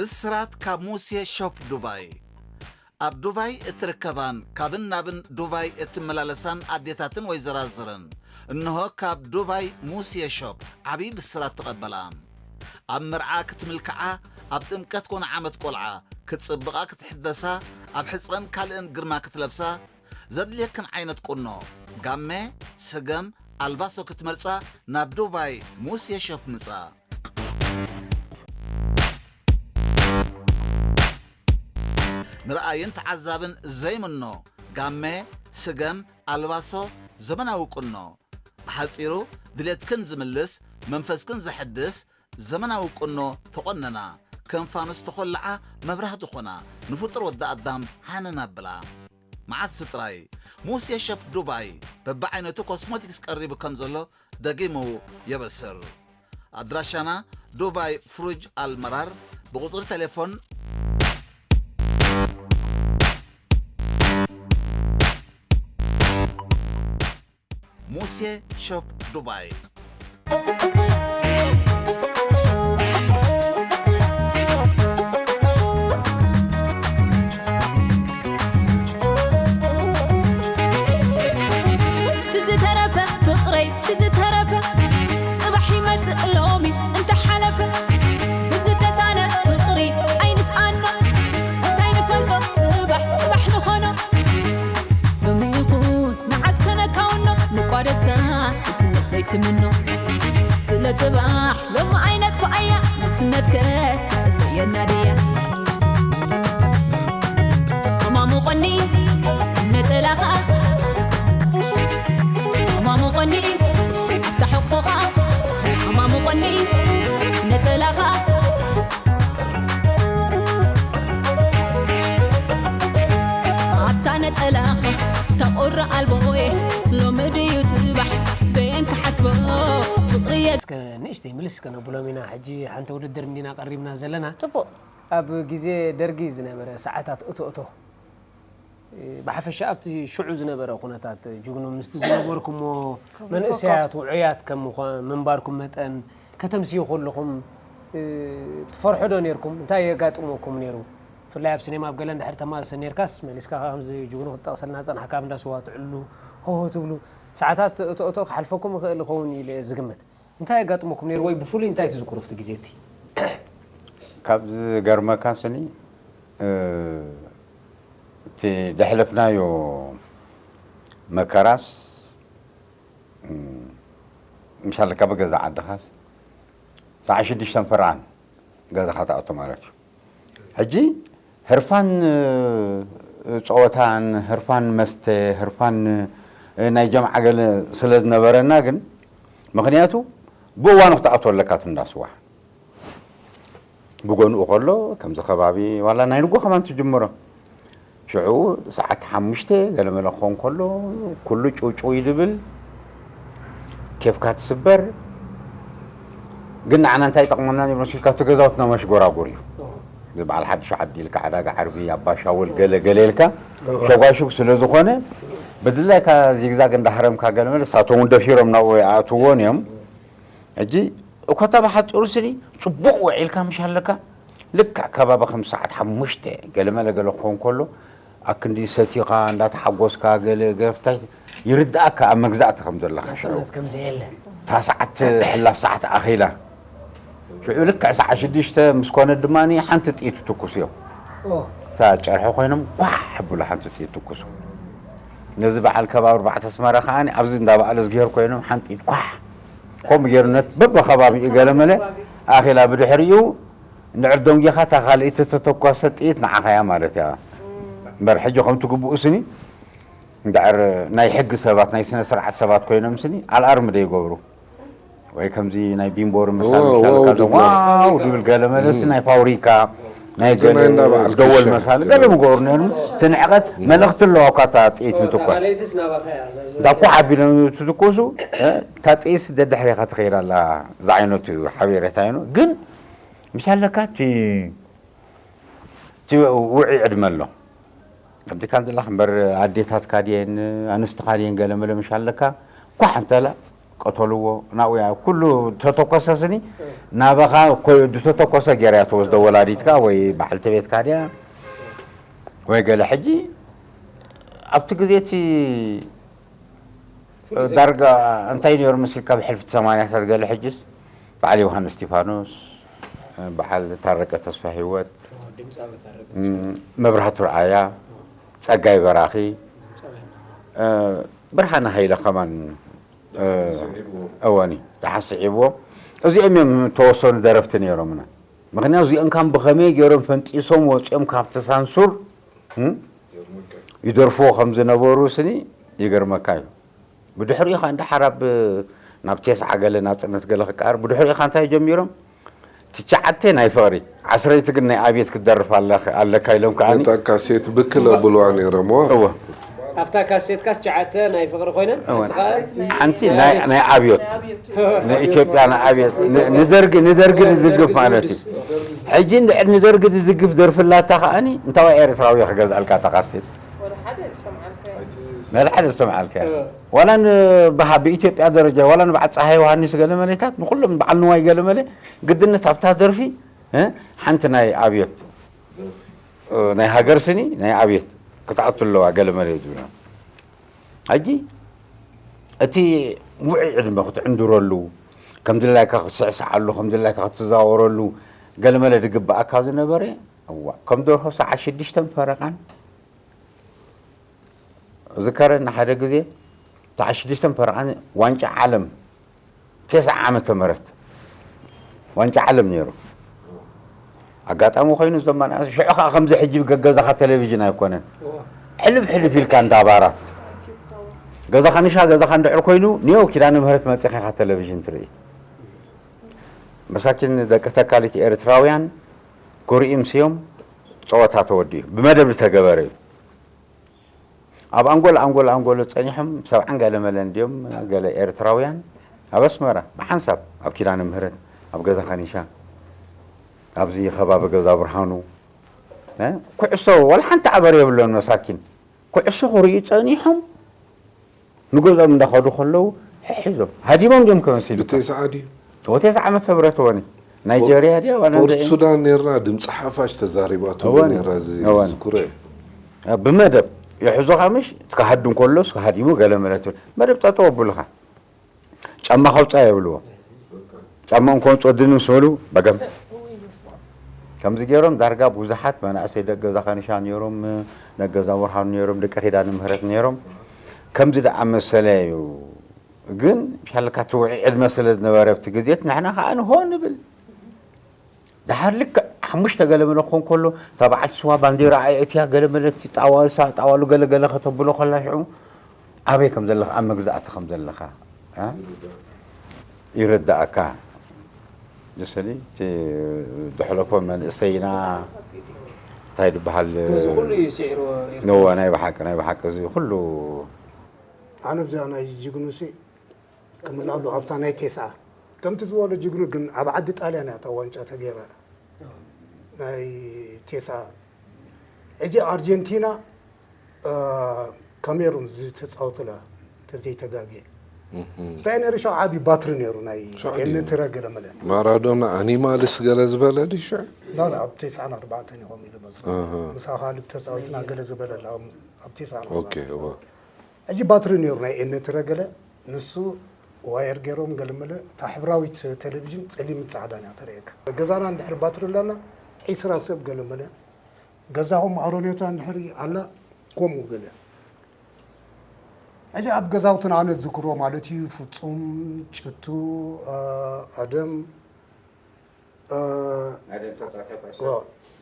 ብስራት ካብ ሙሴ ሾፕ ዱባይ። ኣብ ዱባይ እትርከባን ካብን ናብን ዱባይ እትመላለሳን ኣዴታትን ወይዘራዝርን፣ እንሆ ካብ ዱባይ ሙሴ ሾፕ ዓብዪ ብስራት ተቐበላ። ኣብ መርዓ ክትምልክዓ፣ ኣብ ጥምቀት ኮነ ዓመት ቆልዓ ክትጽብቓ ክትሕደሳ፣ ኣብ ሕጽረን ካልእን ግርማ ክትለብሳ፣ ዘድልየክን ዓይነት ቁኖ፣ ጋመ፣ ስገም፣ ኣልባሶ ክትመርጻ ናብ ዱባይ ሙሴ ሾፕ ምጻ። ንረኣይን ተዓዛብን ዘይምኖ ጋመ፣ ስገም፣ ኣልባሶ፣ ዘመናዊ ቁኖ። ብሓጺሩ ድሌትክን ዝምልስ፣ መንፈስክን ዘሐድስ ዘመናዊ ቁኖ ተቖነና። ከም ፋኑስ ተኾልዓ መብራህቲ ኾና፣ ንፍጡር ወዲ ኣዳም ሃነን ኣብላ። መዓስ ጥራይ ሙሴ ሸፕ ዱባይ በብዓይነቱ ኮስሞቲክስ ቀሪቡ ከም ዘሎ ደጊሙ የበስር። ኣድራሻና ዱባይ ፍሩጅ ኣልመራር፣ ብቁጽሪ ቴሌፎን ሙሴ ሾፕ ዱባይ። ትዝተረፈ ፍቕረይ ትዝተረፈ፣ ጽባሕ ይመጽእ ሎሚ እንተሓለፈ። ብዝተሳነ ፍቕሪ ኣይንስኣኖ፣ እንታይ ንፈልጦ ጽባሕ ጽባሕ ንኾኖ። ሎሚ ይኹን መዓስ ከነካውኖ፣ ንቋደሳ ስለት ዘይትምኖ። ስለ ጽባሕ ሎሚ ኣይነጥፍኣያ፣ ንስነትከ ትጽበየና ድያ? ሃማሙቐኒ ነጸላኻ፣ ሃማሙቐኒ ኣታ ሕቑኻ፣ ሃማሙቐኒ ነጸላኻ። ኣታ ነጸላኻ ተቑሪ ኣልቦየ፣ ሎሚ ድዩ ጽባሕ በየን ክሓስቦ ፍቕርየ። እስከ ንእሽተይ ምልስ ከነብሎም ኢና። ሕጂ ሓንቲ ውድድር እንዲና ቀሪብና ዘለና። ጽቡቕ። ኣብ ግዜ ደርጊ ዝነበረ ሰዓታት እቶ እቶ፣ ብሓፈሻ ኣብቲ ሽዑ ዝነበረ ኩነታት ጅግኖ ምስቲ ዝነበርኩሞ ክብሪ መንእሰያት ውዑያት ከም ምዃ-፣ ምንባርኩም መጠን ከተምስዩ ከለኹም፣ እ፣ ትፈርሑ ዶ ነይርኩም? እንታይ የጋጥመኩም ነይሩ? ብፍላይ ኣብ ሲኔማ ኣብ ገለ እንድሕር ተማሰ ነይርካስ፣ መሊስካ ከምዚ ጅግኖ ክትጠቕሰልና ጸናሕካ፣ ኣብ እንዳ ስዋ ትዕልሉ፣ ሆሆ ትብሉ፣ ሰዓታት እቶ እቶ ክሓልፈኩም ይኽእል ይኸውን ኢለ እየ ዝግምት። እንታይ የጋጥመኩም ነይሩ ወይ ብፍሉይ እንታይ ትዝክሩ ኣብቲ ግዜ እቲ? ካብ ዝገርመካ ስኒ፣ እ፣ እቲ ደሕለፍናዮ መከራስ፣ እም፣ ምሻለካ ብገዛ ዓድኻስ ሰዓት ሽዱሽተን ፈርቓን ገዛኻ ትኣቱ ማለት እዩ። ሕጂ ህርፋን፣ እ፣ ጸወታን፣ ህርፋን መስተ፣ ህርፋን፣ እ፣ ናይ ጀምዓ ገለ ስለ ዝነበረና ግን፣ ምኽንያቱ ብእዋኑ ክትኣትወለካ እቲ እንዳ ስዋ። ብጎንኡ ከሎ ከምዚ ከባቢ ዋላ ናይ ንጎ ከማን ትጅምሮ። ሽዑ ሰዓት ሓሙሽተ ገለመለ ክኸውን ከሎ ኩሉ ጭውጭው እዩ ዝብል። ኬፍካ ትስበር። ግን ንዓና እንታይ ይጠቕመና ነይሩ መሲልካ? እቲ ገዛውትና መሽጎራጉር እዩ። እዚ በዓል ሓድሽ ዓዲ ኢልካ፣ ዕዳጋ ዓርቢ፣ ኣባሻውል፣ ገለ ገለ ኢልካ ሸጓሹግ ስለ ዝኾነ፣ ብድላይካ ዚግዛግ እንዳሃረምካ ገለመለ፣ እሳቶም እውን ደፊሮም ናብኡ ኣይኣትውዎን እዮም። ሕጂ እኮ እታ ብሓፂሩ ስኒ ፅቡቕ ውዒልካ ምሽ ኣለካ። ልክዕ ከባቢ ከም ሰዓት ሓሙሽተ ገለመለ ገለ ክኸውን ከሎ፣ ኣክንዲ ሰቲኻ እንዳተሓጎስካ ገለ ገፍታይ ይርድኣካ ኣብ መግዛእቲ ከም ዘለኻ ሽዑ። ናጽነት ከም ዘየለ። እታ ሰዓት ሕላፍ ሰዓት ኣኺላ። ሽዑ ልክዕ ሰዓት ሽዱሽተ ምስ ኮነ ድማ ሓንቲ ጥይት ትኩስ እዮም። ኦ። እታ ጨርሒ ኮይኖም ኳሕ ብሉ ሓንቲ ጥይት ትኩሱ። ነዚ በዓል ከባቢ ኣርባዕተ ኣስመራ ከኣ ኣብዚ እንዳ በዓል እዝግሄር ኮይኖም ሓንቲ ጥይት ኳሕ። ከምኡ ገይሩ ነት በብኸባቢኡ ገለመለ ኣኺላ። ብድሕሪኡ እንድሕር ደንጊኻ እታ ካልኣይቲ እተተኮሰት ጥይት ንዓኻ እያ ማለት እያ። እምበር ሕጂ ከምቲ ግቡኡ ስኒ እንድሕር ናይ ሕጊ ሰባት፣ ናይ ስነ ስርዓት ሰባት ኮይኖም ስኒ ኣልኣርም ዶ ይገብሩ? ወይ ከምዚ ናይ ቢምቦር ምሳል ዋው፣ ምሻል ዋው፣ ካዞ ድብል። ዋው ድብል ገለ መለሲ እም። ናይ ፋብሪካ፣ ናይ ከምዚ ገለ ናይ እንዳ በዓል ደወል ክሸ። መሳል ገለ ምገብሩ ነይሩ። እቲ ንዕቐት መልእኽቲ ኣለዋ እኳ እታ ጥይት ምትኳስ። ካልኣይትስ ናባኻ እያ፣ እዛ ዝበልካ። እንዳ እኳ ሓቢሎም ትትኩሱ፣ እ፣ እታ ጥይስ ደድሕሬኻ ትኸይድ ኣላ። ዝዓይነቱ እዩ ሓቤሬታ እዩ። ግን ምሻለካ እቲ እቲ ውዑይ ዕድመ ኣሎ። ከምቲ ካን ዘለኻ እምበር ኣዴታትካ ድየን ኣንስትኻ ድየን ገለ መለ ምሽ ኣለካ። ኳሕ እንተላ ቀተልዎ ናብኡ እያ ኩሉ ተተኮሰ ስኒ ናባኻ እኮ ዝተተኮሰ ገይራ እያ ትወስዶ ወላዲትካ ወይ በዓልቲ ቤትካ ድያ ወይ ገለ ሕጂ ኣብቲ ግዜ እቲ ዳርጋ እንታይ ነይሩ ምስልካ ብሕልፊ ሰማንያታት ገለ ሕጅስ በዓል ዮሃንስ እስጢፋኖስ በዓል ታረቀ ተስፋ ህይወት ድምፃዊ ታረቀ መብራህቱ ረኣያ ጸጋይ በራኺ ብርሃነ ሃይለ ከማን እወኒ ደሓን ስዒብዎ እዚኦም እዮም ተወሰኑ ደረፍቲ ነይሮምና ምክንያቱ እዚኦም ካም ብኸመይ ገይሮም ፈንጢሶም ወፂኦም ካብቲ ሳንሱር ይደርፍዎ ከም ዝነበሩ ስኒ ይገርመካ እዩ ብድሕሪኡ ኻ እንዳ ሓራብ ናብ ቴስዓ ገለ ናፅነት ገለ ክቃር ብድሕሪኡ ኻ እንታይ ጀሚሮም ትሽዓተ ናይ ፍቕሪ ዓስረይቲ ግን ናይ ኣብየት ክትደርፍ ኣለካ ኢሎም ከዓ እታ ካሴት ብክል ኣብልዋ ነይሮም ዋ እወ ኣብታ ካሴትካስ ትሽዓተ ናይ ፍቕሪ ኮይነን እወ ሓንቲ ኸዓ ሓንቲ ናይ ናይ ኣብዮት ንኢትዮጵያ ንኣብየት ንደርጊ ንደርጊ ዝድግፍ ማለት እዩ ሕጂ እንድሕር ንደርጊ ዝድግፍ ደርፍላታ ከዓኒ እንታዋይ ኤርትራዊ ክገዝኣልካ እታ ካሴት ወደ ሓደ ዝሰምዓልካ ነዚ ሓደ ዝሰምዓልካ ዋላ ንበሃ ብኢትዮጵያ ደረጃ ዋላ ንበዓል ፀሃይ ዮሃንስ ገለመለታት ንኩሎም በዓል ንዋይ ገለመለ ግድነት ኣብታ ደርፊ እ፣ ሓንቲ ናይ ኣብዮት እ፣ ናይ ሃገር ስኒ ናይ ኣብዮት ክትኣቱ ኣለዋ ገለመለ ዝብላ ሕጂ እቲ ውዑይ ዕድመ ክትዕንድረሉ ከም ድላይካ ክትስዕስዓሉ ከም ድላይካ ክትዘዋወረሉ ገለመለ ዝግብኣካ ዝነበረ እዋ ከም ደርሆ ሰዓት ሽዱሽተን ፈረቓን ዝከረኒ ሓደ ግዜ ሰዓት ሽዱሽተን ፈረቓን ዋንጫ ዓለም ተስዓ ዓመተ ምህረት ዋንጫ ዓለም ነይሩ ኣጋጣሚ ኮይኑ እዞም መናእሰይ ሽዑ ከዓ ከምዚ ሕጂ ገገዛኻ ቴሌቪዥን ኣይኮነን ሕልፍ ሕልፍ ኢልካ እንዳ ባራት ገዛኻ ንሻ ገዛኻ እንድሕር ኮይኑ ኒዮ ኪዳነ ምህረት መፂኻ ኢኻ ቴሌቪዥን ትርኢ መሳኪን ደቂ ተካሊት ኤርትራውያን ክርእዩ ምስዮም ፀወታ ተወዲኡ ብመደብ ዝተገበረ እዩ ኣብ ኣንጎል ኣንጎል ኣንጎል ፀኒሖም ሰብዓን ገለ መለን ድዮም ገለ ኤርትራውያን ኣብ ኣስመራ ብሓንሳብ ኣብ ኪዳነ ምህረት ኣብ ገዛ ከኒሻ ኣብዚ ከባቢ ገዛ ብርሃኑ እ፣ ኩዕሶ ዋላ ሓንቲ ኣበር የብሎን መሳኪን ኩዕሶ ክርእዩ ፀኒሖም ንገዝኦም እንዳኸዱ ከለዉ ሕሒዞም ሃዲሞም ድዮም ከመሲሉ ብተስዓ ድዩ ወቴስ ዓመተ ምህረት ወኒ ናይጀርያ ድያ ዋላ ፖርት እንታይ? ሱዳን ነራ ድምፂ ሓፋሽ ተዛሪባትሉ እወን፣ ነራ እወን። ዝኩረ ብመደብ የሕዞኻ ምሽ ክሃዱ እንከሎስ ክሃዲሙ ገለ መለት መደብ ጠጠው ኣብሉኻ ጫማ ከውፃ የብልዎ ጫማ እንኮን ፀድኒ ምስ በሉ በገም ከምዚ ገይሮም ዳርጋ ብዙሓት መናእሰይ ደገዛ ከንሻ ነይሮም ደገዛ ወርሃኑ ነይሮም ደቂ ኪዳነ ምህረት ነይሮም ከምዚ ደኣ መሰለ እዩ ግን ሻለካ ትውዒ ዕድመ ስለ ዝነበረ ኣብቲ ግዜት ንሕና ከዓ ንሆ ንብል ድሓር ልክዕ ሓሙሽተ ገለ መለ ክኾን ከሎ እታ በዓልቲ ስዋ ባንዴራ ኣየእትያ ገለ መለ እቲ ጣዋሳ ጣዋሉ ገለ ገለ ከተብሎ ከላ ሽዑ ኣበይ ከም ዘለኻ ኣብ መግዛእቲ ከም ዘለኻ እ? ይርዳእካ ጀሰሊ እቲ ድሕለፎ መንእሰይና እንታይ ዝበሃል እዚ ኩሉ እዩ ስዒርዎ ኤርትራ ነዋ ናይ ብሓቂ ናይ ብሓቂ እዚ ኩሉ ኣነ ብዚኣ ናይ ጅግኑሲ ክምላሉ ኣብታ ናይ ቴስዓ ከምቲ ዝበሎ ጅግኑ ግን ኣብ ዓዲ ጣልያን እያ እታ ዋንጫ ተገይራ ናይ ቴስዓ ሕጂ ኣርጀንቲና እ፣ ካሜሩን ዝተፃወቱላ ተዘይተጋግየ እንታይ ነይሩ ሸው ዓብዪ ባትሪ ነይሩ ናይ ሸው ዓብዪ። ኤንትረ ገለመለ ማራዶና ኣኒማልስ ገለ ዝበለ ድዩ ሽዑ ላ ኣብ ቴስዓን ኣርባዕተን ይኾም ኢሉ መስሎ ኣሃ። ምሳ ካልብ ተፃወትና ገለ ዝበለላ ኣብ ቴስዓን ኦኬ እወ ሕጂ ባትሪ ነይሩ ናይ ኤነትረ ገለ ንሱ ዋየር ገይሮም ገለመለ እታ ሕብራዊት ቴሌቪዥን ፀሊም ፃዕዳን እያ ተርእየካ ገዛና እንድሕር ባትሪ ኣለና ዒስራ ሰብ ገለመለ ገዛኹም ኣሮኔታ እንድሕር ኣላ ከምኡ ገለ ሕጂ ኣብ ገዛውትን ኣነ ዝክሮ ማለት እዩ ፍፁም ጭቱ ኣደም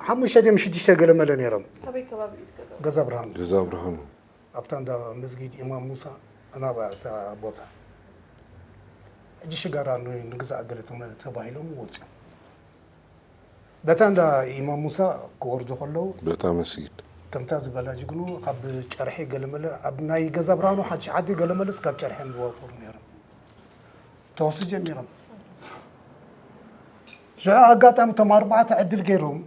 ሓሙሽተ ድም ሽዱሽተ ገለመለ ነይሮም ኣበይ ከባቢ እዩ ትገዛ ገዛ ብርሃኑ ገዛ ብርሃኑ ኣብታ እንዳ መስጊድ ኢማም ሙሳ ኣናባ እታ ቦታ ሕጂ ሽጋራ ንግዛእ ገለ ተባሂሎም ወፅኦም በታ እንዳ ኢማም ሙሳ ክወርዱ ከለዉ በታ መስጊድ ከምታ ዝበላ ጅግኑ ካብ ጨርሒ ገለመለ ኣብ ናይ ገዛ ብርሃኑ ሓድሽ ዓዲ ገለመለስ ካብ ጨርሒ ንዋፈሩ ነይሮም ተወሲ ጀሚሮም ሽዑ ኣጋጣሚ እቶም ኣርባዕተ ዕድል ገይሮም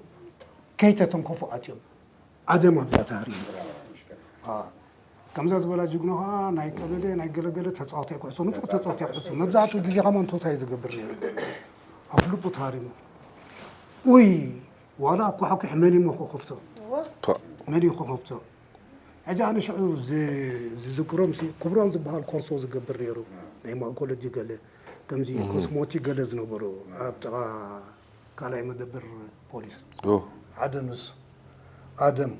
ከይተተንከፉ ኣትዮም ኣደም ኣብዛ ተሃሪሙ ከምዛ ዝበላ ጅግኖ ከዓ ናይ ቀበሌ ናይ ገለገለ ተፃወታይ ኩዕሶ ንፉዕ ተፃወታይ ኩዕሶ መብዛሕትኡ ግዜ ከማ እንቶታ እዩ ዝገብር ነይሩ። ኣፍልቡ ተሃሪሙ። ኡይ ዋላ ኣኳሕኩሕ መን እዩ ከኸፍቶ? መን እዩ ከኸፍቶ? ሕጂ ኣነ ሽዑ ዝዝክሮም ክብሮም ዝበሃል ኮርሶ ዝገብር ነይሩ። ናይ ማእኮሎጂ ገለ ከምዚ ኮስሞቲ ገለ ዝነበሩ ኣብ ጥቓ ካልኣይ መደበር ፖሊስ ሓደ ንሱ ኣደም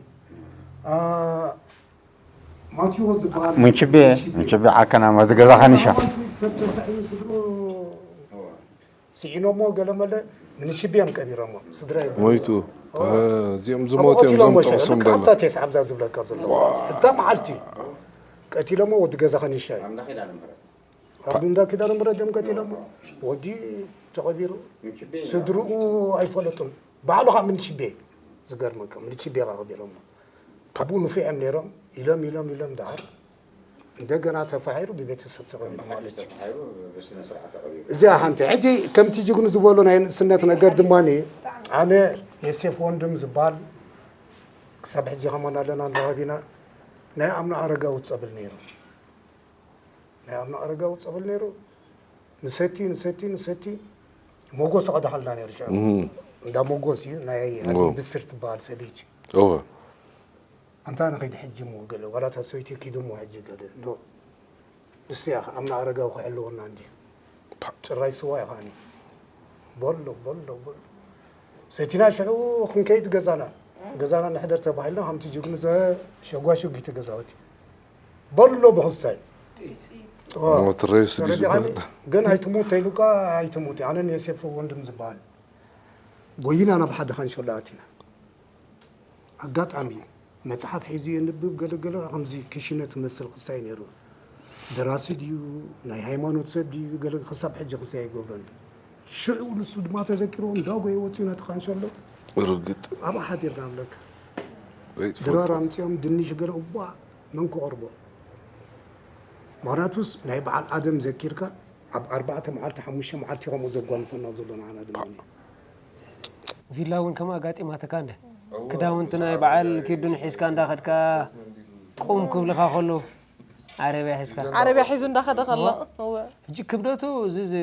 ማቴዎስ ዝበሃል ምንችቤ ምንችቤ ዓከናማ ዝገዛ ኸኒሻ ሰብ ተሳኢኑ ስድሮ ስዒኖሞ ገለመለ ምንችቤ እዮም ቀቢሮሞ ስድራ ሞይቱ። እዚኦም ዝሞት እዮም ዞም ጠቕሶም ደሎ። ሓታ ቴስ ኣብዛ ዝብለካ ዘሎ እታ መዓልቲ ቀቲሎሞ ወዲ ገዛ ኸኒሻ እዩ። ኣብ እንዳ ኪዳነ ምሕረት እዮም ቀቲሎሞ። ወዲ ተቐቢሩ ስድርኡ ኣይፈለጡን። ባዕሉ ከዓ ምንችቤ ዝገርመካ ምንችቤ ኸቐቢሮሞ። ካብኡ ንፉዕ እዮም ነይሮም። ኢሎም ኢሎም ኢሎም ደሓር እንደገና ተፋሒሩ ብቤተሰብ ተቐቢሩ ማለት እዩ። እዚኣ ሓንቲ ሕጂ ከምቲ ጅግኑ ዝበሎ ናይ ንእስነት ነገር ድማ ኣነ የሴፍ ወንድም ዝበሃል ክሳብ ሕጂ ከማን ኣለና ንራኸብ ኢና። ናይ ኣምና ኣረጋዊ ጸብል ነይሩ። ናይ ኣምና ኣረጋዊ ጸብል ነይሩ። ንሰቲ ንሰቲ ንሰቲ ሞጎስ ቀዳሓልና ነይሩ ሽዑ። እንዳ ሞጎስ እዩ ናይ ኣደይ ብስር ትበሃል ሰበይቲ። ኣንታ ንኸይድ ሕጂ እሞ ገለ ዋላ እታ ሰበይቲ ኪዱ እሞ ሕጂ ገለ ኖ ንስቲ እያ ኣምና ኣረጋዊ ክሕልወና እንዲ ጭራይ ስዋ እዩ ከዓኒ በሎ በሎ በሎ ሰቲና ሽዑ ክንከይድ ገዛና ገዛና ንሕደር ተባሂልና ከምቲ ጅግኑ ሸጓሽጉ እቲ ገዛውቲ በሎ ብክስታይ ሞት ሬስ ግን ኣይትሙት ተይሉካ ኣይትሙት ኣነ ንዮሴፍ ወንድም ዝበሃል ጎይና ናብ ሓደ ካንሸሎ ኣቲና ኣጋጣሚ መፅሓፍ ሒዙ የንብብ ገለገለ ከምዚ ክሽነ ትመስል ክሳይ ነይሩ። ደራሲ ድዩ ናይ ሃይማኖት ሰብ ድዩ ገለ ክሳብ ሕጂ ክሳይ ኣይገብሮን። ሽዑ ንሱ ድማ ተዘኪርዎ እንዳጎየ ወፂኡ ነቲ ካንሸሎ ርግጥ ኣብኣ ሓዲርና ኣለካ። ድራር ኣምፂኦም ድንሽ ገለ እቧ መን ክቐርቦ? ምክንያቱስ ናይ በዓል ኣደም ዘኪርካ ኣብ ኣርባዕተ መዓልቲ ሓሙሽተ መዓልቲ ከምኡ ዘጓንፈና ዘሎ ንዓና ድማ ቪላ እውን ከምኡ ኣጋጢማትካ እንደ ክዳውንቲ ናይ በዓል ኪዱን ሒዝካ እንዳኸድካ ቁም ክብልኻ ከሎ ዓረብያ ሒዝካ ዓረብያ ሒዙ እንዳኸደ ከሎ እወ ሕጂ ክብደቱ እዚ እዚ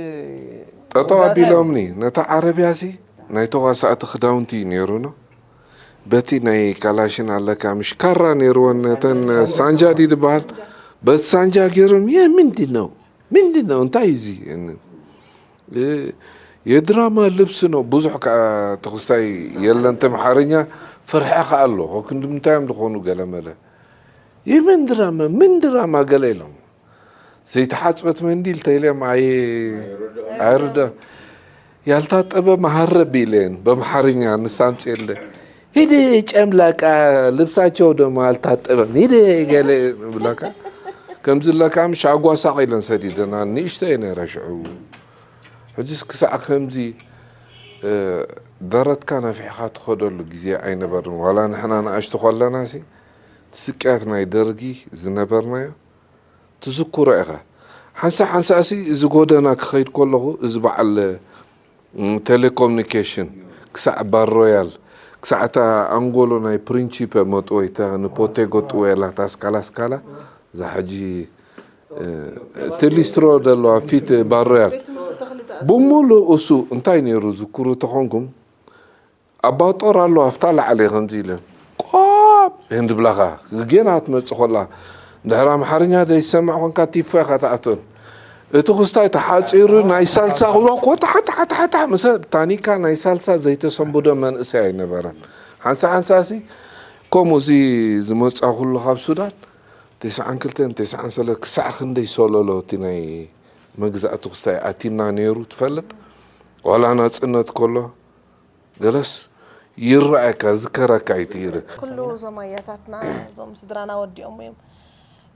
ጠጠው ኣቢሎምኒ ነታ ዓረብያ ሲ ናይ ተዋሳእቲ ክዳውንቲ እዩ ነይሩ ነው በቲ ናይ ካላሽን ኣለካ ምሽ ካራ ነይርወን ነተን ሳንጃ ድዩ ዝበሃል በቲ ሳንጃ ገይሮም ይህ ምንድን ነው ምንድን ነው እንታይ እዩ እዚ የድራማ ልብስ ነው ብዙሕ ከዓ ተክስታይ የለን ተምሓርኛ ፍርሒ ከዓ ኣሎ ከክንዲ ምንታይ እዮም ዝኾኑ ገለመለ የመን ድራማ ምን ድራማ ገለ ኢሎም ዘይተሓፅበት መንዲል ተይለም ኣይ ኣይርደ ያልታጠበ መሃረብ ኢለን በምሓርኛ ንሳምፅየለ ሂደ ጨምላቃ ልብሳቸው ደሞ አልታጠበም ሂደ ገለ ብለካ ከምዚ ለካም ሻጓ ሳቕ ኢለን ሰዲደና ንእሽቶ እየ ነረ ሽዑ ሕጅስ ክሳዕ ከምዚ ደረትካ ነፊሕኻ ትኸደሉ ግዜ ኣይነበርን ዋላ ንሕና ንኣሽቱ ከለና ሲ ትስቅያት ናይ ደርጊ ዝነበርናዮ ትዝክሮ ኢኻ ሓንሳ ሓንሳ ሲ እዚ ጎደና ክኸይድ ከለኹ እዚ በዓል ቴሌኮሙኒኬሽን ክሳዕ ባር ሮያል ክሳዕ እታ ኣንጎሎ ናይ ፕሪንቺፐ መጥወይታ ንፖቴጎ ጥወላ እታ ስካላ ስካላ እዛ ሕጂ እቲ ሊስትሮ ዘለዋ ፊት ባር ሮያል ብሙሉእ እሱ እንታይ ነይሩ ዝክሩ ተኾንኩም ኣባ ጦር ኣሎ ኣብታ ላዕሊ ከምዚ ኢለን ቆብ ይህን ዝብላኻ ጌና ትመጽእ ኮላ ድሕሪ ኣምሓርኛ ዘይሰምዕ ኮንካ ቲፎ ኢኻ ትኣትወን እቲ ክስታይ ተሓጺሩ ናይ ሳልሳ ክብሎ ኮታሕታሕታሕታሕ ምስ ታኒካ ናይ ሳልሳ ዘይተሰንብዶ መንእሰይ ኣይነበረን ሓንሳ ሓንሳሲ ከምኡ እዚ ዝመጻ ኩሉ ካብ ሱዳን ተስዓን ክልተን ተስዓን ሰለ ክሳዕ ክንደይ ሰለሎ እቲ ናይ መግዛእቲ ክስታይ ኣቲና ነይሩ ትፈልጥ ዋላ ናጽነት ከሎ ገለስ ይረኣየካ ዝከረካ ኣይትይረ ኩሉ እዞም ኣያታትና እዞም ስድራና ወዲኦም እዮም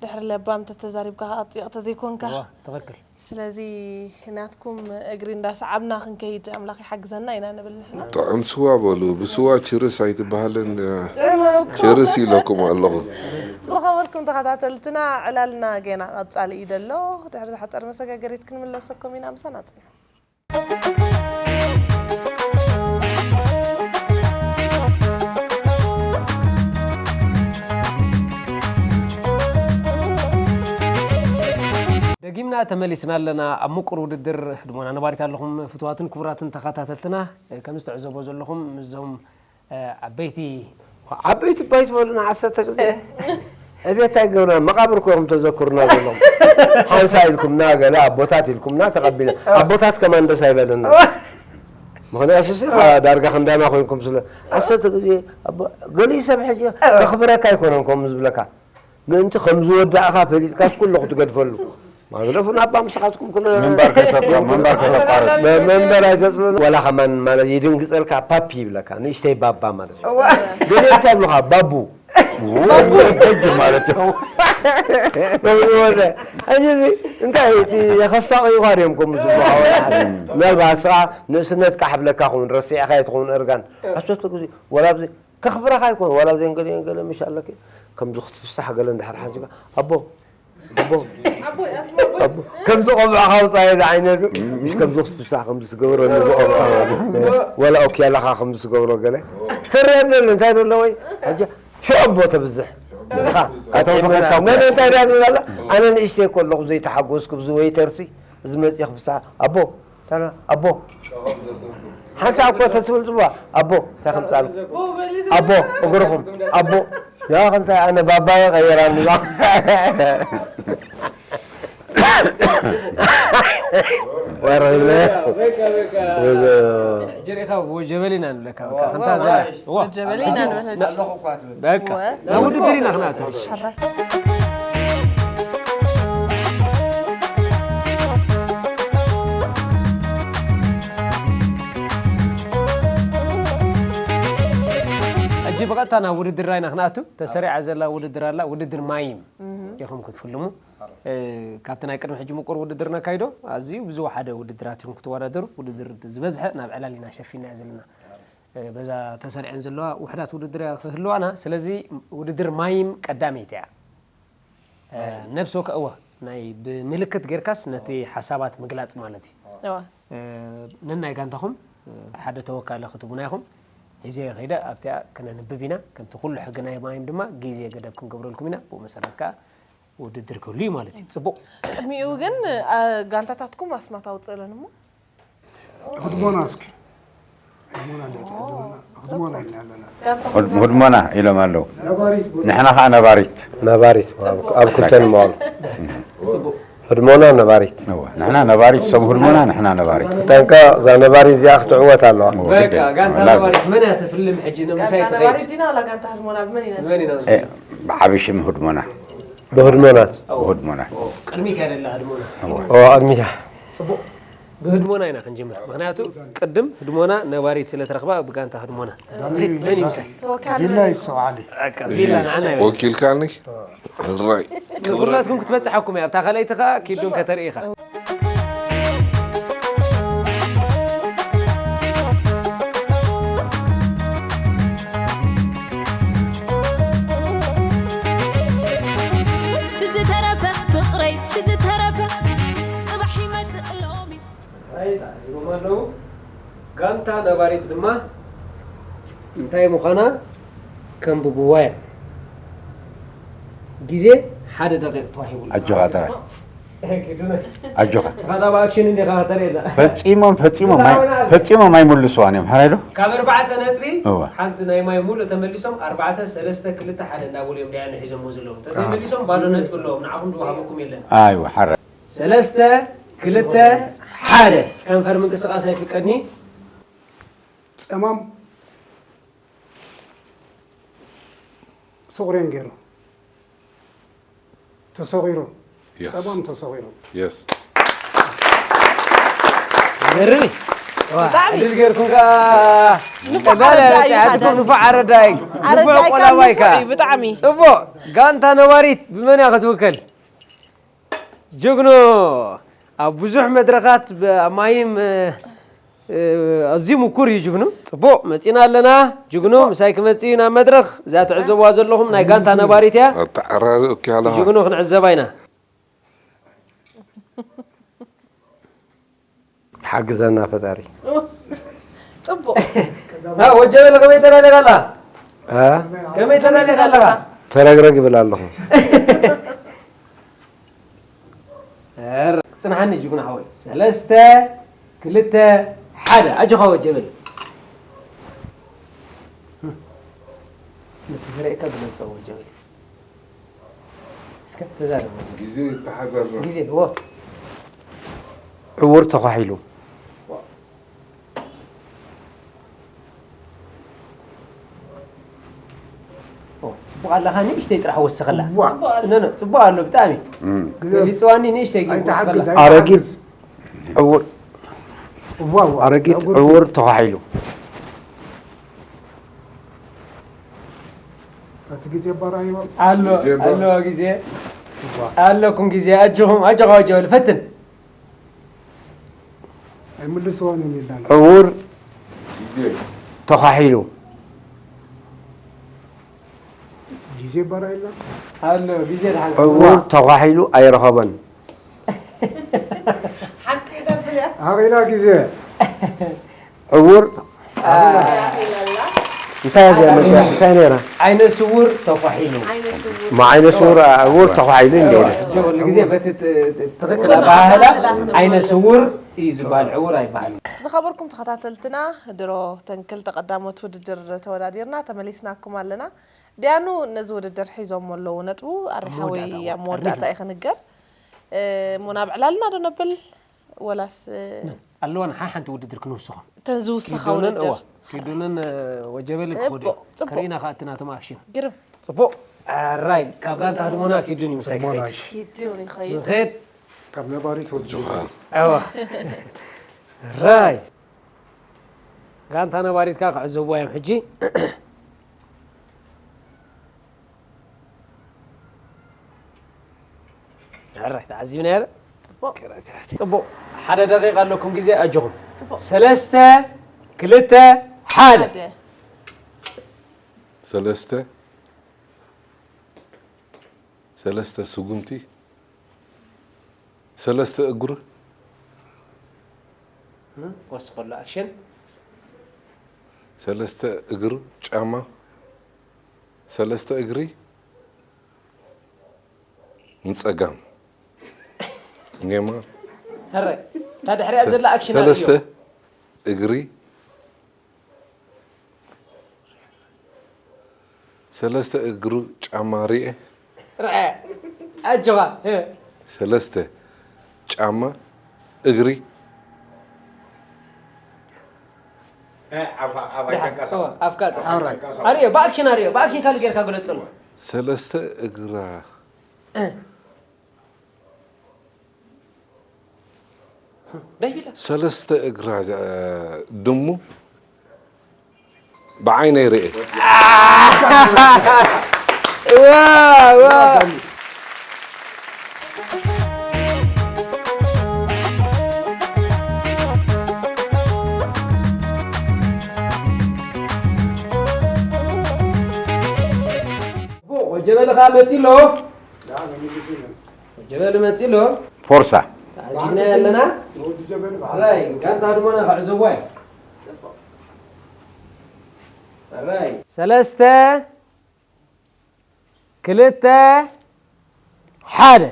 ድሕሪ ለባም ተተዛሪብካ ክቐፅቕ ተዘይኮንካ ትኽክል ስለዚ ናትኩም እግሪ እንዳሰዓብና ክንከይድ ኣምላኽ ይሓግዘና ኢና ንብል ንሕና ጥዑም ስዋ በሉ ብስዋ ችርስ ኣይትበሃልን ችርስ ኢለኩም ኣለኹ ዝኸበርኩም ተኸታተልትና ዕላልና ገና ቀፃሊ እዩ ዘሎ ድሕሪ ዝሓፀር መሰጋገሪት ክንምለሰኩም ኢና ምሳና ፅንሑ ጊምና ተመሊስና ኣለና። ኣብ ምቁር ውድድር ህድሞና ነባሪት ኣለኹም። ፍቱዋትን ክቡራትን ተኸታተልትና፣ ከም ዝተዕዘቦ ዘለኹም ምስዞም፣ እ፣ ዓበይቲ ዓበይቲ እባ ኣይትበሉና ዓሰርተ ግዜ ዕብየት ኣይገብርና መቓብር ኮኹም ተዘክሩና ዘለኹም ሓንሳ ኢልኩምና ገለ ኣቦታት ኢልኩምና ተቐቢለ ኣቦታት ከማን ደስ ኣይበለና ምኽንያቱ ሲ ዳርጋ ክንዳና ኮይንኩም ስለ ዓሰርተ ግዜ ኣቦ- ገሊኡ ሰብ ሕጂ ከኽብረካ ኣይኮነን ከምኡ ዝብለካ ምእንቲ ከም ዝወዳእኻ ፈሊጥካስ ኩሉ ክትገድፈሉ ማግደፉ ናብ ምሳኻትኩም ክነ ምንባር ከይተቋ- ምንባር ከተቋርጽ መ- መንበር ኣይተጽብዑ ወላ ከማን ማለት ይድንግጸልካ ፓፒ ይብለካ ንእሽተይ ባባ ማለት እዩ ገሊኦም እንታይ ይብሉኻ ባቡ ሕጂ ማለት እዩ ከምዝወደ ሕጂ እዚ እንታይ እቲ የኸሳቕ እዩ ኻድዮም ከም ዝብሉኻ ወላ ሓደ ምናልባት ስኻ ንእስነት ቃሕ ብለካ ኹን ረሲዕኻ ትኸውን እርጋን ሓሶት ግዜ ወላ ኣብዚ ከኽብረኻ ይኮን ዋላ ዘንገለ የንገለ ምሽ ኣለኪ ከምዚ ክትፍሳሕ ገለ እንድሕር ሓሲብካ ኣቦ ኣቦ ኣቦ ከምዚ ቆብዕኻ ውፃየ ዝዓይነቱ ምሽ ከምዚ ክትፍሳሕ ከምዚ ስገብሮ ነዚ ቆብዕኻ ወላ ኦኪ ኣለኻ ከምዚ ስገብሮ ገለ ትፈርያ ዘሎ እንታይ ዘሎ ወይ ሕጂ ሽዑ ኣቦ ተብዝሕ እኻ ኣቶም ኣጥዒምና። ተኸታኩ። መን እንታይ ድያ ትብል ኣላ ኣነ ንእሽተይ ከለኹ ዘይተሓጎስኩ ብዚ ወይተርሲ እዚ መፅእ ክፍሳሕ ኣቦ ታዲያ ኣቦ ሓንሳብ እኮ ተትብል ፅቡቕ ኣቦ እንታይ ከምፃልኩም ኣቦ እግርኹም ኣቦ ያ ከምታ ኣነ ባባየ ቀየራኒ ወረለ ጀሪኻ ጀበሊና ንብለካ በቃ ከምታ ዘላ እዋ ጀበሊና ንበለች በቃ ናብ ውድድር ኢና ክንኣተው ሕጂ ብቐጥታ ናብ ውድድርና ኢና ክንኣቱ ተሰሪዓ ዘላ ውድድር ኣላ ውድድር ማይም ኢኹም ክትፍልሙ ካብቲ ናይ ቅድሚ ሕጂ ምቁር ውድድር ነካይዶ ኣዝዩ ብዝወሓደ ውድድራት ኢኹም ክትወዳደሩ ውድድር ዝበዝሐ ናብ ዕላል ኢና ሸፊና ዘለና በዛ ተሰሪዐን ዘለዋ ውሕዳት ውድድር ክህልዋና ስለዚ ውድድር ማይም ቀዳመይቲ እያ ነብስ ወከ እወ ናይ ብምልክት ጌርካስ ነቲ ሓሳባት ምግላፅ ማለት እዩ ነናይ ጋንታኹም ሓደ ተወካሊ ክትቡና ኢኹም ሒዘ ከይደ ኣብቲኣ ክነንብብ ኢና ከምቲ ኩሉ ሕጊ ናይ ማይም ድማ ግዜ ገደብ ክንገብረልኩም ኢና ብኡ መሰረት ከዓ ውድድር ክህሉ እዩ ማለት እዩ ፅቡቅ ቅድሚኡ ግን ጋንታታትኩም ኣስማት ኣውፅእለን እሞ ህድሞና እስኪ ህድሞና እንዴት ህድሞና ህድሞና ኢልና ኣለና ህድሞና ኢሎም ኣለዉ ነባሪት ንሕና ከዓ ነባሪት ነባሪት ኣብ ክልተን መዋሉ ህድሞና ነባሪት ንሕና ነባሪት እሶም ህድሞና ንሕና ነባሪት ጠንቀ እዛ ነባሪት እዚኣ ክትዕወት ኣለዋ በቃ ጋንታ ነባሪት መን እያ ትፍልም ሕጂ ንምሳይ ትኸይድ ዲና ወላ ጋንታ ህድሞና ብመን ኢና መን ኢና ብዓብይ ሽም ህድሞና ብህድሞናት ብህድሞና ቅድሚት እያ ደላ ህድሞና ቅድሚታ ብህድሞና ኢና ክንጅምር ምክንያቱ ቅድም ህድሞና ነባሪት ስለ ትረክባ ብጋንታ ህድሞና መን ይምሳይ ጊላ ይስተውዓሊ ቢላ ንዓና ወኪልካኒ ራይ ንኩላትኩም ክትበፅሓኩም እያ ኣብታ ካልኣይቲ ከዓ ኪዱን ከተርኢ ኢኻ ትዝተረፈ ፍቕረይ ትዝተረፈ ጽባሕ ይመጽእ ሎሚ ራይ ተዓዚቦም ኣለዉ ጋንታ ነባሪት ድማ እንታይ ምዃና ከንብብዋ እዮም ግዜ ሓደ ደቂቕ ተዋሂቡ ኣጆኻ ጥራይ ኣጆኻ ተኻላብ ኣክሽን እንዲኻ ተርእየና ፈጺሞም ፈጺሞም ኣይ- ፈጺሞም ኣይምልስዋን እዮም ሓራይ ዶ ካብ ኣርባዕተ ነጥቢ እወ። ሓንቲ ናይ ማይ ሙሉእ ተመሊሶም ኣርባዕተ ሰለስተ ክልተ ሓደ እንዳበሉ እዮም ዳያኑ ሒዞሞ ዘለዉ እንተዘይመሊሶም ባዶ ነጥቢ ኣለዎም ንዓኹም ዝወሃበኩም የለን ኣይወ ሓራይ ሰለስተ ክልተ ሓደ ከንፈር ምንቅስቃስ ኣይፍቀድኒ ጸማም ሰቑሬን ገይሩ ተሰቒሩ Yes. ጸማም ተሰቒሩ የስ ገርሚ ዕድል ገርኩም ከዓ ንፉዕ ኣረዳኢ እዩ ሓደ። ንፉዕ ኣረዳይ ኣረዳይ ቆላባይ ከዓ ከዓ ንፉዕ እዩ ብጣዕሚ ፅቡቅ ጋንታ ነባሪት ብመን እያ ክትውከል ጅግኖ ኣብ ብዙሕ መድረኻት ማይም ኣዝዩ ምኩር እዩ ጅግኑ ፅቡቅ መፂና ኣለና ጅግኑ ምሳይ ክመፅእ እዩ ናብ መድረኽ እዛ ትዕዘብዋ ዘለኹም ናይ ጋንታ ነባሪት እያ ኣተዓራሪ ኦኪ ኣለኻ ጅግኑ ክንዕዘባ ኢና ሓግዘና ፈጣሪ ጽቡቅ ወጀበለ ከመይ ተዳለኻ ኣላ ከመይ ተዳለኻ ኣለኻ ተረግረግ ይብል ኣለኹ ኧረ፣ ጽንሓኒ ጅግና ሓወይ። ሰለስተ፣ ክልተ፣ ሓደ። ኣጆኻ ወጀበል። ነቲ ዘርእየካ ግለጾ ወጀበል። እስከ ተዛረብ። ግዜ ይተሓዛዘብ። ግዜ፣ እዎ። ዕውር ተዃሒሉ። ኦ፣ ጽቡቕ ኣለኻ፣ ንእሽተይ ጥራሕ ወስኸላ። እዋ። ጽቡቕ ኣሎ። ኖ፣ ኖ፣ ጽቡቕ ኣሎ ብጣዕሚ። እም። ግዜ ገሊጽዋኒ ንእሽተይ ግን ኣይትሓግዝ፣ ወስኸላ። ኣይትሓግዝ። ኣረጊት ዕውር፣ እዋ፣ እዋ። ኣረጊት ዕውር ዕውር ተዃሒሉ። እቲ ግዜ ባራይዎ። ኣሎ፣ ግዜ ባ- ኣሎ ግዜ። እዋ። ኣለኩም ግዜ፣ ኣጆኹም፣ ኣጆኻ ወጀበል፣ ፈትን። ኣይምልስዎን እዮም ኢልና። ዕውር ግዜ። ተዃሒሉ። ግዜ ባራይና። ኣሎ፣ ግዜ ድሓን። ዕውር ተዃሒሉ ኣይረኸቦን። ሓቂ ደብል እያ። ኣኺላ ግዜ። ዕውር። ኣኺላ፣ ኣኺላ ኣላ። እንታይ እያ እዚኣ መጽያ? እንታይ ነይራ? ዓይነ ስውር ተዃሒሉ። ዓይነ ስውር። ማ ዓይነ ስውር፣ ዕውር ተዃሒሉ እንዴ? ጀወል ግዜ በቲ ት-፣ ት-፣ ትኽክል ኣባሃህላ ዓይነ ስውር እዩ ዝበሃል፣ ዕውር ኣይበሃልን። ዝኸበርኩም ተኸታተልትና፣ ድሮ ተን ክልተ ቀዳሞት ውድድር ተወዳዲርና ተመሊስናኩም ኣለና። ዲያኑ ነዚ ውድድር ሒዞሞ ኣለዉ ነጥቡ። ኣረ ኣብ ሓወይ መወዳእታ፣ ኣብ መወዳእታ እዩ ክንገር። እ፣ እሞ ናብ ዕላልና ዶ ነብል? ወላስ፣ እ፣ ኣለዋ ንሓ-፣ ሓንቲ ውድድር ክንውስኾም። ተን ዝውስኻ ኪዱንን፣ ውድድር። እዋ፣ ኪዱንን፣ እ፣ ወጀበልን ክኸዱ እዮም። ጽቡቕ፣ ጽቡቕ። ከርእና ከኣ እቲ ናቶም ኣክሽን። ግርም። ጽቡቕ። ኣራይ፣ ካብ ጋንታ ህድሞና ኪዱን እዩ ምሳይ ክኸይድ። ኪዱን ይኸይድ። ንኸይድ። ካብ ነባሪት ወዲ ጆሃር። እዋ። ኣራይ። ጋንታ ነባሪት ከኣ ክዕዘብዋ እዮም ሕጂ። ሕራይ ተዓዚብና ያለ። ጽቡቕ። ጽቡቕ። ሓደ ደቂቃ ኣለኩም ግዜ ኣጆኹም። ጽቡቕ። ሰለስተ፣ ክልተ፣ ሓደ። ሓደ። ሰለስተ፣ ሰለስተ ስጉምቲ፣ ሰለስተ እግሪ። እም፣ ወስኸሉ ኣክሽን። ሰለስተ እግሪ ጫማ፣ ሰለስተ እግሪ ንጸጋም። ኔማ። ሕራይ፣ እታ ድሕሪኣ ሰ-፣ ዘላ ኣክሽን ሰለስተ ኣርእዮ። እግሪ፣ ሰለስተ እግሪ ጫማ ርኤ። ርኤ። ኣጆኻ። እ። ሰለስተ ጫማ እግሪ። እ፣ ኣፋ-፣ ኣፋ ደሓን፣ ይተንቀሳቐስ። ኣፍካ ጥ-፣ ኣራይ። ኣርእዮ፣ ብኣክሽን ኣርእዮ፣ ብኣክሽን ካልእ ጌርካ ግለጸሉ። ሰለስተ እግራ። እ። ደይ ኢላ። ሰለስተ እግራ፣ እ፣ ድሙ ብዓይነይ ርኤ። ዋ፣ ዋ። ወጀበል ኸኣ መጺእ ኣሎ። ወጀበል መጺእ ኣሎ። ፎርሳ። ተዓዚብና ኣለና። ራይ፣ ጋንታ ድማ ክዕዘብዋ እዩ። ራይ። ሰለስተ፣ ክልተ፣ ሓደ።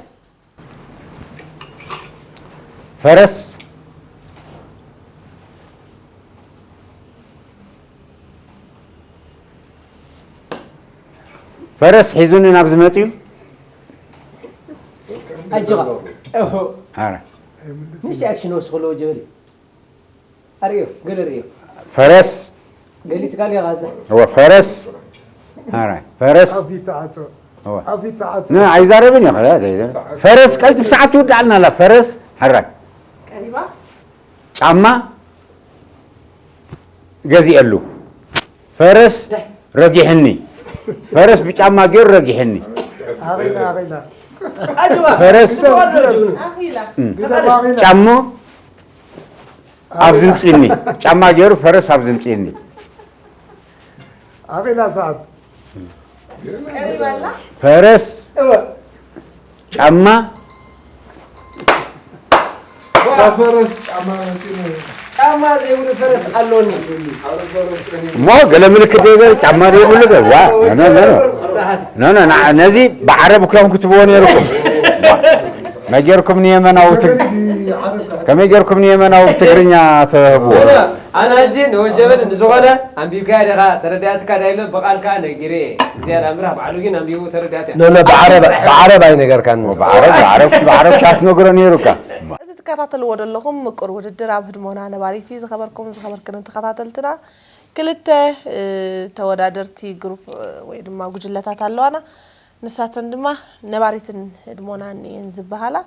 ፈረስ። ፈረስ ሒዙኒ ናብ ዝመጽእ እዩ። ኣጆኻ። እሆ። ኣረ። ንእሽተይ ኣክሽን ወስኸሉ ወጀበል እዩ። ኣርእዮ፣ ገለ ርእዮ። ፈረስ። ገሊጽካ ዲኻ እዛ? እወ፣ ፈረስ። ኣረ፣ ፈረስ። ኣፍ ይተዓጾ። እወ። ኣፍ ይተዓጾ። ነ፣ ኣይዛረብን እዩ፣ ከዛ ዘይዛረብ። ፈረስ ቀልጥፍ ሰዓት ትውድኣልና ኣላ፣ ፈረስ። ሕራይ። ቀሪባ? ጫማ ገዚኤሉ። ፈረስ ዳይ። ረጊሕኒ። ፈረስ ብጫማ ገይሩ ረጊሕኒ። ኣኺላ፣ ኣኺላ። ኣጅዋ። ፈረስ። ጽቡቕ ኣሎ ጅግኑ። ኣኺላ። እም። ግደፍ ኣኺላ። ጫሞ ኣብ ዝምጺኒ። ጫማ ገይሩ ፈረስ ኣብ ዝምጺኒ። ኣኺላ ሰዓት። ቀሪባ ኣላ። ፈረስ። እወ። ጫማ። ፈረስ ጫማ መጺኒ። ጫማ ዘይብሉ ፈረስ ኣሎኒ። እሞ ገለ ምልክት ዘይገ-፣ ጫማ ዘይብሉ ገ-፣ ዋ፣ ኖ፣ ኖ፣ ኖ፣ ኖ። ኖ፣ ኖ፣ ና-፣ ነዚ ብዓረብ እኮ እዮም ክትብዎ ነይርኩም። ዋ። ከመይ ጌርኩም ንየመናዊ ትግ- ከመይ ጌርኩም ንየመናዊ ትግርኛ ተህብዎ? ኣነ ሕጂ ንወጀበን እንዝኾነ ኣንቢብካያ ዲኻ ተረዳእትካ ዳይሎ ብቓልካ ነጊረ እየ። እግዚኣብሔር ኣምላኽ ባዕሉ ግን ኣንቢቡ ተረዳእት እያ። ኖ ኖ ብዓረብ ብዓረብ ኣይነገርካን። ብዓረብ ብዓረብ ብዓረብ ሻት ነግሮ ነይሩካ። እዚ ትከታተልዎ ዘለኹም ምቁር ውድድር ኣብ ህድሞና ነባሪት እዩ። ዝኸበርኩም ዝኸበርክን ተኸታተልትና ክልተ ተወዳደርቲ ግሩፕ ወይ ድማ ጉጅለታት ኣለዋና። ንሳተን ድማ ነባሪትን ህድሞናን እየን ዝበሃላ።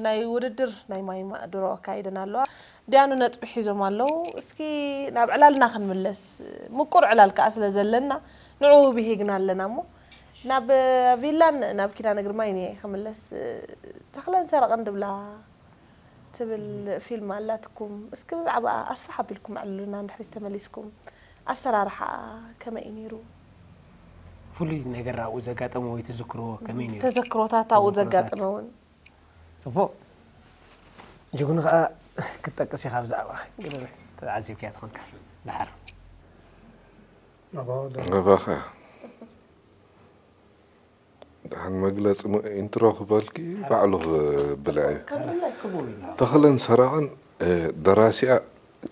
ናይ ውድድር ናይ ማይ ማእድሮ ኣካይደን ኣለዋ። ዲያኑ ነጥቢ ሒዞም ኣለዉ። እስኪ ናብ ዕላልና ክንምለስ፣ ምቁር ዕላል ከኣ ስለ ዘለና ንዕኡ ብሂግና ኣለና እሞ ናብ ቪላን ናብ ኪዳነ ግርማይን እየ ክምለስ። ተኽለን ሰረቐን ድብላ ትብል ፊልም ኣላትኩም። እስኪ ብዛዕባኣ ኣስፍሕ ኣቢልኩም ኣዕልሉና እንድሕሪ ተመሊስኩም። ኣሰራርሓኣ ከመይ እዩ ነይሩ? ፍሉይ ነገር ኣብኡ ዘጋጠመ ወይ ትዝክርዎ ከመይ ነይሩ? ተዘክሮታት ኣብኡ ዘጋጠመ እውን ፅቡቕ ጅጉኑ ከዓ ክትጠቅስ ኢኻ ብዛዕባ ተዓዚብካያ ትኾንካ ድሓር ናባኻ ደሓን መግለፂ ኢንትሮ ክበልኪ ባዕሉ ክብላ እዩ። ተኽለን ሰራቕን ደራሲኣ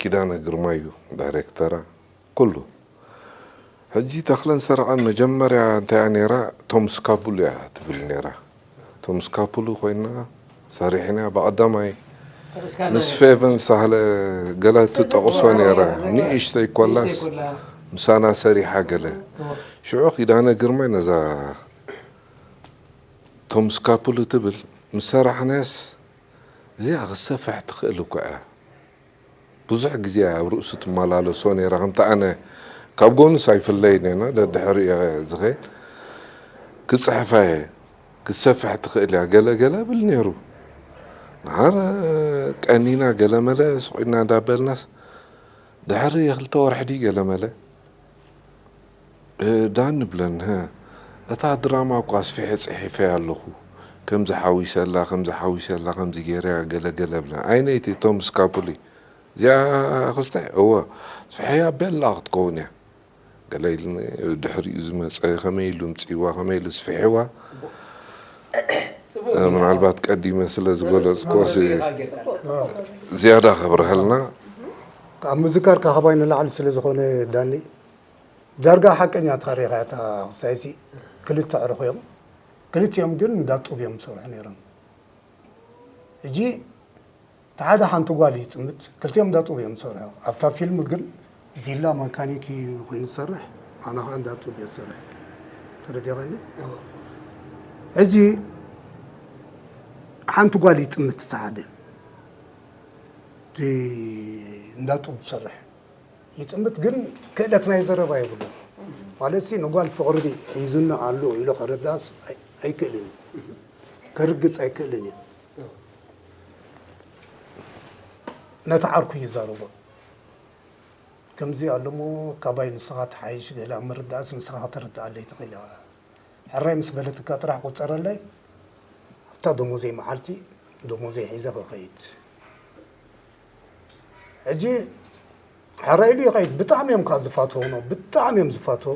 ኪዳነ ግርማ እዩ ዳይሬክተራ ኩሉ። ሕጂ ተኽለን ሰራቕን መጀመርያ እንታይ እያ ነይራ? ቶም ስካፑል እያ ትብል ነይራ። ቶም ስካፑል ኮይና ሰሪሕና ብቐዳማይ ምስ ፌቨን ሳህለ ገለ ትጠቕሶ ነይራ። ንእሽተይ ኮላስ ምሳና ሰሪሓ ገለ። ሽዑ ኪዳነ ግርማይ ነዛ ቶም ስካፑል ትብል ምስ ሰራሕናያስ እዚኣ ክትሰፍሕ ትኽእል እኮ እያ። ብዙሕ ግዜ ኣብ ርእሱ ትመላለሶ ነይራ። ከምቲ ኣነ ካብ ጎኑስ ኣይፍለይን እየ፣ ደድሕሪኡ እየ ዝኸይድ። ክጽሕፋ እየ፣ ክትሰፍሕ ትኽእል እያ፣ ገለ ገለ እብል ነይሩ። ንሓደ ቀኒና ገለ መለ ስቕ ኢልና እንዳበልናስ ድሕሪ ክልተ ወርሒ ድዩ ገለ መለ ዳኒ ብለን፣ እታ ድራማ እኮ ኣስፊሐ ጽሒፈያ ኣለኹ፣ ከምዚ ሓዊሰላ፣ ከምዚ ሓዊሰላ፣ ከምዚ ገይረያ ገለ ገለ ብለን። ኣይነይቲ ቶም ስካፑሊ እዚኣ ክስታይ እወ ኣስፊሐያ ቤላ ክትከውን እያ ገለ ኢሉኒ። ድሕሪኡ ዝመጸ ከመይ ኢሉ ምጽእዋ፣ ከመይ ኢሉ ኣስፊሕዋ። ምናልባት ቀዲመ ስለ ዝገለጽኩ ዝያዳ ከብርሀልና። ካብ ምዝካር ካኻባይ ንላዕሊ ስለ ዝኾነ ዳኒ ዳርጋ ሓቀኛ ታሪኽ እያ እታ ክሳይሲ ክልተ ኣዕሩኽ እዮም። ክልቲኦም ግን እንዳ ጡብ እዮም ዝሰርሑ ነይሮም። ሕጂ እቲ ሓደ ሓንቲ ጓል ይጥምት፣ ክልቲኦም እንዳ ጡብ እዮም ዝሰርሑ። ኣብታ ፊልም ግን ቪላ መካኒክ እዩ ኮይኑ ዝሰርሕ፣ ኣነ ከዓ እንዳ ጡብ እየ ዝሰርሕ። ተረዲእካኒ? ሕጂ ሓንቲ ጓል ይጥምት እቲ ሓደ እቲ እንዳ ጡብ ዝሰርሕ ይጥምት ግን ክእለት ናይ ዘረባ የብሉን። ማለት ሲ ንጓል ፍቕሪ ሒዙኒ ኣሎ ኢሉ ከረዳእስ ኣይክእልን እዩ። ከርግጽ ኣይክእልን እዩ። ነቲ ዓርኩ ይዛረቦ። ከምዚ ኣሎ እሞ ካባይ ንስኻ ትሓይሽ ገለ ኣብ ምርዳእስ ንስኻ ከተርድኣለይ ትኽእል ኢኻ። ሕራይ ምስ በለትካ ጥራሕ ቁጸረለይ፣ ኣብታ ደሞዘይ መዓልቲ ደሞዘይ ሒዘ ክኸይድ። ሕጂ ሕራይ ኢሉ ይኸይድ። ብጣዕሚ እዮም ከዓ ዝፋትዎ ነው፣ ብጣዕሚ እዮም ዝፋትዎ።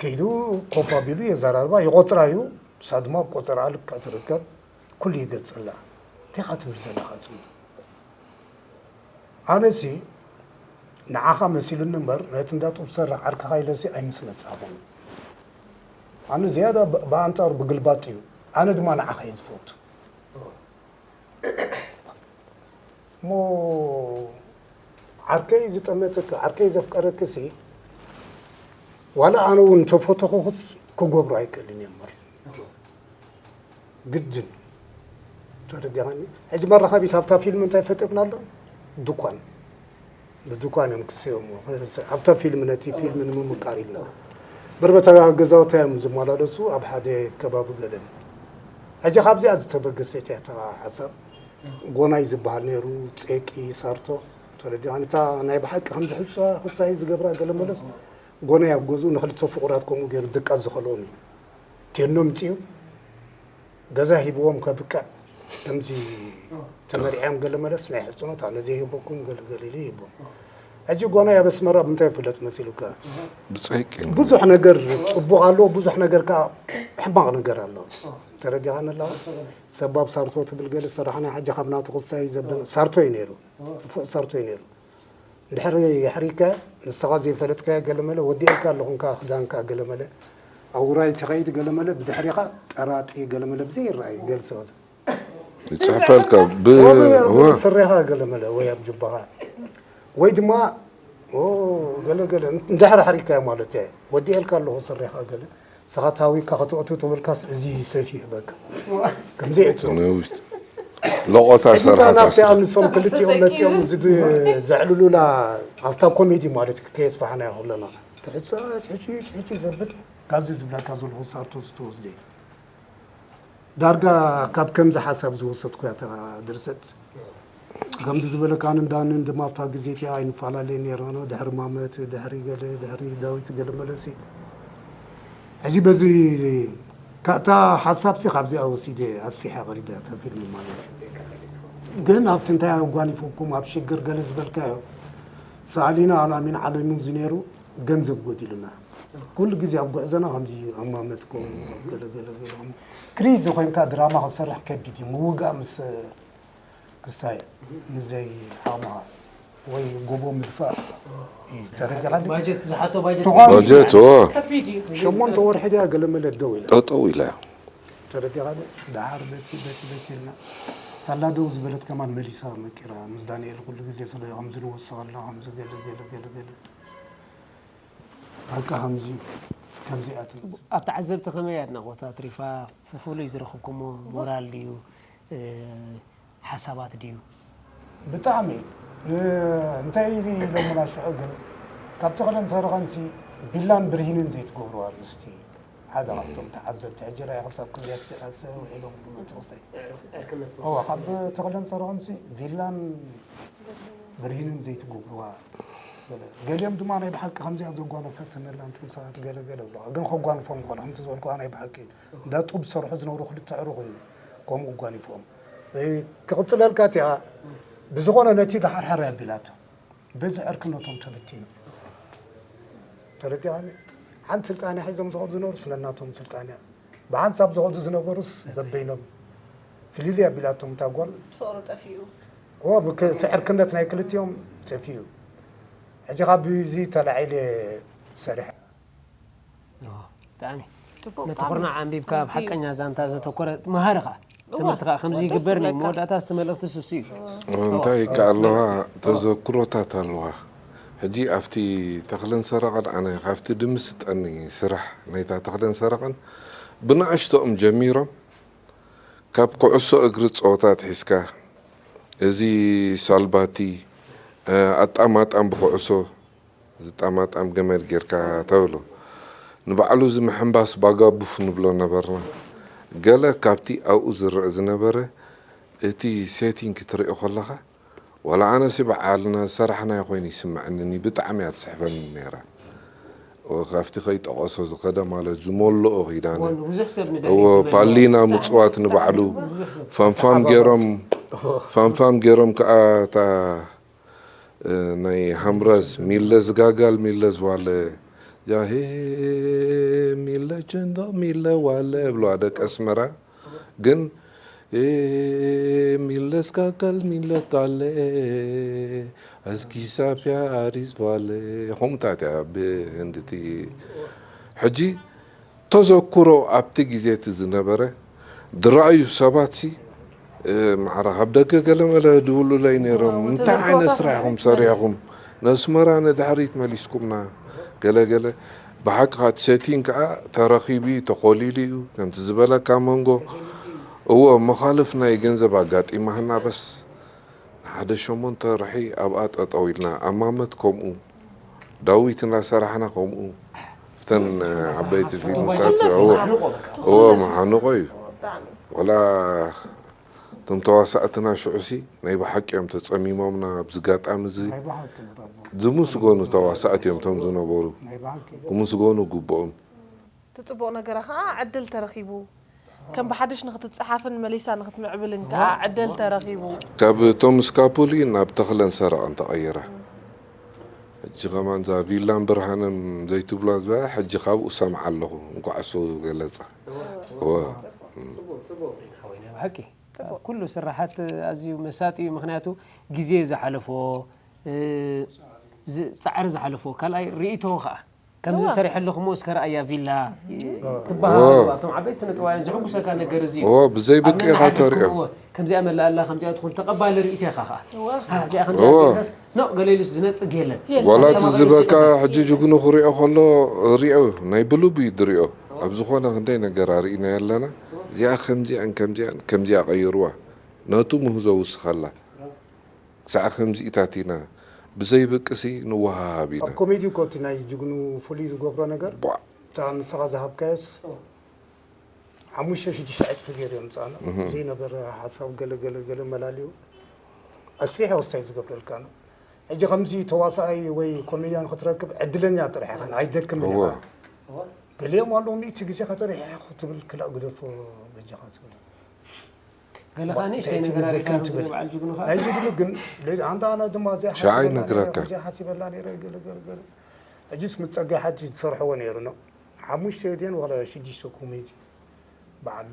ከይዱ ኮፍ ኣቢሉ የዘራርባ፣ ይቆፅራ እዩ። ንሳ ድማ ኣብ ቆፀራ ልክዕ ትርከብ፣ ኩሉ ይገልፀላ። እንታይ ኢኻ ትብል ዘለኻ ትብል። ኣነሲ ንዓኻ መሲሉኒ እምበር ነቲ እንዳ ጡብ ዝሰርሕ ዓርክኻ ኢለሲ ኣይምስ መጻኹን። ኣነ ዝያዳ ብኣንጻሩ ብግልባጥ እዩ። ኣነ ድማ ንዓኻ እየ ዝፈቱ። እሞ ዓርከይ ዝጠመተኪ ዓርከይ ዘፍቀረኪሲ ዋላ ኣነ እውን እንተፈተኹስ ክገብሮ ኣይክእልን እየ እምበር ግድን ተረዲኻኒ። ሕጂ መራኸቢት ኣብታ ፊልም እንታይ ፈጢርና ኣሎ? ድኳን ብድኳን እዮም ክስየሙ ኣብታ ፊልም ነቲ ፊልም ንምምቃር ኢልና በርበታ ገዛውታ እዮም ዝመላለሱ ኣብ ሓደ ከባቢ ገለን ሕጂ ካብዚኣ ዝተበገሰት እያ እታ ሓሳብ ጎናይ ዝበሃል ነይሩ ጼቂ ሳርቶ ተረዲኻኒ እታ ናይ ብሓቂ ከምዚ ሕፃ ክሳይ ዝገብራ ገለ መለስ ጎናይ ኣብ ገዝኡ ንክልተ ፍቑራት ከምኡ ገይሩ ድቃስ ዝኸልኦም እዩ ቴኖ ምፅኡ ገዛ ሂብዎም ከብቅዕ ከምዚ ተመሪዕዮም ገለ መለስ ናይ ሕፅኖት ኣነ ዘይህበኩም ገለገለ ኢሉ ይህቦም ሕጂ ጓናይ ኣብ ኣስመራ ብምንታይ ይፍለጥ መሲሉካ? ብፀይቂ ብዙሕ ነገር ፅቡቕ ኣሎ፣ ብዙሕ ነገር ከዓ ሕማቕ ነገር ኣሎ። ተረዲኻኒ ኣለኻ? ሰብ ኣብ ሳርቶ ትብል ገለ ሰራሕና ሕጂ ካብ ናቱ ክሳይ ዘብል ሳርቶ እዩ ነይሩ። ክፉእ ሳርቶ እዩ ነይሩ። እንድሕር የሕሪካ ንስኻ ዘይፈለጥካዮ ገለመለ ወዲኤልካ ኣለኹ እንካ ክዳንካ ገለመለ ኣብ ውራይ ትኸይድ ገለመለ ብድሕሪኻ ጠራጢ ገለመለ ብዘይ ይረኣዩ ገለ ሰባት ይፅሕፈልካ ብ ወይ እወ ኣብ ስሬኻ ገለመለ ወይ ኣብ ጅባኻ ወይ ድማ ኦ፣ ገለ ገለ እንድሕር ኣሕሪካዮ ማለት እየ ወዲኤልካ ኣለኹ ስሬኻ ገለ ንስኻ ታዊካ ክትእቱ ተበልካስ እዚ ሰይፊ ይህበካ ከምዚ እቱ ናይ ውሽጢ ለቆታ ሕጂ እታ ሰርሓት ናብቲ ኣስር ኣንሶም ክልቲኦም መፂኦም ዝድ- ዘዕልሉላ ኣብታ ኮሜዲ ማለት እዩ ከየስፋሕናዮ ከለና ትሕፀ ሕጭ ሕጭ ዘብል ካብዚ ዝብለካ ዘለኹ ሳርቶ ዝተወስደ እዩ ዳርጋ ካብ ከምዚ ሓሳብ ዝወሰድኩ እያ እታ ድርሰት ከምዚ ዝበለካን እንዳንን ድማ ኣብታ ግዜ እቲኣ ኣይንፈላለየ ነርና ድሕሪ ማመት ድሕሪ ገለ ድሕሪ ዳዊት ገለ መለሲ ሕጂ በዚ እታ ሓሳብሲ ካብዚኣ ወሲደ ኣስፊሐ ኣቕሪበ እያ እታ ፊልም ማለት እዩ ግን ኣብቲ እንታይ ኣጓኒፈኩም ኣብ ሽግር ገለ ዝበልካዮ ሰኣሊና ኣልኣሚን ዓለሙ እዚ ነይሩ ገንዘብ ጎዲሉና ኩሉ ግዜ ኣብ ጉዕዞና ከምዚ እዩ ኣብ ማመት ከምኡ ኣብ ገለ ገለ ገለ ከምኡ ክሪዚ ኮይንካ ድራማ ክትሰርሕ ከቢድ እዩ ምውጋእ ምስ ክስታይ ንዘይ ዓቕምኻ ወይ ጎቦ ምድፋእ እዩ ተረዲኻኒ ባጀት ዝሓቶ ባጀት ተቋም በጀት ኦ ከቢድ እዩ ሸሞንተ ወርሒ ድያ ገለ መለ ደው ኢላ ጠጠው ኢላ ተረዲኻኒ ደሓር በቲ በቲ በቲ ኢልና ሳላ ደው ዝበለት ከማን መሊሳ መቂራ ምስ ዳንኤል ኩሉ ግዜ ስለ ከምዚ ንወስኽ ኣለና ከምዚ ገለ ገለ ገለ ገለ በቃ ከምዚ ከምዚኣ ትመስል ኣብ ተዓዘብቲ ከመይ ኣድናቖት ኣትሪፋ ብፍሉይ ዝረኽብኩሞ ሞራል ድዩ ሓሳባት ድዩ ብጣዕሚ እንታይ ኢሎምና ሽዑ ግን ካብ ተኽለን ሰረቐንሲ ቢላን ብርሂንን ዘይትገብሩ ኣርእስቲ ሓደ ካብቶም ተዓዘብቲ ሕጂ ራእይ ክሳብ ክልያስ ውዒሎም ብመንፈስታይ እዋ ካብ ተኽለን ሰረቐንሲ ቪላን ብርሂንን ዘይትገብርዋ ገለ ገሊኦም ድማ ናይ ብሓቂ ከምዚኣ ዘጓነፈትነላ እንትን ሰባት ገለ ገለ ብለዋ ግን ከጓንፎም ይኮን ከምቲ ዝበልኩዋ ናይ ብሓቂ እንዳ ጡብ ዝሰርሑ ዝነብሩ ክልተ ዕሩኽ እዩ ከምኡ ጓኒፎም ክቕፅለልካ እቲኣ ብዝኾነ ነቲ ድሓርሓር ኣቢላቶ በዚ ዕርክነቶም ተበቲኑ ተረዲኣኒ ሓንቲ ስልጣንያ ሒዞም ዝኸዱ ዝነበሩ ስለናቶም ስልጣንያ ብሓንሳብ ዝኸዱ ዝነበሩስ በበይኖም ፍልልይ ኣቢላቶም እታ ጓል ፍቕሪ ጠፊኡ እዎ እቲ ዕርክነት ናይ ክልቲኦም ጠፊኡ ሕጂ ካብ እዚ ተላዒለ ሰሪሐ ብጣዕሚ ነቲ ኩርናዕ ኣንቢብካ ኣብ ሓቀኛ ዛንታ ዘተኮረ መሃሪ ከዓ ትምህርቲ ከዓ ከምዚ ይግበር ኒ መወዳእታ ዝቲ መልእኽቲ ስሱ እዩ እንታይ ይከኣለዋ ተዘክሮታት ኣለዋ ሕጂ ኣብቲ ተኽለን ሰረቐን ኣነ ካብቲ ድምስጠኒ ስራሕ ናይታ ተኽለን ሰረቐን ብንኣሽቶኦም ጀሚሮም ካብ ኩዕሶ እግሪ ፀወታ ኣትሒዝካ እዚ ሳልባቲ ኣጣማጣም ብኩዕሶ ዝጣማጣም ገመድ ጌርካ ተብሎ ንባዕሉ እዚ ምሕንባስ ባጋቡፍ ንብሎ ነበርና ገለ ካብቲ ኣብኡ ዝረአ ዝነበረ እቲ ሴቲንግ ክትሪኦ ከለኻ ዋላ ኣነሲ በዓልና ዝሰራሕናዮ ኮይኑ ይስምዐኒ ብጣዕሚ እያ ትስሕበኒ ነይራ ካብቲ ከይጠቐሶ ዝኸደ ማለት ዝመልኦ ኺዳነ እዎ ፓሊና ምፅዋት ንባዕሉ ፋንፋም ገይሮም ፋንፋም ገይሮም ከዓ እታ ናይ ሃምረዝ ሚለ ዝጋጋል ሚለ ዝዋለ ያሄ ሚለ ቸንዶ ሚለ ዋለ ብለዋ ደቂ ኣስመራ ግን ሚለ ዝጋጋል ሚለ ጋለ እስኪ ሳፊያ ኣሪዝ ዋለ ከምኡታት እያ ብህንድቲ ሕጂ ተዘክሮ ኣብቲ ግዜ እቲ ዝነበረ ዝረኣዩ ሰባት ሲ ማዕረ ካብ ደገ ገለመለ ድውሉለይ ነይሮም እንታይ ዓይነት ስራሕ ኢኹም ሰሪሕኹም ነስመራ ንድሕሪት መሊስኩምና ገለገለ ብሓቂ እቲ ሴቲን ከዓ ተረኺቡ እዩ ተኾሊሉ እዩ ከምቲ ዝበለካ መንጎ እዎ መኻልፍ ናይ ገንዘብ ኣጋጢማህና በስ ንሓደ ሸሞንተ ወርሒ ኣብኣ ጠጠው ኢልና ኣማመት ከምኡ ዳዊት እናሰራሕና ከምኡ እተን ዓበይቲ ፊልምታት እዎ መሓንቆ እዩ ወላ እቶም ተዋሳእትና ሽዑሲ ናይ ብሓቂ እዮም ተፀሚሞምና ኣብዚ ጋጣሚ እዚ ዝምስገኑ ተዋሳእቲ እዮም እቶም ዝነበሩ ክምስገኑ ግብኦም እቲ ፅቡቕ ነገራ ከዓ ዕድል ተረኺቡ ከም ብሓድሽ ንክትፀሓፍን መሊሳ ንክትምዕብልን ከዓ ዕድል ተረኺቡ ካብ ቶም ስካፑሊ ናብ ተኽለን ሰረቐን ተቐይረ ሕጂ ከማን እዛ ቪላን ብርሃንን ዘይትብላ ዝበ ሕጂ ካብኡ ሰምዓ ኣለኹ። እንኳዕ እሱ ገለጻ። እወ። ብሓቂ ኩሉ ስራሓት ኣዝዩ መሳጢ እዩ። ምክንያቱ ግዜ ዝሓለፎ እ፣ ዝ- ፃዕሪ ዝሓለፎ ካልኣይ ርእይቶ ከዓ ከምዚ ሰሪሐ ኣለኹ ሞ እስከ ረኣያ ቪላ ትበሃሉ ኣብቶም ዓበይቲ ስነ ጥበባውያን ዝሕጉሰካ ነገር እዚ እዩ። እዎ፣ ብዘይ ብቂ ኣብ ኢኻ ተሪኦ። ነንሓድሕድኩም እዎ፣ ከምዚኣ መላ ኣላ ከምዚኣ ትኹን ተቐባሊ ርእይቶ ኢኻ ከዓ ሃ፣ እዚኣ ከምዚኣ እዎ። ጌርካስ ኖ ገለ ኢሉስ ዝነጽግ የለን። ዋላ እቲ ተባሂሉ ዝበካ ይስቀል። ሕጂ ጅግኑ ክሪኦ ከሎ ሪኦ ናይ ብልቡ እዩ ድሪኦ። ኣብ ዝኾነ ክንደይ ነገር ኣርኢና ኣለና። እዚኣ ከምዚኣን ከምዚኣን ከምዚኣ ቀይርዋ ነቱ ምህዞ ውስኸላ። ክሳዕ ከምዚኢታት ኢና ብዘይ ብቅሲ ንወሃሃብ ኢና። ኣብ ኮሜዲ እኮ እቲ ናይ ጅግኑ ፍሉይ ዝገብሮ ነገር ቧዕ እታ ንስኻ ዝሃብካዮስ ሓሙሽተ ሽዱሽተ ዕፅፊ ገይሩ የምፅኣና ዘይነበረ ሓሳብ ገለ ገለ ገለ መላልዩ ኣስፊሑ ክስታይ ዝገብረልካ ነው። ሕጂ ከምዚ ተዋሳኣይ ወይ ኮሜድያን ክትረክብ ዕድለኛ ጥራሕ ኢኻ ኣይደክምን እወ። ኢኻ። ገሊኦም ኣለዉ ሚእቲ ግዜ ከተሪሕ ክትብል ክላእ ግደፎ በጃኻ ትብል። ገለ ከዓ ንእሽተይ ነገር ኣሪእካ ከምዚ በዓል ጅግኑ ከዓ ናይ ጅግኑ ግን ኣንታ ኣነ ድማ እዚኣ ሸዓ ሓሲበላ ነይረ፣ ይነግረካ። እዚኣ ሓሲበላ ነይረ ገለ ገለ ገለ። ሕጂስ ምስ ፀጋይ ሓድሽ ዝሰርሕዎ ነይሩ ነው። ሓሙሽተ ድየን ዋላ ሽዱሽተ ኮሜዲ በዓል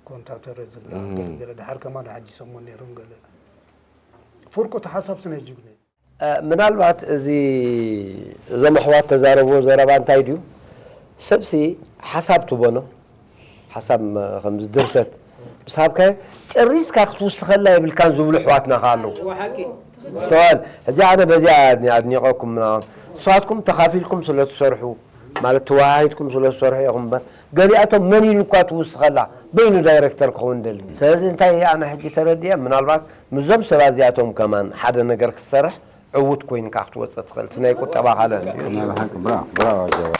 ኮንታተረ ዝብላ ገለ ገለ ድሓር ከማን ሓዲሶሞ ነይሮም ገለ ፍርቁ ተሓሳብ ስነ ጅግኑ እዩ። ምናልባት እዚ እዞም ኣሕዋት ተዛረብዎ ዘረባ እንታይ ድዩ? ሰብሲ ሓሳብ ትቦኖ ሓሳብ ከምዚ ድርሰት ምስ ሃብካዮ ጨሪስካ ክትውስኸላ የብልካን ዝብሉ ኣሕዋትና ከ ኣለዉ። ምስተዋል ሕዚ ኣነ በዚኣ ኣድኒቐኩም ምናምን ንስኻትኩም ተኻፊልኩም ስለ ትሰርሑ ማለት ተወሃሂድኩም ስለ ትሰርሑ ኢኹም እምበር ገሊኣቶም መን ኢሉ እኳ ትውስኸላ በይኑ ዳይረክተር ክኸውን ደሊ። ስለዚ እንታይ ኣነ ሕጂ ተረዲአ ምናልባት ምዞም ሰባት እዚኣቶም ከማን ሓደ ነገር ክትሰርሕ ዕዉት ኮይንካ ክትወፅእ ትኽእል እቲ ናይ ቁጠባ ካልእ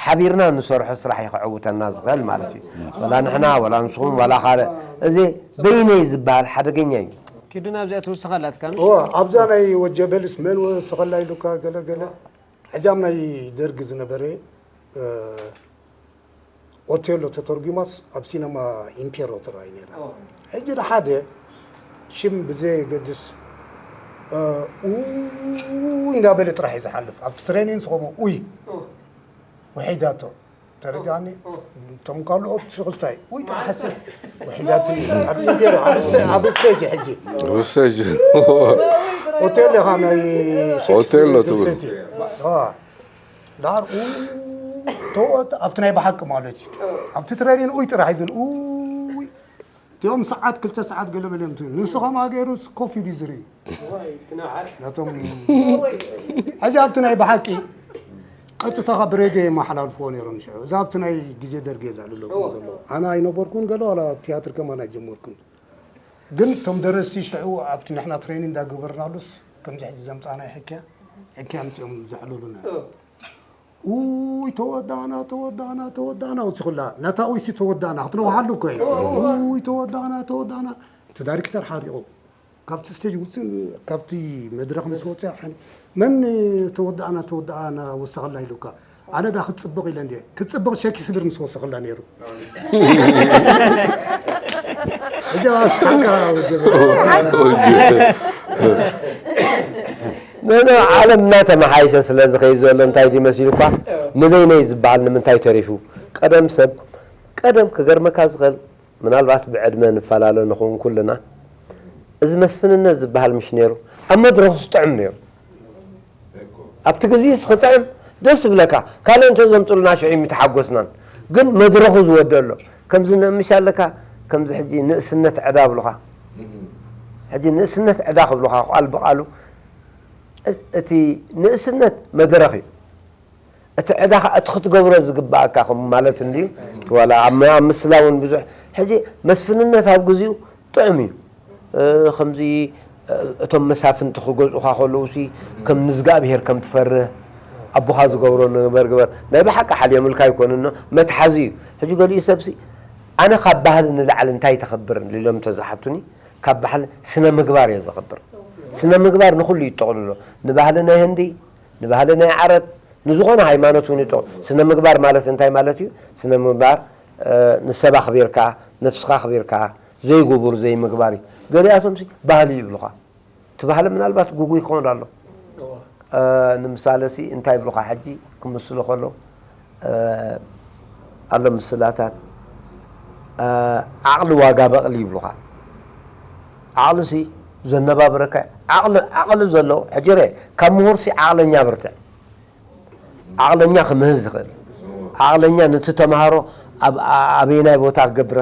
ሓቢርና ንሰርሖ ስራሕ እዩ ከዕውተና ዝኽእል ማለት እዩ። ወላ ንሕና ወላ ንስኹም ወላ ካልእ እዚ በይነይ ዝበሃል ሓደገኛ እዩ። ኪዱ ናብዚኣ ትውስኻ ኣላትካ ምሽ? እወ ኣብዛ ናይ ወጀበልስ መን ወሰኸላ ኢሉካ ገለ ገለ ሕጃም ናይ ደርግ ዝነበረ ኦቴሎ ተተርጒማስ ኣብ ሲነማ ኢምፔሮ ትረኣይ ነይራ። ሕጂ ንሓደ ሽም ብዘየገድስ ኡይ እንዳበለ ጥራሕ እዩ ዝሓልፍ። ኣብቲ ትሬኒን ዝኸሞ ኡይ ውሒዳቶ ተረዲኣኒ። እቶም ካልኦት ሽቕልታይ ኡይ ጥራሕ ሓስብ ውሒዳትኒ ኣብ ኢምፔሮ ኣብ ስቴጅ ሕጂ ኦቴሎ ኢኻ ናይ ኦቴሎ ትብል። ዳር ተወት ኣብቲ ናይ ብሓቂ ማለት እዩ። ኣብቲ ትሬኒን ኡይ ጥራሕ እዩ ዝብል ኡይ እቲኦም ሰዓት ክልተ ሰዓት ገለ በለ እዮም ትብል ንሱ ከምኣ ገይሩ ኮፍ ኢሉ ዝርኢ ነቶም ሕጂ ኣብቲ ናይ ብሓቂ ቀጥታ ካብ ብሬድዮ የመሓላልፍዎ ነይሮም ሽዑ እዛ ኣብቲ ናይ ግዜ ደርጊ እየ ዘዕልለኩም ዘሎ ኣነ ኣይነበርኩን ገለ ዋላ ቲያትር ከማን ኣይጀመርኩን ግን እቶም ደረስቲ ሽዑ ኣብቲ ንሕና ትሬኒን እንዳገበርናሉስ ከምዚ ሕጂ ዘምፃእናዮ ሕክያ ሕክያ ኣምፂኦም ዘዕልሉና ኡይ ተወዳእና ተወዳእና ተወዳእና ወሲኹላ ነታ ኡይሲ ተወዳእና ክትነውሓሉ እኮ እዩ ኡይ ተወዳእና ተወዳእና እቲ ዳይሬክተር ሓሪቑ ካብቲ ስቴጅ ውፅእ ካብቲ መድረኽ ምስ ወፅእ ሓኒ መን ተወዳእና ተወዳእና ወሰኸላ ኢሉካ ኣነ ዳ ክትፅብቕ ኢለ እንድየ ክትፅብቕ ሸክስፒር ምስ ወሰኸላ ነይሩ ሕጂ ኣስሓቃ ወጀበ ንኖ ዓለም እናተመሓይሰ ስለ ዝኸይድ ዘሎ እንታይ ድዩ መሲሉኳ ንበይነይ ዝበሃል ንምንታይ ተሪፉ ቀደም ሰብ ቀደም ክገርመካ ዝኽእል ምናልባት ብዕድመ ንፈላለ ንኸውን ኩልና እዚ መስፍንነት ዝበሃል ምሽ ነይሩ ኣብ መድረኹ ዝጥዕም ነይሩ ኣብቲ ግዜ ክጥዕም ደስ ዝብለካ ካልእ እንተዘምፅሉና ሽዑ ይምተሓጎስናን ግን መድረኹ ዝወደ ኣሎ ከምዚ ነምሽ ኣለካ ከምዚ ሕጂ ንእስነት ዕዳ ብሉኻ ሕጂ ንእስነት ዕዳ ክብሉኻ ቃል ብቃሉ እቲ ንእስነት መድረኽ እዩ እቲ ዕዳ ከዓ እቲ ክትገብሮ ዝግባኣካ ከም ማለት እንድዩ ዋላ ኣብ ምስላ እውን ብዙሕ ሕጂ መስፍንነት ኣብ ግዜኡ ጥዑም እዩ ከምዚ እቶም መሳፍንቲ ክገዝኡኻ ከለውሲ ከም ንዝጋብሄር ከም ትፈርህ ኣቦኻ ዝገብሮ ንግበር ግበር ናይ ብሓቂ ሓልዮምልካ ኣይኮኑን መትሓዚ እዩ ሕጂ ገሊኡ ሰብሲ ኣነ ካብ ባህሊ ንላዕሊ እንታይ ተኸብር ኢሎም እንተዝሓቱኒ ካብ ባህሊ ስነ ምግባር እየ ዘኽብር ስነ ምግባር ንኹሉ ይጠቕልሎ ንባህሊ ናይ ህንዲ ንባህሊ ናይ ዓረብ ንዝኾነ ሃይማኖት እውን ይጠቕልሎ ስነ ምግባር ማለት እንታይ ማለት እዩ ስነ ምግባር ንሰብ ኣኽቢርካ ነብስኻ ኣኽቢርካ ዘይጉቡር ዘይምግባር እዩ ገሊኣቶም ሲ ባህሊ ይብሉኻ እቲ ባህሊ ምናልባት ጉጉይ ክኾን ኣሎ ንምሳለሲ እንታይ ይብሉኻ ሕጂ ክምስሉ ከሎ ኣሎ ምስላታት ዓቕሊ ዋጋ በቕሊ ይብሉኻ። ዓቕሊ ሲ ዘነባብረካ ዓቕሊ ዓቕሊ ዘለዎ ሕጂ ርአ ካብ ምሁር ሲ ዓቕለኛ ብርትዕ ዓቕለኛ ክምህዝ ዝኽእል ዓቕለኛ ነቲ ተምሃሮ ኣብ ኣበየናይ ቦታ ክገብረ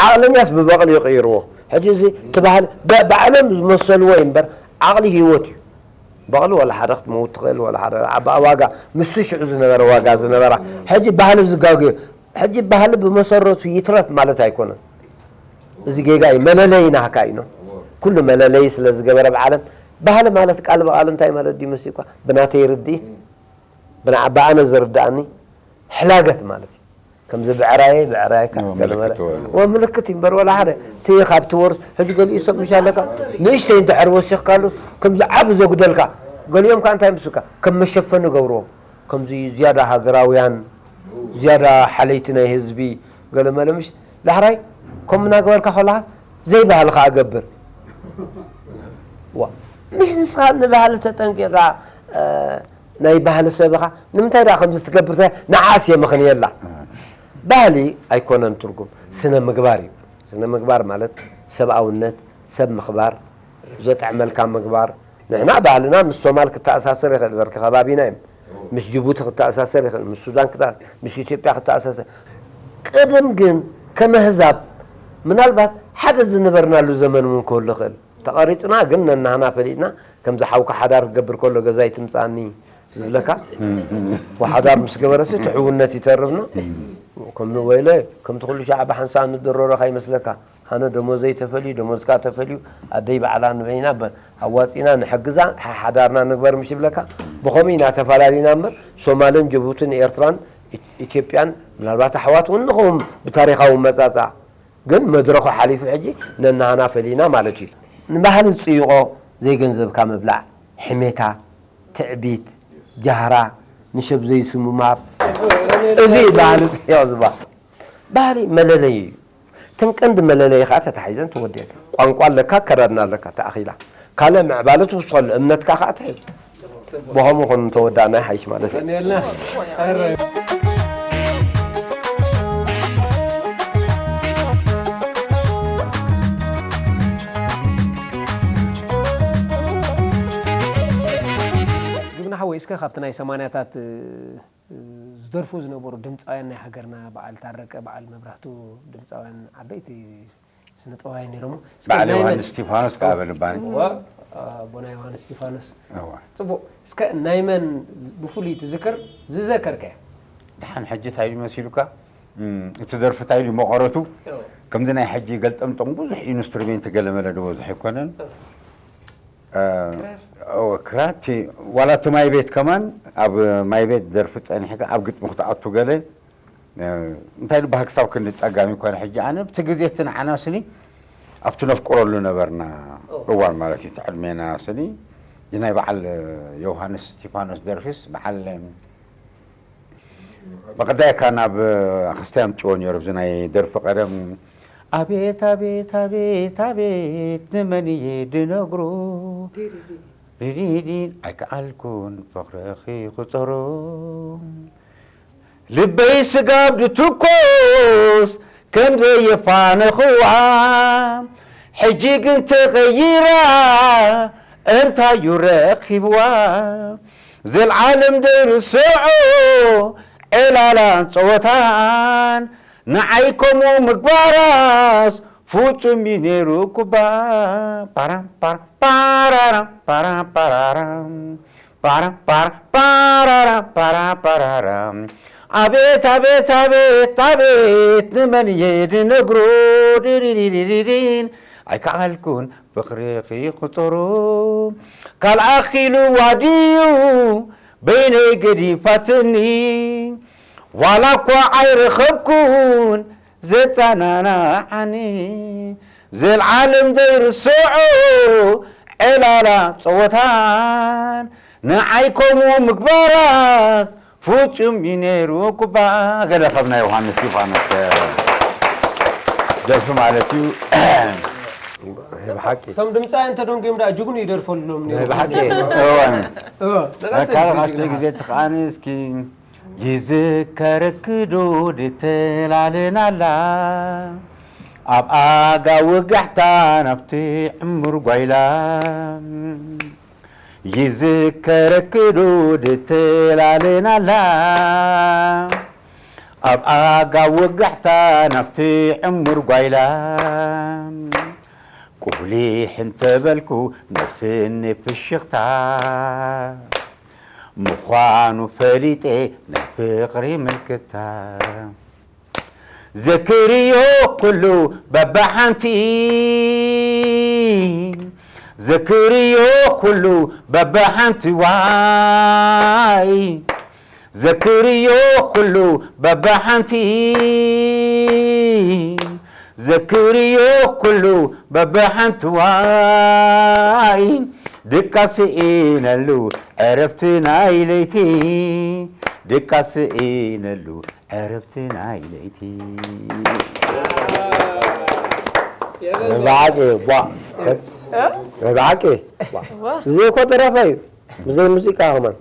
ዓቕለኛስ ብበቕሊ ይቕይርዎ። ሕጂ እዚ እቲ ባህሊ ባዕሎም ዝመሰልዎ እዩ እምበር ዓቕሊ ህይወት እዩ። በቕሊ ወላ ሓደ ክትመውት ትኽእል ወላ ሓደ ኣብ ዋጋ ምስቲ ሽዑ ዝነበረ ዋጋ ዝነበራ ሕጂ ባህሊ ዝጋግዮ ሕጂ ባህሊ ብመሰረቱ ይትረፍ ማለት ኣይኮነን። እዚ ጌጋ እዩ መለለይ ናህካ እዩ ነው ኩሉ መለለይ ስለ ዝገበረ ብዓለም ባህሊ ማለት ቃል ብቃል እንታይ ማለት ድዩ መሲልኳ ብናተይ ርድኢት ብኣነ ዝርድኣኒ ሕላገት ማለት እዩ። ከምዚ ብዕራየ ብዕራይካ ምልክት ወ ምልክት እዩ እምበር ወላ ሓደ እቲ ካብቲ ወርስ ሕጂ ገሊኡ ሰብ ምሽ ኣለካ ንእሽተይ እንድሕር ወሲኽካሉ ከምዚ ዓብ ዘጉደልካ ገሊኦም ከዓ እንታይ ምስልካ ከም መሸፈኒ ገብርዎ ከምዚ ዝያዳ ሃገራውያን ዝያዳ ሓለይቲ ናይ ህዝቢ ገለመለ ምሽ ዳሕራይ ከም እናገበርካ ከለካ ዘይባህልካ እገብር ዋ ምሽ ንስኻ ንባህሊ ተጠንቂቕካ ናይ ባህሊ ሰብኻ ንምንታይ ደኣ ከምዚ ትገብር ንዓስ የመኽንየላ ባህሊ ኣይኮነን ትርጉም ስነ ምግባር እዩ ስነ ምግባር ማለት ሰብኣውነት ሰብ ምኽባር ዘጥዕመልካ ምግባር ንሕና ባህልና ምስ ሶማል ክተኣሳሰር ይኽእል በርኪ ከባቢና እዮም ምስ ጅቡቲ ክተኣሳሰር ይኽእል ምስ ሱዳን ምስ ኢትዮጵያ ክተኣሳሰር ቅድም ግን ከመህዛብ ምናልባት ሓደ ዝንበርናሉ ዘመን እውን ክህሉ ይኽእል ተቐሪፅና ግን ነናህና ፈሊጥና ከምዚ ሓውካ ሓዳር ክገብር ከሎ ገዛይ ትምፃኒ ዝብለካ ሓዳር ምስ ገበረሲ ትሕውነት ይተርፍና ከምዚ ወይለ ከምቲ ኩሉ ሻዕ ብሓንሳእ ንድረሮ ካይመስለካ ኣነ ደሞዘይ ተፈልዩ ደሞዝካ ተፈልዩ ኣደይ ባዕላ ንበይና ኣዋፂና ንሕግዛ ሓዳርና ንግበር ምሽ ይብለካ ብኸምኡ ኢና ተፈላለዩና እምበር ሶማልን ጅቡትን ኤርትራን ኢትዮጵያን ምናልባት ኣሕዋት እውን ንኸውን ብታሪኻዊ መፃፃ ግን መድረኹ ሓሊፉ ሕጂ ነናህና ፈሊና ማለት እዩ። ንባህሊ ዝፅይቖ ዘይገንዘብካ ምብላዕ፣ ሕሜታ፣ ትዕቢት፣ ጃህራ፣ ንሸብ ዘይስሙ ምሃብ እዚ ባህሊ ፅይቕ ዝበሃል ባህሊ መለለዩ እዩ። እተን ቀንዲ መለለይኻ ተታሒዘን ተወዲአን። ቋንቋ ኣለካ፣ ኣከዳድና ኣለካ፣ ተኣኺላ። ካልእ ምዕባለ ትውስኸሉ፣ እምነትካ ከዓ ትሕዝ። ብኸምኡ ኮን እንተወዳእና ይሓይሽ ማለት እዩ። ጅግና ሓወይ እስከ ካብቲ ናይ ሰማንያታት ዝደርፉ ዝነበሩ ድምፃውያን ናይ ሃገርና በዓል ታረቀ በዓል መብራህቱ ድምፃውያን ዓበይቲ ስነ ጥበባውያን ነይሮሞ። እስከ በዓል ናይ መን- ዮሃንስ እስጢፋኖስ ከዓ በልባኒ። እዋ፣ ኣቦና ዮሃንስ እስጢፋኖስ። እዋ። ፅቡቅ። እስከ ናይ መን ብፍሉይ ትዝክር ዝዘከርከያ? ደሓን ሕጂ እንታይ ኢሉ መሲሉካ? እም፣ እቲ ደርፊ እንታይ ኢሉ መቐረቱ? እዋ። ከምዚ ናይ ሕጂ ገልጠምጠም ብዙሕ ኢንስትሩሜንት ገለመለ ዝበዝሕ ኣይኮነን። እዋ። እ፣ ክራር። እወ፣ ክራር እቲ ዋላ እቲ ማይ ቤት ከማን ኣብ ማይ ቤት ደርፊ ፀኒሕካ ኣብ ግጥሚ ክትኣቱ ገለ እንታይ ዝበሃል ክሳብ ክንዲ ጸጋሚ ኮነ። ሕጂ ኣነ ብቲ ግዜ እቲ ንዓና ስኒ ኣብቲ ነፍቅረሉ ነበርና እዋን ማለት እዩ። እቲ ዕድሜና ስኒ ናይ በዓል ዮውሃንስ እስቲፋኖስ ደርፊስ በዓል ብቐዳይ እካ ናብ ኣኽስታይ ኣምጺዎ ነይሩ። እዚ ናይ ደርፊ ቀደም ኣቤት ኣቤት ኣቤት ኣቤት ንመን እየ ድነግሮ ዲዲዲን ኣይከኣልኩን ፍቕርኺ ክጸሮ ልበይ ስጋብ ድትኮስ ከም ዘየፋነኽዋ ሕጂ ግን ተቐይራ እንታዩ ረኺብዋ ዘልዓለም ደይርስዖ ዕላላን ጸወታን ንዓይ ከምኡ ምግባራስ ፍጹም እዩ ነይሩ እኩባ ፓራም ፓራ ፓራራም ፓራም ፓራራም ፓራም ፓራ ፓራራም ፓራ ፓራራም ኣቤት ኣቤት ኣቤት ኣቤት ንመን እየ ድነግሮ ድሪሪሪሪን ኣይከኣልኩን ፍቕርኺ ክጸሮ ካልኣኺ ኢልዋ ድዩ በይነይ ገዲፋትኒ ዋላ እኳ ኣይረኸብኩን ዘጸናንዓኒ ዘልዓለም ዘይርስዖ ዕላላ ጸወታን ንዓይ ከምኡ ምግባራስ ፍጹም እዩ ነይሩ እኩባ ገለ ካብ ናይ ዮሃንስ እስጢፋኖስ ደርፊ ማለት እዩ። ብሓቂ እቶም ድምፃውያን ተደንጉዮም ደኣ ጅግኑ ይደርፈሎም ነይሩ። ናይ ብሓቂ እወ፣ ንቐጽል መካረ እስኪ ካብቲ ጅግና። ግዜ ተቃኒ እስኪ ይዝከረኪ ዶ ድተላለናላ ኣብ ኣጋ ወጋሕታ ናብቲ ዕሙር ጓይላ ይዝከረኪ ዶ ድተላለናላ ኣብ ኣጋ ወጋሕታ ናብቲ ዕሙር ጓይላ ቁሊሕ እንተበልኩ ነስኒ ፍሽኽታ ምዃኑ ፈሊጠ ናይ ፍቕሪ ምልክታ ዘክርዮ ኩሉ በብሓንቲ ዘክርዮ ኩሉ በብሓንቲ ዋይ ዘክርዮ ኩሉ በብሓንቲ ዘክርዮ ኩሉ በብሓንቲ ዋይ ድቃስ ኢነሉ ዕረፍቲ ናይ ለይቲ ድቃስ ኢነሉ ዕረፍቲ ናይ ለይቲ ብሓቂ ቧ ናይ ብሓቂ ብዘይ ኮ ደረፋ እዩ ብዘይ ሙዚቃ ከማን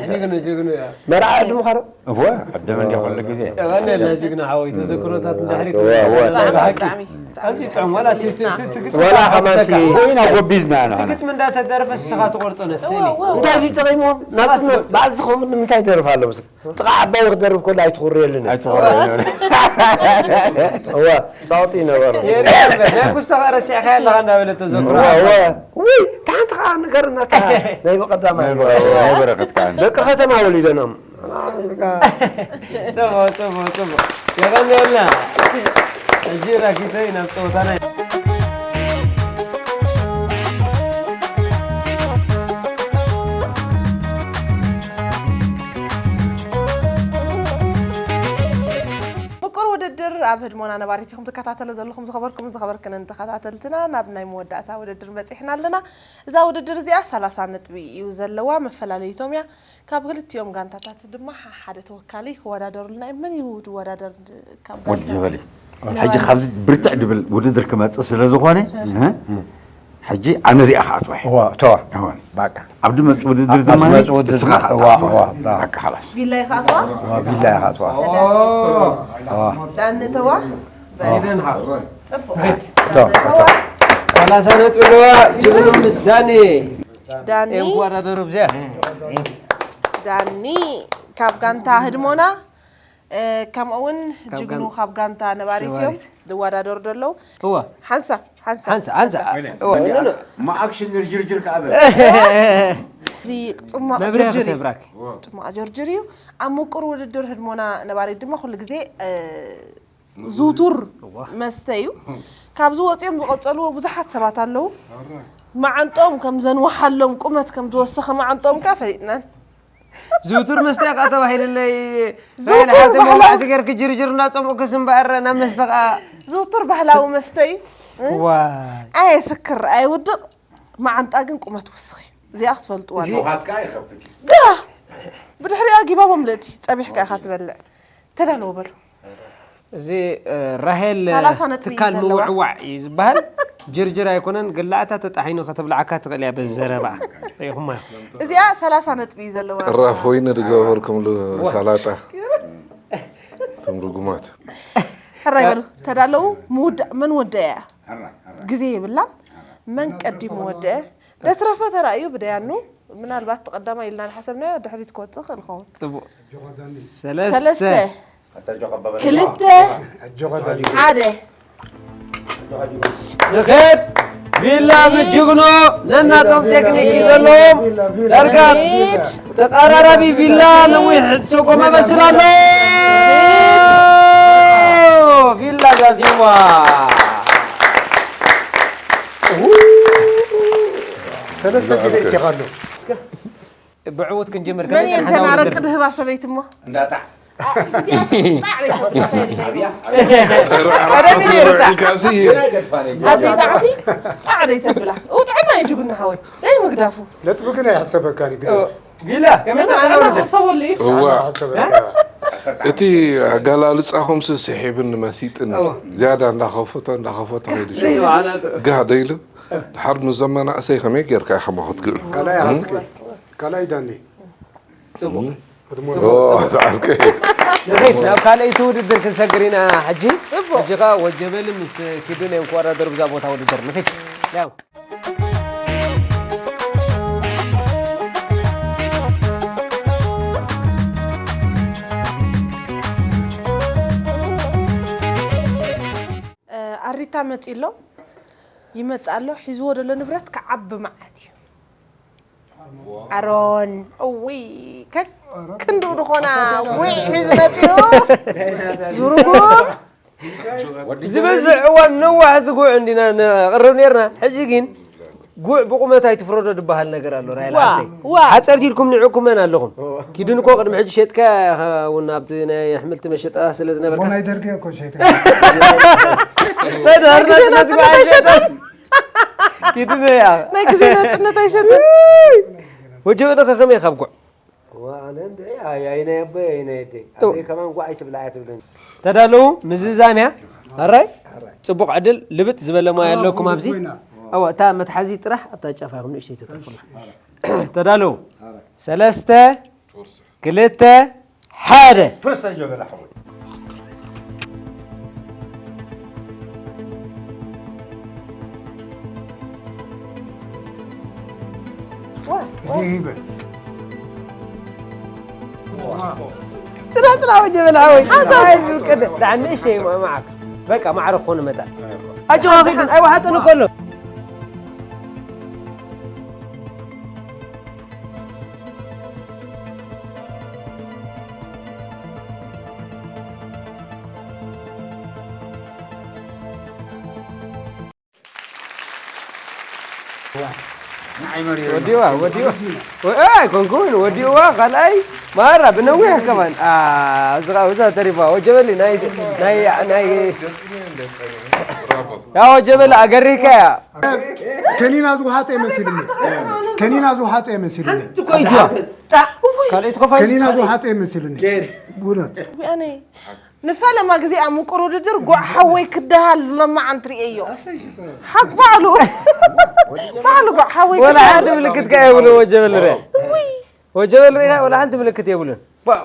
ጅግኑ ጅግኑ እያ። መርዓ ዕድሙ ካረ እወ ቀደም እንዲ ኩሉ ግዜ ቀኔልና ጅግና ሓወይ ተዘክሮታት እንድሕሪ እወ፣ እወ። ብጣዕሚ ብጣዕሚ ኣዝዩ ጥዑም ዋላ እቲ- እቲ- እቲ- እቲ- ወላ ከማን እቲ- ኢና ጎቢዝና ንሕና ግጥሚ እንዳተደርፈ ስኻ ትቆርጦ ነት ስእሊ እንታይ እዩ ተቐይሞም ናብቲ በዓል ዝኾም ንምንታይ ደርፍ ኣሎ ምስ ጥቓ ዓባይ ክደርፍ ከሎ ኣይትኹርየልን ኣይትኾረ እወ ፃውቲ ይነበሩ የርኢ እምበር ናይ ኩስኻ ረሲዕካ ኣለኻ እንዳበለ ተዘክሮ እወ እወ ውይ ታሓንቲ ከዓ ንገርና እታ ናይ በቐዳማይ ናይ በረከት ከዓ ደቂ ከተማ ወሊደኖም ፅቡቅ ፅቡቅ ፅቡቅ የቐንየልና ሕጂ ራኪተይ ናብ ፀወታና ምቁር ውድድር ኣብ ህድሞና ነባሪት ኢኹም ትከታተሉ ዘለኹም ዝኸበርኩምን ዝኸበርክንን ተኸታተልትና ናብ ናይ መወዳእታ ውድድር በፂሕና ኣለና እዛ ውድድር እዚኣ ሰላሳ ነጥቢ እዩ ዘለዋ መፈላለይቶም እያ ካብ ክልቲኦም ጋንታታት ድማ ሓደ ተወካሊ ክወዳደሩልና እዩ መን እዩ ዝወዳደር ካብ ወዲ ጀበሊ ሕጂ ካብዚ ብርትዕ ድብል ውድድር ክመፅእ ስለ ዝኾነ ሕጂ ኣነ እዚኣ ክኣትዋ እዋ ተዋ እወን በቃ ኣብ ድመፅ ውድድር ድማ ኣብ ድመፅ ውድድር እስኻ እዋ፣ እዋ፣ እዋ። በቃ ሓላስ ቪላ ይኸኣትዋ ዋ ቪላ ይኸኣትዋ ዳንተዋ ኢደንሃ ፅቡቅ ተዋ ዳንተዋ ሰላሳ ነጥቢ ኣለዋ ጅግኑ ምስ ዳኒ ዳኒ እንኳዳደሩ ብዚያ ዳኒ ካብ ጋንታ ህድሞና ከምኡ እውን ጅግኑ ካብ ጋንታ ነባሪት እዮም ዝወዳደሩ ዘለዉ እዋ ሓንሳብ ሓንሳብ ሓንሳ ሓንሳ እዋ ኖ ኖ ማኣክሽን ጅርጅር ከኣበ እዚ ፅማቕ መብርያ ጅርጅር እዩ ከተብራክ ፅማቕ ጅርጅር እዩ ኣብ ምቁር ውድድር ህድሞና ነባሪት ድማ ኩሉ ግዜ ዝውቱር መስተ እዩ ካብዚ ወፂኦም ዝቐፀልዎ ብዙሓት ሰባት ኣለዉ መዓንጦም ከም ዘንወሓሎም ቁመት ከም ዝወሰኸ መዓንጦም ከዓ ፈሊጥናን ዝውቱር መስተ እያ ከዓ ተባሂልለይ ዝውቱር ሓብቲ ባህላዊ- መውላዕቲ ገርኪ ጅርጅር እናፀምቕኪ ስምበኣረ ናብ መስተ ከዓ ዝውቱር ባህላዊ መስተ እዩ ዋይ ኣየስክር ኣየውድቕ መዓንጣ ግን ቁመት ውስኽ እዩ እዚኣ ክትፈልጥዋ ኣለዎ ውሃት ከዓ ይኸፍት እዩ ዳ ብድሕሪኣ ጊባቦ ምልእቲ ፀቢሕካ ኢኻ ትበልዕ ተዳለዎ በሉ እዚ ራሄል ሰላሳ ነጥቢ ትካል ዘለዋ። ምውዕዋዕ እዩ ዝበሃል ጅርጅር ኣይኮነን ግላዕታ ተጣሒኑ ከተብልዓካ ትኽእል እያ በዚ ዘረባ ሪኢኹማ እዚኣ ሰላሳ ነጥቢ እዩ ዘለዋ ቅራፍ ወይኒ ድገበርኩምሉ ሳላጣ እቶም ርጉማት ሕራይ በሉ ተዳለዉ ምውዳእ መን ወደያ ግዜ የብላን መን ቀዲሙ ወደአ ደትረፈ ተራእዩ ብደያኑ ምናልባት ተቐዳማይ ኢልና ንሓሰብናዮ ድሕሪት ክወፅእ ክእል ኸውን ፅቡቅ ሰለስተ ሰለስተ ክልተ ሓደ ንኸድ ቪላ ብጅግኖ ነናቶም ቴክኒክ እዩ ዘለዎም ዳርጋ ፊት ተቐራራቢ ቪላ ነዊሕ ሰጎማ መስል ኣሎ ቪላ ዛዚማ ሰለስተ ጊዜ እቲኻ ኣሎ ብዕውት ክንጅምር መን እየ እንተን ኣረቂ ድህባ ሰበይቲ እሞ እንዳጣዕ ጣዕ ደይተብላ ኢልካሲ ኣደይ ጣዕሲ ጣዕ ደይተብላ ጥዕና እዩ ጅግና ሓወይ ናይ ምግዳፉ ነጥቢ ግን ኣይሕሰበካን እዩ ግደፍ ቪላ ከመይ ጥዕና ክሕሰበሉ እዩ እዋ ሓሰበካ እቲ ኣገላልጻኹምሲ ስሒብኒ መሲጥኒ። ዝያዳ እንዳኸፈቶ እንዳኸፈቶ ከይዱ። ጋህ ዶ ኢሉ? ድሓር ምስዞም መናእሰይ ከመይ ጌርካ ኢኻ ክትግእሉ? ካልኣይ ኣሃዝኪ፣ ካልኣይ ዳኒ። ጽቡቕ። ክትሞት። ኦ፣ ዝዓርከይ። ንኸይድ፣ ናብ ካልኣይቲ ውድድር ክንሰግር ኢና ሕጂ። ጽቡቕ። ሕጂ ኸኣ ወጀበሊ ምስ ኪዱን እዮም ክወዳደሩ ብዛ ቦታ ውድድር። ንኸይድ። ያው። ኣሪታ መጺ ኣሎ፣ ይመጽእ ኣሎ፣ ሒዝዎ ዘሎ ንብረት ክዓቢ መዓት እዩ። ኣሮን፣ እውይ፣ ከክንድኡ ዝኾና፣ ውይ፣ ሒዝ መጺኡ። ዝርጉም። ዝበዝሕ እዋን ነዋሕቲ ጉዕ እንዲና ነቕርብ ነርና። ሕጂ ግን ጉዕ ብቑመት ኣይትፍረዶ ዝበሃል ነገር ኣሎ። ራይል ዋ፣ ሓፍተይ። ዋ። ሓጸርቲ ኢልኩም ንዕኩመን ኣለኹም። ኪድን እኮ ቅድሚ ሕጂ ሸጥካ ኢኻ እውን ኣብቲ ናይ ኣሕምልቲ መሸጣ ስለ ዝነበርካ። እሞ ናይ ደርጊ እኮ ሸይጥና። ናይ ደርጊ ናይ ግዜ ናጽነት ናጽነት ኣይሸጥን። ኣይሸጥን። ኪድን እያ። ናይ ግዜ ናጽነት ኣይሸጥን። ወጀበ ደኸ ከመይ ካብ ጉዕ? እዋ፣ ኣነ እንደ ኣይ-፣ ኣይናይ ኣቦይ፣ ኣይናይ ኣደይ። እ- ኣደይ ከማን ጓዕ ኣይትብላ እያ ትብለኒ። ተዳለዉ፣ ምዝዛም እያ። ኣራይ? ኣራይ። ጽቡቕ ዕድል፣ ልብጥ ዝበለ ሞያ ኣለኩም ኣብዚ። ኮይና። ኣዋ፣ እታ መትሓዚ ጥራሕ ኣብታ ጫፍ ኢኹም ንእሽተይ ተትርፉላ። ተዳለዉ። ኣራይ። ሰለስተ፣ ክልተ፣ ሓደ። ፕረስታ ጀበላ ሓወይ። ዋ፣ ዋ። ይበል። ጽና፣ ጽና፣ ወጀበላ ሓወይ። ሓሳብ። ኣይ፣ ዝብል ቅድ-፣ ደሓን ንእሽተይ ማ-፣ መዓክ። በቃ፣ ማዕረ ክኾኑ መጠን። ኣጆኻ ኺድ፣ ኣይወሓጠን እኮ ኣሎ። ንዓይ መሪሩ። ወዲዋ፣ ወዲዋ። ወ-፣ ኣይኮንኩን፣ ወዲዋ፣ ካልኣይ፣ ማራ፣ ብነዊሕ ከማን። ኣ፣ እዚኻ፣ እዛ ተሪፋ፣ ወጀበሊ፣ ናይ፣ ናይ፣ ናይ፣ ያ ወጀበሊ፣ ኣገሪህካያ። ከኒና ዝውሓጠ ይመስልኒ። ከኒና ዝውሓጠ ይመስልኒ። ሓንቲ ኮይትያ። ካልኣይቲ ከፋይ ከኒና ዝውሓጠ ይመስልኒ። እውነት። ኣነ ንፈለማ ግዜ ኣብ ምቁር ውድድር ጓዕ ሓወይ ክደሃል ለማዓን ትርእየዮ። ሓቅ ባዕሉ። ባዕሉ ጓዕ ሓወይ ወላ ክደሃል። ሓንቲ ምልክት ከ የብሉ ወጀበል ርያ። እውይ። ወጀበል ርያ ወላ ሓንቲ ምልክት የብሉን። ባ-፣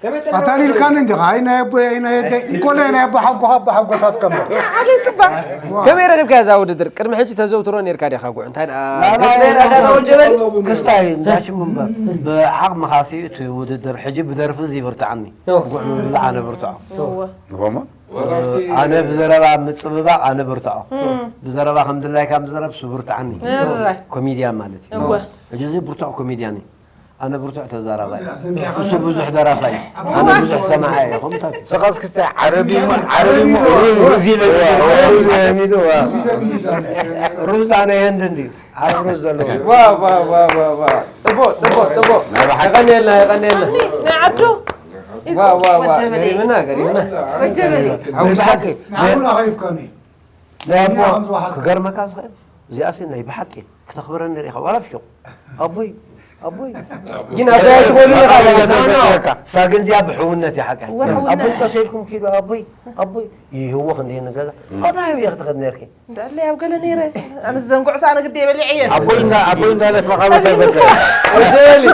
ከመይ ጠለብ ኣታሊልካኒ እንዲኻ? ኣይ ናይ ኣቦይ፣ ኣይ ናይ ኣደይ። እንኮላይ ናይ ኣቦ ሓጎኻ፣ ኣቦ ሓጎታት ከመ። ዓሌት እባ። ከመይ ረኺብካያ እዛ ውድድር? ቅድሚ ሕጂ ተዘውትሮ ኔርካ ዲኻ ጉዕ? እንታይ ደኣ? ላላ፣ ገጽ ኔርካ እዛ ወጀበል? ክስታይ፣ እንዳ ሽሙ እምበር። ብዓቕምኻሲ እቲ ውድድር ሕጂ ብደርፊ እዚ ይብርትዓኒ። እወ። ጉዕ ምብላዕ ኣነ ብርትዖ። እወ። እወ። ኣነ ብዘረባ ምጽብባቕ ኣነ ብርትዖ። እም። ብዘረባ ከም ድላይካ ምዝረብ እሱ ብርትዓኒ። እራይ። ኮሜድያን ማለት እዩ። እወ። ሕጂ እዚ ብርቱዕ ኮሜድያን እዩ። ኣነ ብርቱዕ ተዛራባይ። እሱ ብዙሕ ደራፋይ። ኣነ ብዙሕ ሰማዓይ እየ። ከምታት። ስኻስ ክስታይ ዓረብ እዩ፣ ዓረብ እዩ፣ ሩዝ፣ ሩዝ ኢለ። ሩዝ ኣነ ህንድ እንድዩ። ዓረብ ሩዝ ዘለዎ። ዋ፣ ዋ፣ ዋ፣ ዋ፣ ዋ። ጽቡቕ፣ ጽቡቕ፣ ጽቡቕ። ናይ ብሓቂ። የቐንየልና፣ የቐንየልና። ናይ ዓዱ። ዋ፣ ዋ፣ ዋ። ወጀበለይ። ገሪምና፣ ገሪምና። ወጀበለይ። ሓጎስ ሓቂ። ንዓኹም ኣኻይፍካኒ። ናይ ኣቦ ከኒና ከም ዝወሓጥካ። ክገርመካ ዝኽእል፣ እዚኣሲ ናይ ብሓቂ ክተኽብረኒ ርኢኻ፣ ዋላ ብሹቕ። ኣቦይ፣ ኣቦይ። ግን ኣቦይ ኣይትበሉኒ ኢኻ። ኖ፣ ኖ፣ ኖ። እሳ ግን እዚኣ ብሕውነት እያ ሓቃ። ወሕውነት። ኣቦይ ተሰይድኩም ኪዱ፣ ኣቦይ፣ ኣቦይ። ይህዎ ክንደይ ንገዛ። ኣታ ህብየ ክትኸድ ነርኪ። እንዳለ ኣብ ገለ ነይረ። ኣነስ ዘንጉዕ ሰኣነ ግዲ የበሊዐ እየ። ኣቦይ እንዳ-፣ ኣቦይ እንዳለት መቓብር ተዘከረ። ወጀሊ፣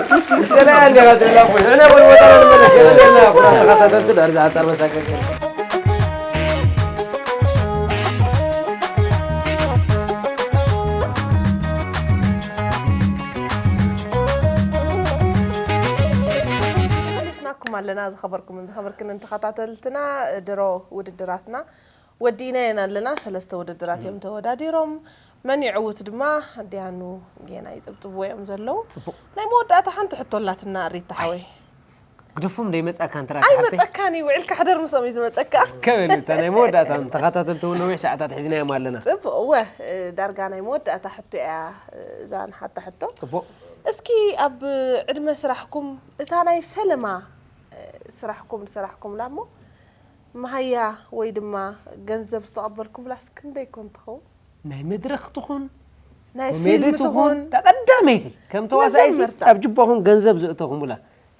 ሰላም እንዲያ ትብላ ኣቦይ። ንሕና እውን ወጣና ንመለስ የለን የለን ኣቦና ተኸታተልቲ ዳር ዝዓጻር መሳቀቅ። መሊስናኩም ኣለና ዝኸበርኩምን ዝኸበርክንን ተኸታተልትና ድሮ ውድድራትና ወዲእናየን ኣለና። ሰለስተ ውድድራት እዮም ተወዳዲሮም። መን ይዕውት ድማ ዲያኑ ጌና ይጥብጥብዎ እዮም ዘለዉ። ጽቡቕ። ናይ መወዳእታ ሓንቲ ሕቶ ኣላትና ሪታ ሓወይ። ግደፎም ደይመጻካ እንተ ኣይ ርኣኻ ሓተይ። መጸካኒ ውዒልካ ሕደር ምስኦም እዩ ዝመጸካ። ከመይ ኢሉ እታ ናይ መወዳእታ ተኸታተልቲ እውን ነዊሕ ሰዓታት ሒዝናዮም ኣለና። ጽቡቕ፣ እወ፣ ዳርጋ ናይ መወዳእታ ሕቶ እያ እዛ ንሓታ ሕቶ። ጽቡቕ። እስኪ ኣብ ዕድመ ስራሕኩም እታ ናይ ፈለማ ስራሕኩም ዝሰራሕኩምላ እሞ መሃያ ወይ ድማ ገንዘብ ዝተቐበልኩምላስ ክንደይ ኮን ትኸውን? ናይ መድረኽ ትኹን፣ ናይ ኮሜዲ ፊልም ትኹን፣ ትኹን፣ እታ ቀዳመይቲ፣ ከም ተዋሳኢሲ መጀመርታ። ኣብ ጅባኹም ገንዘብ ዘእተኹምላ፣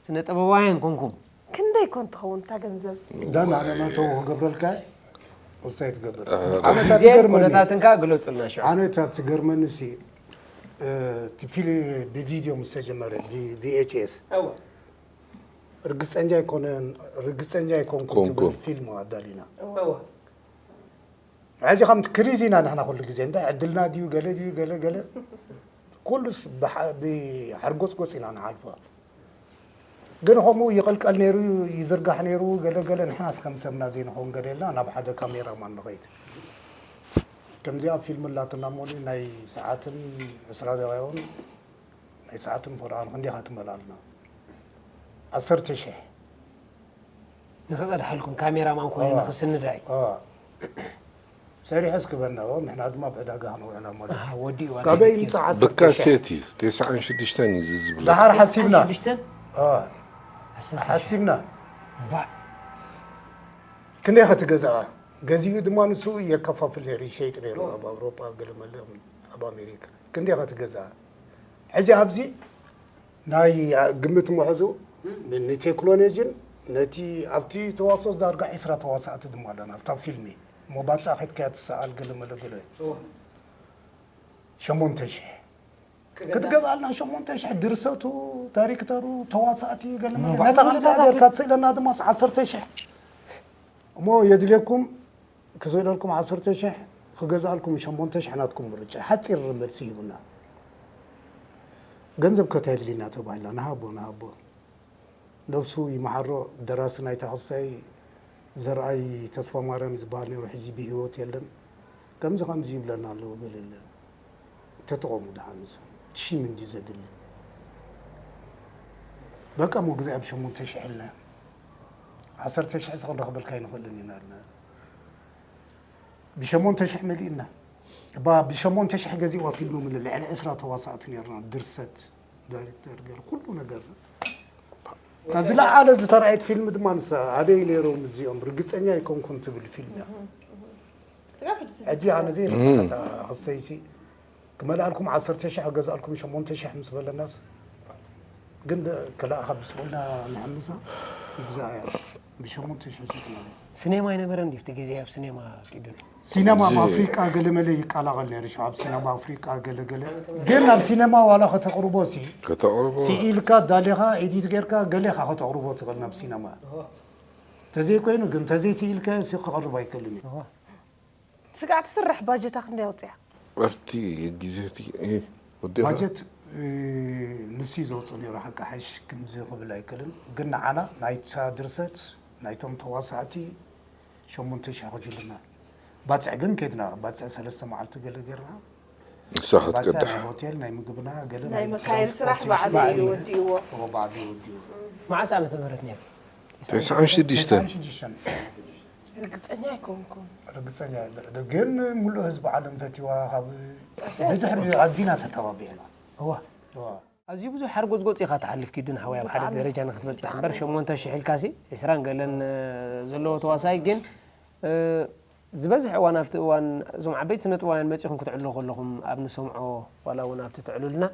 ስነ ጥበባውያን ኮንኩም፣ ክንደይ ኮን ትኸውን እታ ገንዘብ? ዳን ኣነ መእተዊ ክገብረልካ ውሳይ ትገብር። ኣነ እታ ግዜ ትገርመኒ ኩነታትን ከኣ ግለጹልና ሽዑ። ኣነ እታ ትገርመኒ ሲ እቲ ፊልም ብቪድዮ ምስ ተጀመረ ቪኤችኤስ እወ ርግፀኛ ኣይኮነን ርግፀኛ ኣይኮንኩ ኮንኩ። ትብል ፊልም ኣዳሊና። እወ ሕጂ ከምቲ ክሪዝ ኢና ንሕና ኩሉ ግዜ እንታይ ዕድልና ድዩ ገለ ድዩ ገለ ገለ ኩሉስ ብሓ- ብሓርጎፅጎፅ ኢና ንሓልፎ። ግን ከምኡ ይቕልቀል ነይሩ ይዝርጋሕ ነይሩ ገለ ገለ ንሕናስ ከም ሰብና ዘይንኸውን ገለ የልና ናብ ሓደ ካሜራማን ንኸይድ። ከምዚኣ ፊልም ኣላትና እሞ ናይ ሰዓትን ዕስራ ደቂቕን ናይ ሰዓትን ፎርዓን ክንዲኻ ትመልኣልና ዓሰርተ ሽሕ ንኽቐድሓልኩም ካሜራማን ኮይኑ ንኽስንዳይ አ፣ ሰሪሐ እስክበና ኦ ንሕና ድማ ብዕዳጋ ክንውዕላ ማለት እዩ። ወዲኡ ካበይ ይምፃ ዓሰርተ ሽሕ ብካሴት እዩ። ተስዓን ሽዱሽተን እዩ እዚ ዝብለካ። ደሓር ሓሲብና ሽዱሽተን አ፣ ዓሰርተ ሓሲብና ባዕ ክንደይ ከትገዝኣ ገዚኡ ድማ ንሱ የከፋፍል ነይሩ ይሸይጥ ነይሩ ኣብ ኣውሮጳ ገለመለ ኣብ ኣሜሪካ ክንደይ ከትገዝኣ ሕዚ ኣብዚ ናይ ግምት ምሕዙ ንቴክኖሎጂን ነቲ ኣብቲ ተዋስኦ ዳርጋ ዒስራ ተዋሳእቲ ድማ ኣለና ኣብታ ፊልሚ እሞ ባፃ ከድካያ ትሰኣል ገለመለ ገለ ሸሞንተ ሽሕ ክትገዝኣልና ሸሞንተ ሽሕ ድርሰቱ ዳይሬክተሩ ተዋሳእቲ ገለመለ ነታ ከምታ ገርካ ትስእለና ድማ ዓሰርተ ሽሕ እሞ የድልየኩም ክስእለልኩም ዓሰርተ ሽሕ ክገዝኣልኩም ሸሞንተ ሽሕ ናትኩም ምርጫ ሓፂር መልሲ ሂቡና ገንዘብ ከተድሊና ተባሂልና ንሃቦ ንሃቦ ነብሱ ይመሓሮ ደራሲ ናይታ ክሳይ ዘርኣይ ተስፋማርያም ዝበሃል ነይሩ ሕጂ ብህይወት የለን ከምዚ ከምዚ ይብለና ኣለዎ ገለለ ተጠቐሙ ደሓን ንሱ ሽም እንዲ ዘድሊ በቃ ሞ ግዜ ኣብ ሸሞንተ ሽሕ ኢልና ዓሰርተ ሽሕ ክንረኽበልካ ኣይንኽእልን ኢና ኢልና ብሸሞንተ ሽሕ መሊእና ባ ብሸሞንተ ሽሕ ገዚእዋ ፊልም ምለ ልዕሊ ዕስራ ተዋሳእቲ ነርና ድርሰት ዳይሬክተር ገለ ኩሉ ነገር እታ ዝለዓለ ዝተረኣየት ፊልም ድማ ንሳ ኣበይ ነይሮም እዚኦም ርግፀኛ ኣይኮንኩን ትብል ፊልም እያ ሕጂ ኣነ ዘይርስሓታ ክሰይሲ ክመልኣልኩም ዓሰርተ ሽሕ ገዛእልኩም ሸሞንተ ሽሕ ምስ በለናስ ግን ክልኣኻ ብስቁልና ንሓምሳ ይግዛእ እያ ብሸሞንተ ሽሕ ሽጥና ስኔማ ኣይነበረን ድዩ ኣብቲ ግዜ ኣብ ስኔማ ኪዱን ሲነማ ኣብ ኣፍሪቃ ገለመለ ይቀላቐል ነይሩ ሸ ኣብ ሲነማ ኣፍሪቃ ገለገለ ግን ኣብ ሲነማ ዋላ ከተቕርቦ ሲ ከተቕርቦ ስኢልካ ዳሌኻ ኤዲት ጌርካ ገሌኻ ከተቕርቦ ትኽእል ናብ ሲነማ ተዘይኮይኑ ግን ተዘይ ስኢልካ ሲ ክቐርብ ኣይክእልን እዩ ስጋዕ ትስራሕ ባጀታ ክንደይ ኣውፅያ ኣብቲ ግዜ እቲ እ፣ ወዲኻ ባጀት እ፣ ንሱ እዩ ዘውፅእ ነይሩ ሓቂ ሓሽ ክምዚ ክብል ኣይክእልን ግን ንዓና ናይታ ድርሰት ናይቶም ተዋሳእቲ ሸሞንተ ሽሕ ከፊልና ባፅዕ ግን ከድና ባፅዕ ሰለስተ መዓልቲ ገለ ጌርና ንሳ ባፅዕ ክትቀዳሕ ናይ ሆቴል ናይ ምግብና ገለ ናይ መካየድ ስራሕ ባዕሉ እዩ ወዲእዎ ባዕሉ ወዲኡ መዓስ ዓመተ ምህረት ነይሩ ተስዓን ሽዱሽተን ሽዱሽተን ርግፀኛ ኣይኮንኩን ርግፀኛ ግን ሙሉእ ህዝቢ ዓለም ፈትዋ ካብ ብድሕሪ ኣዚና ተተባቢዕና እዋ እዋ። ኣዝዩ ብዙሕ ሓርጎፅጎፅ ኢኻ ትሓልፍ ኪዱ ንሓወይ ኣብ ሓደ ደረጃ ንክትበፅሕ እምበር ሸሞንተ ሽሕ ኢልካሲ ዕስራን ገለን ዘለዎ ተዋሳይ ግን ዝበዝሕ እዋን ኣብቲ እዋን እዞም ዓበይቲ ስነጥበባውያን መፂኹም ክትዕልሉ ከለኹም ኣብ ንሰምዖ ዋላ እውን ኣብቲ ትዕሉልና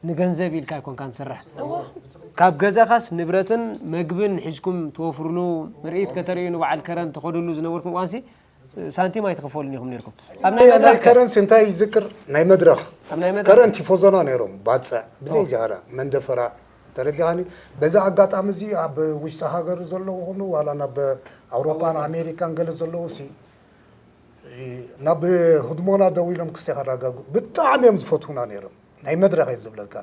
ንገንዘብ ኢልካ ኣይኮንካን ትሰርሕ ካብ ገዛኻስ ንብረትን መግብን ሒዝኩም ትወፍርሉ ምርኢት ከተርእዩ ንበዓል ከረን ትኸድሉ ዝነበርኩም እዋንሲ ሳንቲም ኣይትኸፈሉን ኢኹም ነርኩም ኣብ ናይ ናይ መድረኽ ከ ከረንስ እንታይ ይዝክር ናይ መድረኽ ኣብ ናይ መድረኽ ከረን ቲፎዞና ነይሮም ባፅዕ ብዘይ ጃራ መንደፈራ ተረዲኻኒ በዛ ኣጋጣሚ እዚ ኣብ ውሽጢ ሃገር ዘለዉ ኹኑ ዋላ ናብ ኣውሮፓን ኣሜሪካን ገለ ዘለዉ ሲ ናብ ህድሞና ደው ኢሎም ክስተ ከረጋጉ ብጣዕሚ እዮም ዝፈትዉና ነይሮም ናይ መድረኽ እየ ዝብለካ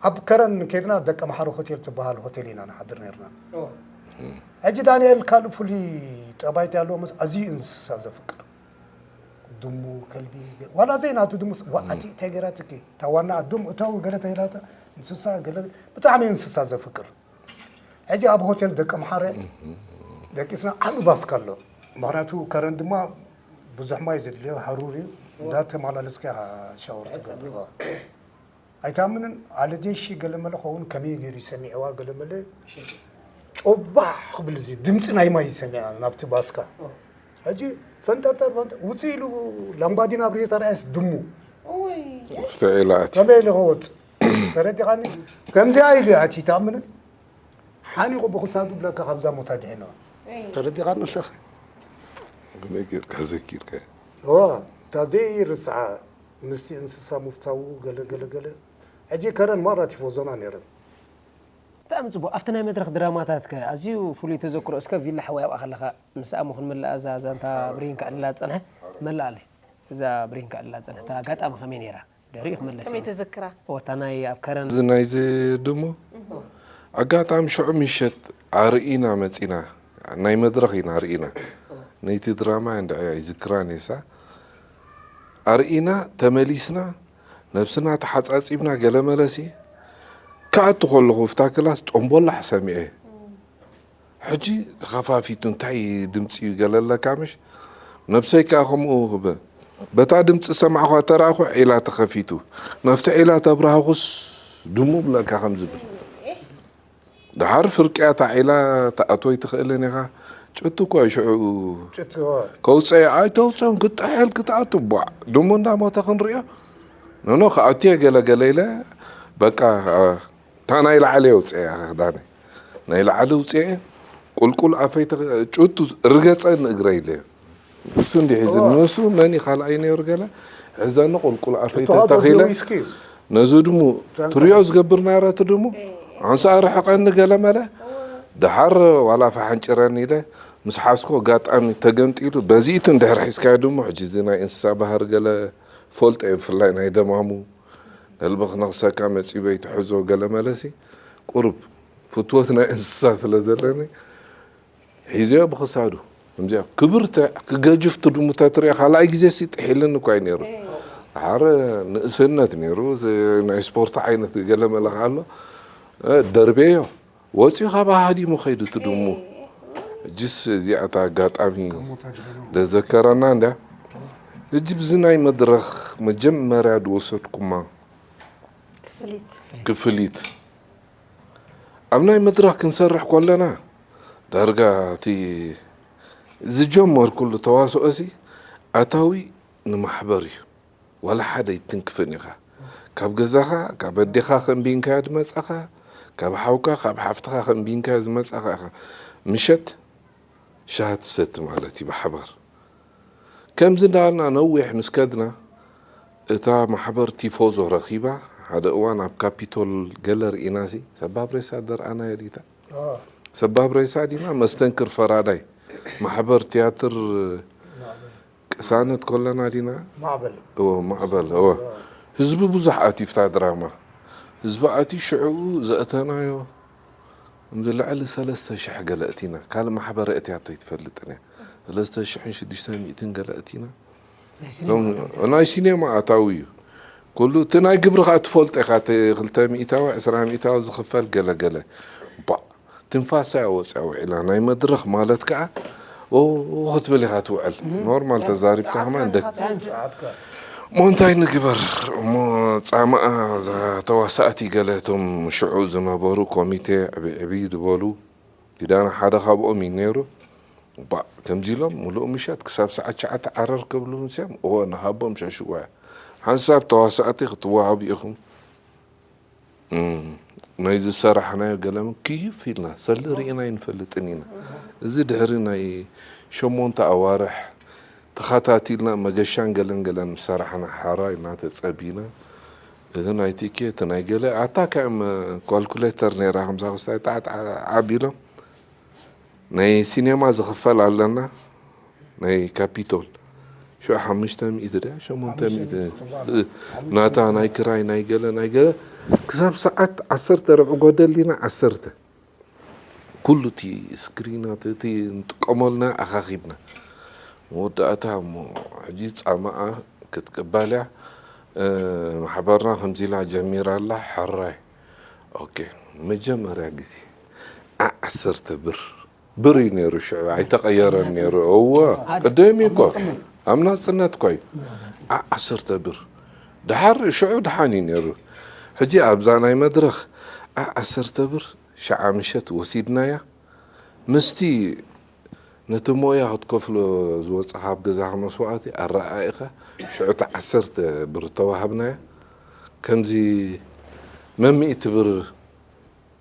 ኣብ ከረን ከድና ደቂ መሓሪ ሆቴል ትበሃል ሆቴል ኢና ንሓድር ነርና ሕጂ ዳንኤል ካልእ ፍሉይ ጠባይ ኣለዎ መስ ኣዝዩ እንስሳ ዘፍቅር ድሙ ከልቢ ዋላ ዘይናቱ ድሙስ ዋኣቲ እንታይ ገይራትኪ እታ ዋና ኣዱም እተው ገለ ተይላታ እንስሳ ገለ ብጣዕሚ እንስሳ ዘፍቅር ሕጂ ኣብ ሆቴል ደቂ ኣምሓረ ደቂስና ዓቢ ባስካ ኣሎ ምክንያቱ ከረን ድማ ብዙሕ ማይ ዘድልዮ ሃሩር እዩ እንዳተመላለስካ ኢኻ ሻወር ትገብር ኣይታምንን ኣለዴሺ ገለመለ ኸውን ከመይ ገይሩ ይሰሚዕዋ ገለመለ ጮባሕ ክብል እዚ ድምፂ ናይ ማይ ይሰሚዓ ናብቲ ባስካ ሕጂ ፈንጠርጠር ፈንጠር ውፅእ ኢሉ ላምባዲና ኣብርዮ ተረኣየስ ድሙ ፍትዒ ኢላ ኣትዩ ከመይ ኢሉ ክወፅ ተረዲኻኒ ከምዚኣ ኢሉ ኣቲ ይታምንን ሓኒቑ ብኽሳዱ ብለካ ካብዛ ሞት ኣድሒንዋ። ተረዲኻኒ ኣለኻ። ከመይ ጌርካ ዘኪርካ? እዋ፣ እታ ዘይርስዓ ምስቲ እንስሳ ምፍታዉ ገለ ገለ ገለ። ሕጂ ከረን ማራ ቲፎዞና ነይረን። ብጣዕሚ ፅቡቅ ኣብቲ ናይ መድረክ ድራማታት ከ ኣዝዩ ፍሉይ ተዘክሮ እስከ ቪላ ሓወይ ኣብኣ ከለካ ምስኣ ምኹን መላእ እዛ ዛንታ ብሬን ከዕልላ ዝፀንሐ መላእ ኣለ እዛ ብሬን ከዕልላ ዝፀንሐ እታ ኣጋጣሚ ከመይ ነይራ ደሪኡ ክመለስ ከመይ እዩ። ትዝክራ? ወታ ናይ ኣብ ከረን እዚ ናይዚ ድሞ ኣጋጣሚ ሽዑ ምሸት ኣርኢና መፂና ናይ መድረኽ ኢና ኣርኢና ነይቲ ድራማ እንድዕያ ይዝክራን የሳ ኣርኢና ተመሊስና ነብስና ተሓፃፂብና ገለ መለሲ ክኣቱ ከለኹ ፍታ ክላስ ጦምቦላሕ ሰሚዐ ሕጂ ተኸፋፊቱ እንታይ ድምፂ እዩ ገለ ኣለካ ምሽ ነብሰይ ከዓ ከምኡ ክብል በታ ድምፂ ሰማዕኳ ተራእኹ ዒላ ተኸፊቱ ናብቲ ዒላ ተብራህኹስ ድሙ ብለካ ከም ዝብል ድሓር ፍርቅያ እታ ዒላ ትኣትወ ኣይትኽእልን ኢኻ ጭቱ እኳ ሽዑ ጭትዋ ከውፀየ ኣይተውፀን ክጥሕል ክትኣቱ ቧዕ ድሙ እንዳሞተ ክንሪኦ ኖኖ ክኣትየ ገለገለ ኢለ በቃ እታ ናይ ላዕሊ የውፅአ ክዳነ ናይ ላዕሊ ውፅአ ቁልቁል ኣፈይ ጭቱ ርገፀ ንእግረ ኢለ እሱ እንዲሕ ዝነሱ መን ካልኣይ ነይሩ ገለ ሕዘኒ ቁልቁል ኣፈይ ተተኺለ ነዚ ድሙ ትሪኦ ዝገብር ናረቲ ድሙ ኣንሳ ርሕቐኒ ገለ መለ ድሓር ዋላ ፈሓንጭረኒ ኢለ ምስ ሓዝኮ ኣጋጣሚ ተገንጢሉ በዚእቱ እንድሕር ሒዝካዮ ድሞ ሕጂ እዚ ናይ እንስሳ ባህሪ ገለ ፈልጦ እየ ብፍላይ ናይ ደማሙ ነልቢ ክነኽሰካ መፂኡ በይትሕዞ ገለ መለሲ ቁሩብ ፍትወት ናይ እንስሳ ስለ ዘለኒ ሒዘዮ ብኽሳዱ ከምዚኣ ክብርትዕ ክገጅፍ ትድሙ ተትሪኦ ካልኣይ ግዜ ሲ ጥሒልኒ እኳ እዩ ነይሩ ሓረ ንእስነት ነይሩ ናይ ስፖርት ዓይነት ገለ መለኽ ኣሎ ደርቤዮ ወፂኡ ካብ ሃዲሙ ኸይዱ ትድሙ እጅስ እዚኣታ ኣጋጣሚ ደዘከረና እንዳ እጅ ብዚ ናይ መድረኽ መጀመርያ ድወሰድኩማ ክፍሊት ክፍሊት ኣብ ናይ መድረኽ ክንሰርሕ ከለና ዳርጋ እቲ ዝጀመርኩሉ ተዋስኦ ሲ ኣታዊ ንማሕበር እዩ ዋላ ሓደ ይትንክፍን ኢኻ ካብ ገዛኻ ካብ ኣዴኻ ከንቢንካያ ዝመጻኻ ካብ ሓውካ ካብ ሓፍትኻ ከንቢንካያ ዝመጻኻ ኢኻ ምሸት ሻሃ ትሰቲ ማለት እዩ ብሓባር ከምዚ እንዳበልና ነዊሕ ምስ ከድና እታ ማሕበር ቲፎዞ ረኺባ ሓደ እዋን ኣብ ካፒቶል ገለ ርኢና ሲ ሰባብ ሬሳ ደርኣናዮ ዲታ ሰባብ ሬሳ ዲና መስተንክር ፈራዳይ ማሕበር ትያትር ቅሳነት ኮለና ዲና ማዕበል እዎ ማዕበል እዎ ህዝቢ ብዙሕ ኣትዩ ፍታ ድራማ ህዝቢ ኣትዩ ሽዕኡ ዘእተናዮ እንዲ ልዕሊ ሰለስተ ሽሕ ገለ እቲና ካልእ ማሕበረ እትያቶ ይትፈልጥን እያ ሰለስተ ሽሕን ሽዱሽተ ሚእትን ገለ እቲና ናይ ሲኔማ ኣታዊ እዩ ኩሉ እቲ ናይ ግብሪ ከዓ ትፈልጦ ኢካ እቲ ክልተ ሚእታዊ ዕስራ ሚእታዊ ዝክፈል ገለገለ ባ ትንፋሳ እያ ወፅያ ውዒላ ናይ መድረክ ማለት ከዓ ክትብል ኢካ ትውዕል ኖርማል ተዛሪብካ ከማ እንደ እሞ እንታይ ንግበር እሞ ፃማኣ ተዋሳእቲ ገለ እቶም ሽዑ ዝነበሩ ኮሚቴ ዕብይ ዕብይ ዝበሉ ኪዳነ ሓደ ካብኦም እዩ ነይሩ ባእ ከምዚ ኢሎም ሙሉእ ምሸት ክሳብ ሰዓት ትሽዓተ ዓረር ክብሉ ምስዮም እወ ንሃቦም ሸሽዋ ሓንሳብ ተዋሳእቲ ክትወሃቡ ኢኹም ናይ ዝሰራሕናዮ ገለምን ክይፍ ኢልና ሰሊ ርኢና ኣይንፈልጥን ኢና እዚ ድሕሪ ናይ ሸሞንተ ኣዋርሕ ተኸታቲልና መገሻን ገለን ገለን ምስ ሰራሕና ሓራ ኢልና ተፀቢና እቲ ናይ ቲኬት ናይ ገለ ኣታ ከም ኳልኩሌተር ነይራ ከምዛ ክስታይ ጣዕጣዕ ዓቢሎም ናይ ሲኔማ ዝኽፈል ኣለና ናይ ካፒቶል ሽዑ ሓሙሽተ ሚእቲ ድያ ሸሞንተ ሚእቲ ናታ ናይ ክራይ ናይ ገለ ናይ ገለ ክሳብ ሰዓት ዓሰርተ ርብዒ ጎደል ዲና ዓሰርተ ኩሉ እቲ ስክሪናት እቲ ንጥቀመልና ኣኻኺብና መወዳእታ እሞ ሕጂ ፃማኣ ክትቅባል እያ ማሕበርና ከምዚ ኢላ ጀሚራ ኣላ ሕራይ ኦኬ መጀመርያ ግዜ ዓ ዓሰርተ ብር ብር እዩ ነይሩ ሽዑ ኣይተቐየረን ነይሩ እወ ቅደም እዩ እኮ ኣብ ናፅነት እኮ እዩ ዓ ዓሰርተ ብር ድሓር ሽዑ ድሓን እዩ ነይሩ ሕጂ ኣብዛ ናይ መድረኽ ዓ ዓሰርተ ብር ሸዓ ምሸት ወሲድናያ ምስቲ ነቲ ሞያ ክትከፍሎ ዝወፅኻ ኣብ ገዛኻ መስዋእቲ ኣረኣኢኻ ሽዑ እቲ ዓሰርተ ብር ተዋሃብናያ ከምዚ መምእቲ ብር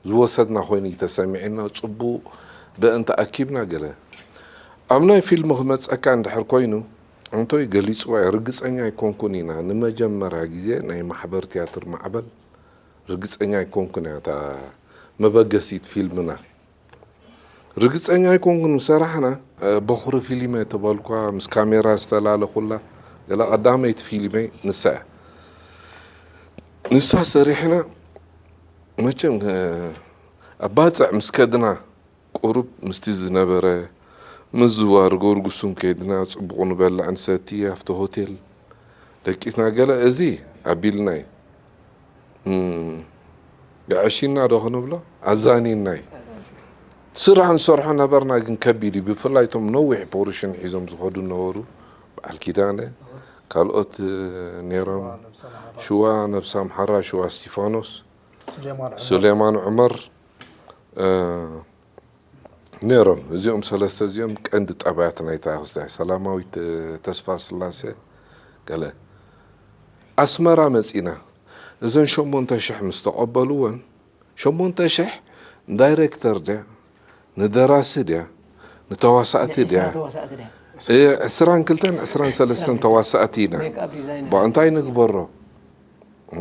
ዝወሰድና ኮይኑ እዩ ተሰሚዕና። ጽቡቕ ብእንተ ኣኪብና ገለ ኣብ ናይ ፊልም ክመጸካ እንድሕር ኮይኑ እንቶይ ገሊጽዋ እየ። ርግጸኛ ኣይኮንኩን ኢና ንመጀመርያ ግዜ ናይ ማሕበር ትያትር ማዕበል ርግጸኛ ኣይኮንኩን እያ እታ መበገሲት ፊልምና። ርግጸኛ ኣይኮንኩን ሰራሕና በኹሪ ፊልም እየ ተባልኳ ምስ ካሜራ ዝተላለኹላ ገላ ቀዳመይቲ ፊልመይ ንሳ እያ። ንሳ ሰሪሕና መቸም ኣብ ባጽዕ ምስ ከድና ቁሩብ ምስቲ ዝነበረ ምዝዋር ጎርጉሱን ከይድና ጽቡቕ ንበልዕ ንሰቲ ኣብቲ ሆቴል ደቂስና ገለ እዚ ኣቢልና እዩ። የዕሺና ዶ ክንብሎ ኣዛኒና እዩ። ስራሕ ንሰርሖ ነበርና ግን ከቢድ እዩ። ብፍላይ እቶም ነዊሕ ፖርሽን ሒዞም ዝኸዱ ነበሩ። በዓል ኪዳነ ካልኦት ነይሮም። ሽዋ ነብሳ ምሓራ ሽዋ እስቲፋኖስ ሱሌማን ዑመር ነይሮም። እዚኦም ሰለስተ እዚኦም ቀንዲ ጠባያት ናይታ ክስታይ ሰላማዊት ተስፋ ስላሴ ገለ ኣስመራ መጺና እዘን ሸሞንተ ሽሕ ምስ ተቐበልወን ሸሞንተ ሽሕ ንዳይሬክተር ድያ ንደራሲ ድያ ንተዋሳእቲ ድያ ዕስራን ክልተን ዕስራን ሰለስተን ተዋሳእቲ ኢና። ባ እንታይ ንግበሮ?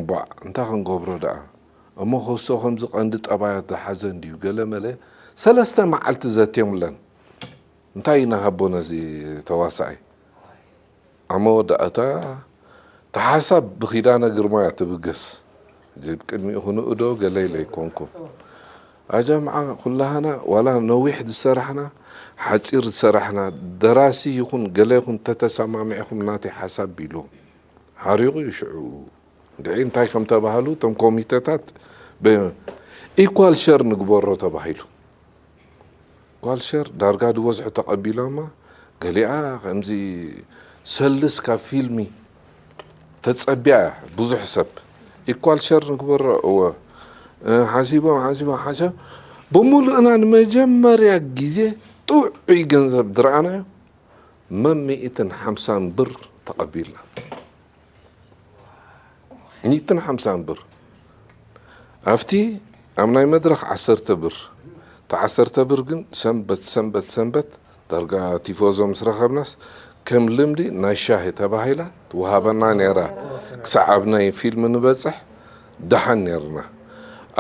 ባ እንታይ ክንገብሮ ደኣ? እሞ ከስቶ ከምዚ ቀንዲ ጠባያት ዝሓዘ እንድዩ ገለ መለ ሰለስተ መዓልቲ ዘትዮምለን እንታይ ኢና ሃቦ ነዚ ተዋሳኣይ? ኣብ መወዳእታ እታ ሓሳብ ብኪዳነ ግርማ እያ ትብገስ። እዚ ብቅድሚኡ ክንእዶ ገለ ኢለ ኣይኮንኩን። ኣጀምዓ ኩላህና ዋላ ነዊሕ ዝሰራሕና ሓፂር ዝሰራሕና ደራሲ ይኹን ገለ ይኹን ተተሰማሚዕኹም ናተይ ሓሳብ ኢሉ ሓሪቑ እዩ ሽዑ ድዒ እንታይ ከም ተባህሉ እቶም ኮሚተታት ኢኳል ሸር ንግበሮ ተባሂሉ። ኳልሸር ዳርጋ ዝበዝሑ ተቐቢሎማ። ገሊኣ ከምዚ ሰልስ ካብ ፊልሚ ተጸቢያ ብዙሕ ሰብ ኢኳል ሸር ንግበሮ እወ ሓሲቦም ሓሲቦም ሓሲቦም ብምሉእና ንመጀመርያ ግዜ ጥዑይ ገንዘብ ዝረኣናዮ መን ሚእትን ሓምሳን ብር ተቐቢልና። ሚእትን ሓምሳን ብር ኣብቲ ኣብ ናይ መድረኽ ዓሰርተ ብር እታ ዓሰርተ ብር ግን ሰንበት ሰንበት ሰንበት ዳርጋ ቲፎዞ ምስ ረኸብናስ ከም ልምዲ ናይ ሻሂ ተባሂላ ትወሃበና ነይራ። ክሳዕ ኣብ ናይ ፊልም ንበጽሕ ደሓን ነይርና።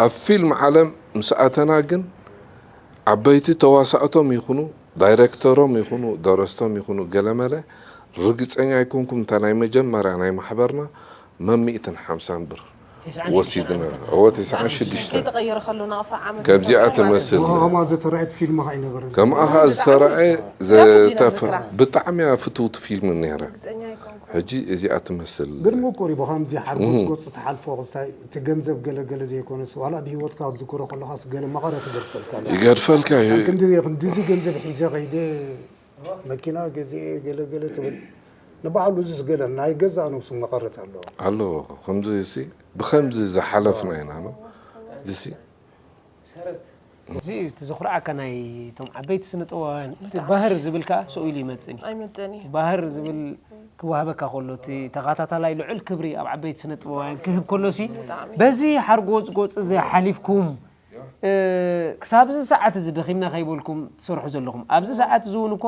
ኣብ ፊልም ዓለም ምስ ኣተና ግን ዓበይቲ ተዋሳእቶም ይኹኑ ዳይሬክተሮም ይኹኑ ደረስቶም ይኹኑ ገለመለ ርግጸኛ ኣይኮንኩም እታ ናይ መጀመርያ ናይ ማሕበርና መን ሚእትን ሓምሳን ብር ወሲድና እወ ተስዓን ሽዱሽተን ከምዚኣ ትመስል ከምኣ ከዓ ዝተረኣየት ፊልም ከዓ ኣይነበረን ከምኣ ከዓ ዝተረኣየ ብጣዕሚ እያ ፍትውቲ ፊልም ነይራ ሕጂ እዚኣ ትመስል ግን ምቁር እዩ ብከምዚ ሓርጎት ገፅ ትሓልፎ ክስታይ እቲ ገንዘብ ገለገለ ዘይኮነስ ዋላ ብሂወትካ ክትዝክሮ ከለካስ ገለ መቐረት ይገድፈልካ ይገድፈልካ እዩ ክንድዚ ገንዘብ ሒዘ ከይደ መኪና ገዚኤ ገለ ገለ ትብል ንባዕሉ እዚስ ገለ ናይ ገዛእ ነብሱ መቐረት ኣለዎ። ኣለዎ ከምዚ ሲ ብኸምዚ ዝሓለፍና ኢና ኖ እዚ ሲ ሰረት እዚ እዩ እቲ ዘኹርዓካ ናይ እቶም ዓበይቲ ስነ ጥበባውያን እቲ ባህር ዝብል ከዓ ስኡ ኢሉ ይመፅን እዩ ኣይመጠን እዩ ባህር ዝብል ክወሃበካ ከሎ እቲ ተኸታታላይ ልዑል ክብሪ ኣብ ዓበይቲ ስነ ጥበባውያን ክህብ ከሎ ሲ በዚ ሓርጎፅጎፅ እዚ ሓሊፍኩም ክሳብ እዚ ሰዓት እዚ ደኺምና ከይበልኩም ትሰርሑ ዘለኹም ኣብዚ ሰዓት እዚ እውን እኮ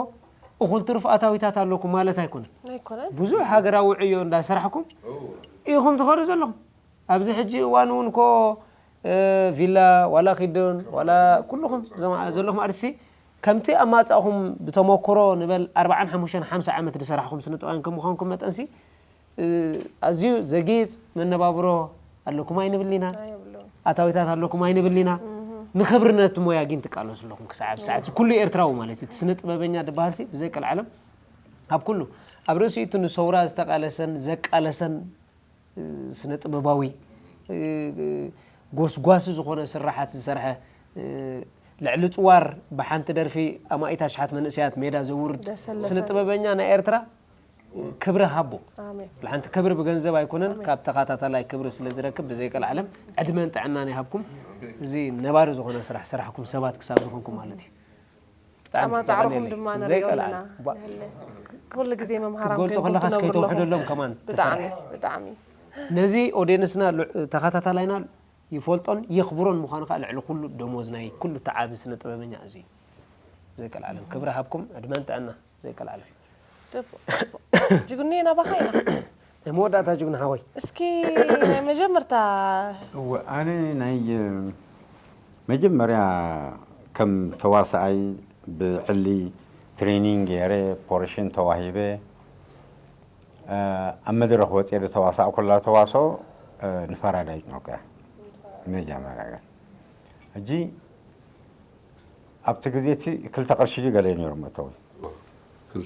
እኹል ትርፍ ኣታዊታት ኣለኩም ማለት ኣይኮነን ኣይኮነን ብዙሕ ሃገራዊ ዕዮ እንዳሰራሕኩም ኢኹም ትኸዱ ዘለኹም ኣብዚ ሕጂ እዋን እውን እኮ ቪላ ዋላ ኪዶን ዋላ ኩልኹም ዘለኹም ኣርሲ ከምቲ ኣማፃእኹም ብተመክሮ ንበል ኣርባዓን ሓሙሽተን ሓምሳ ዓመት ዝሰራሕኹም ስነ ጥበባውያን ከም ምዃንኩም መጠንሲ ኣዝዩ ዘጊፅ መነባብሮ ኣለኩም ኣይንብል ኢና ኣታዊታት ኣለኩም ኣይንብል ኢና ንክብርነት ሞያ ግን ትቃለሱ ኣለኹም ክሳብ ሰዓት ኩሉ ኤርትራዊ ማለት እዩ ስነ ጥበበኛ ዝበሃል ሲ ብዘይ ቀልዓለም ኣብ ኩሉ ኣብ ርእሲኡ እቲ ንሰውራ ዝተቃለሰን ዘቃለሰን ስነ ጥበባዊ ጎስጓሲ ዝኾነ ስራሓት ዝሰርሐ ልዕሊ ፅዋር ብሓንቲ ደርፊ ኣማኢት ኣሽሓት መንእሰያት ሜዳ ዘውርድ ስነ ጥበበኛ ናይ ኤርትራ ክብሪ ሃቦ ሓንቲ ክብሪ ብገንዘብ ኣይኮነን ካብ ተኻታታላይ ክብሪ ስለ ዝረክብ ብዘይቀል ዓለም ዕድመን ጥዕናን ይሃብኩም እዚ ነባሪ ዝኾነ ስራሕ ስራሕኩም ሰባት ክሳብ ዝኾንኩም ማለት እዩ ጣዕማ ጻዕርኹም ድማ ንሪኦ ኣለና ኩሉ ግዜ መምሃራን ክትገልጾ ከለኻስ ከይተውሕደሎም ከማን ብጣዕሚ ብጣዕሚ ነዚ ኦዲየንስና ተኸታታላይና ይፈልጦን የኽብሮን ምዃኑ ከዓ ልዕሊ ኩሉ ደሞዝ ናይ ኩሉ ተዓቢ ስነ ጥበበኛ እዚ እዩ። ዘይቀልዓለም ክብሪ ሃብኩም ዕድመን ጥዕና ዘይቀልዓለም። ጽቡቕ፣ ጽቡቕ። ጅግኒ ናባኻ ኢና። ናይ መወዳእታ ጅግና ሓወይ። እስኪ ናይ መጀመርታ እወ ኣነ ናይ መጀመርያ ከም ተዋሳኣይ ብዕሊ ትሬኒንግ ገይረ ፖርሽን ተዋሂበ ኣብ መድረኽ ወፅየ ዝተዋሳእኩላ ተዋስኦ ንፈራዳይ ጭኖኮ እያ መጀመርያ። ሕጂ ኣብቲ ግዜ እቲ ክልተ ቅርሺ ድዩ ገለ እዩ ነይሩ መእተዊ?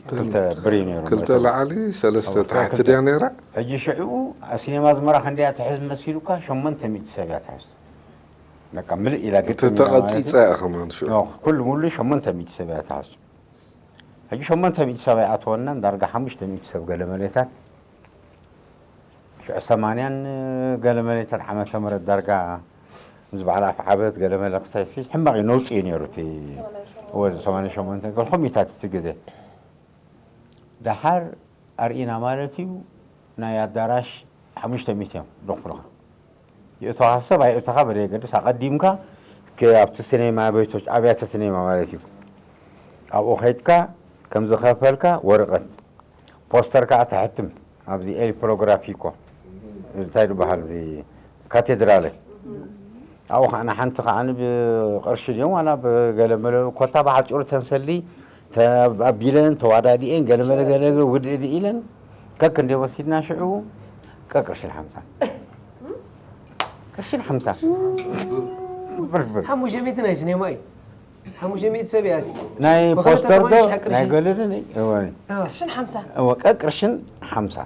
ክልተ ብር እዩ ነይሩ ክልተ መእተዊ። ላዕሊ ሰለስተ ኣዎ፣ ታሕቲ ክልተ። ድያ ነይራ? ሕጂ ሽዑ ኣብ ሲኔማ ኣዝመራ ክንደያ ትሕዝ መሲሉካ ሸሞንተ ሚእቲ ሰብ እያ ትሕዝ። በቃ ምልእ ኢላ ግጥም ኢላ ማለት ተተቐፂፃ እዩ። እያ ከማን ሽዑ። ኖ፣ ኩሉ ሙሉ ሸሞንተ ሚእቲ ሰብ እያ ትሕዝ። ሕጂ ሸሞንተ ሚእቲ ሰብ ኣይኣተወናን ዳርጋ ሓሙሽተ ሚእቲ ሰብ ገለ መለታት ሽዑ ሰማንያን ገለ መለታት ዓመተ ምህረት ዳርጋ ምስ በዓል ኣፍዓበት ገለ መለ ክሳይ ሲ ሕማቕ እዩ ነውፂ እዩ ነይሩ እቲ ወ ሰማንያ ሸሞንተ ገለ ኮሚታት እቲ ግዜ ደሓር ኣርኢና ማለት እዩ ናይ ኣዳራሽ ሓሙሽተ ሚእቲ እዮም ዘኽፍሉኻ የእተኻ ሰብ ኣይእተኻ በደየገድስ ኣቐዲምካ ከ- ኣብቲ ሲኔማ ቤቶች ኣብያተ ሲኔማ ማለት እዩ ኣብኡ ከይድካ ከም ዝኸፈልካ ወረቐት ፖስተር ከዓ ተሕትም ኣብዚ ኤል ፕሮግራፊኮ እንታይ ዝበሃል እዚ ካቴድራለ ኣብኡ ከዓ ንሓንቲ ከዓ ብቅርሺ ድዮም ዋላ ብገለመለ ኮታ ብሓፂሩ ተንሰሊ ኣቢለን ተዋዳዲኤን ገለመለ ገለ ውድእድ ኢለን ከክ እንደ ወሲድና ሽዑ ቀቅርሽን ሓምሳ ቅርሽን ሓምሳ ብር ብር ሓሙሽተ ሚእቲ ናይ ሲኔማ እዩ። ሓሙሽተ ሚእቲ ሰብ እያ እቲ ናይ ብኽልተ ፖስተር ዶ ተኾይኑ ሽሕ ቅርሺ። ናይ ገለደ እወ ቅርሽን ሓምሳ እወ ቀቅርሽን ሓምሳ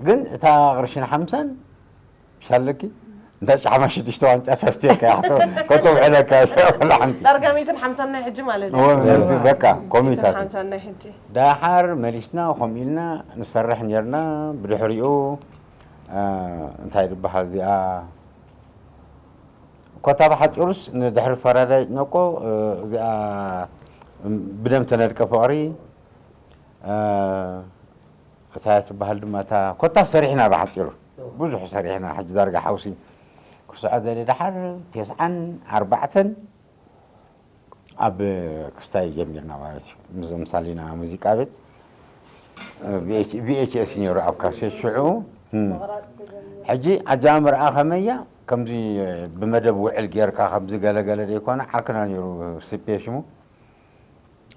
ግን እታ ቅርሽን ሓምሳን ሻለኪ እንታይ ጫማ ሽዱሽተ ዋንጫ ተስትየካ ያሕቶ ከተውዕለካ ሓንቲ ዳርጋ ሚእትን ሓምሳን ናይ ሕጂ ማለት እዩ እወ በቃ ኮሚታት ሓምሳን ናይ ሕጂ ዳሓር መሊስና ከምኡ ኢልና ንሰርሕ ነርና ብድሕሪኡ እንታይ ዝበሃል እዚኣ ኮታ ብሓፂሩስ ንድሕሪ ፈራዳይ ነቆ እዚኣ ብደም ተነድቀ ፍቕሪ እታ ትበሃል ድማ እታ ኮታ ሰሪሕና ብሓፂሩ ብዙሕ ሰሪሕና ሕጂ ዳርጋ ሓውሲ ክስዖ ዘለ ደሓር ቴስዓን ኣርባዕተን ኣብ ክስታይ ጀሚርና ማለት እዩ ምዞም ሳሊና ሙዚቃ ቤት ቪኤችኤስ ነይሩ ኣብ ካሴት ሽዑ ሕጂ ኣጃምርኣ ከመያ ከምዚ ብመደብ ውዕል ጌርካ ከምዚ ገለገለ ዘይኮነ ዓርክና ነይሩ ስፔ ሽሙ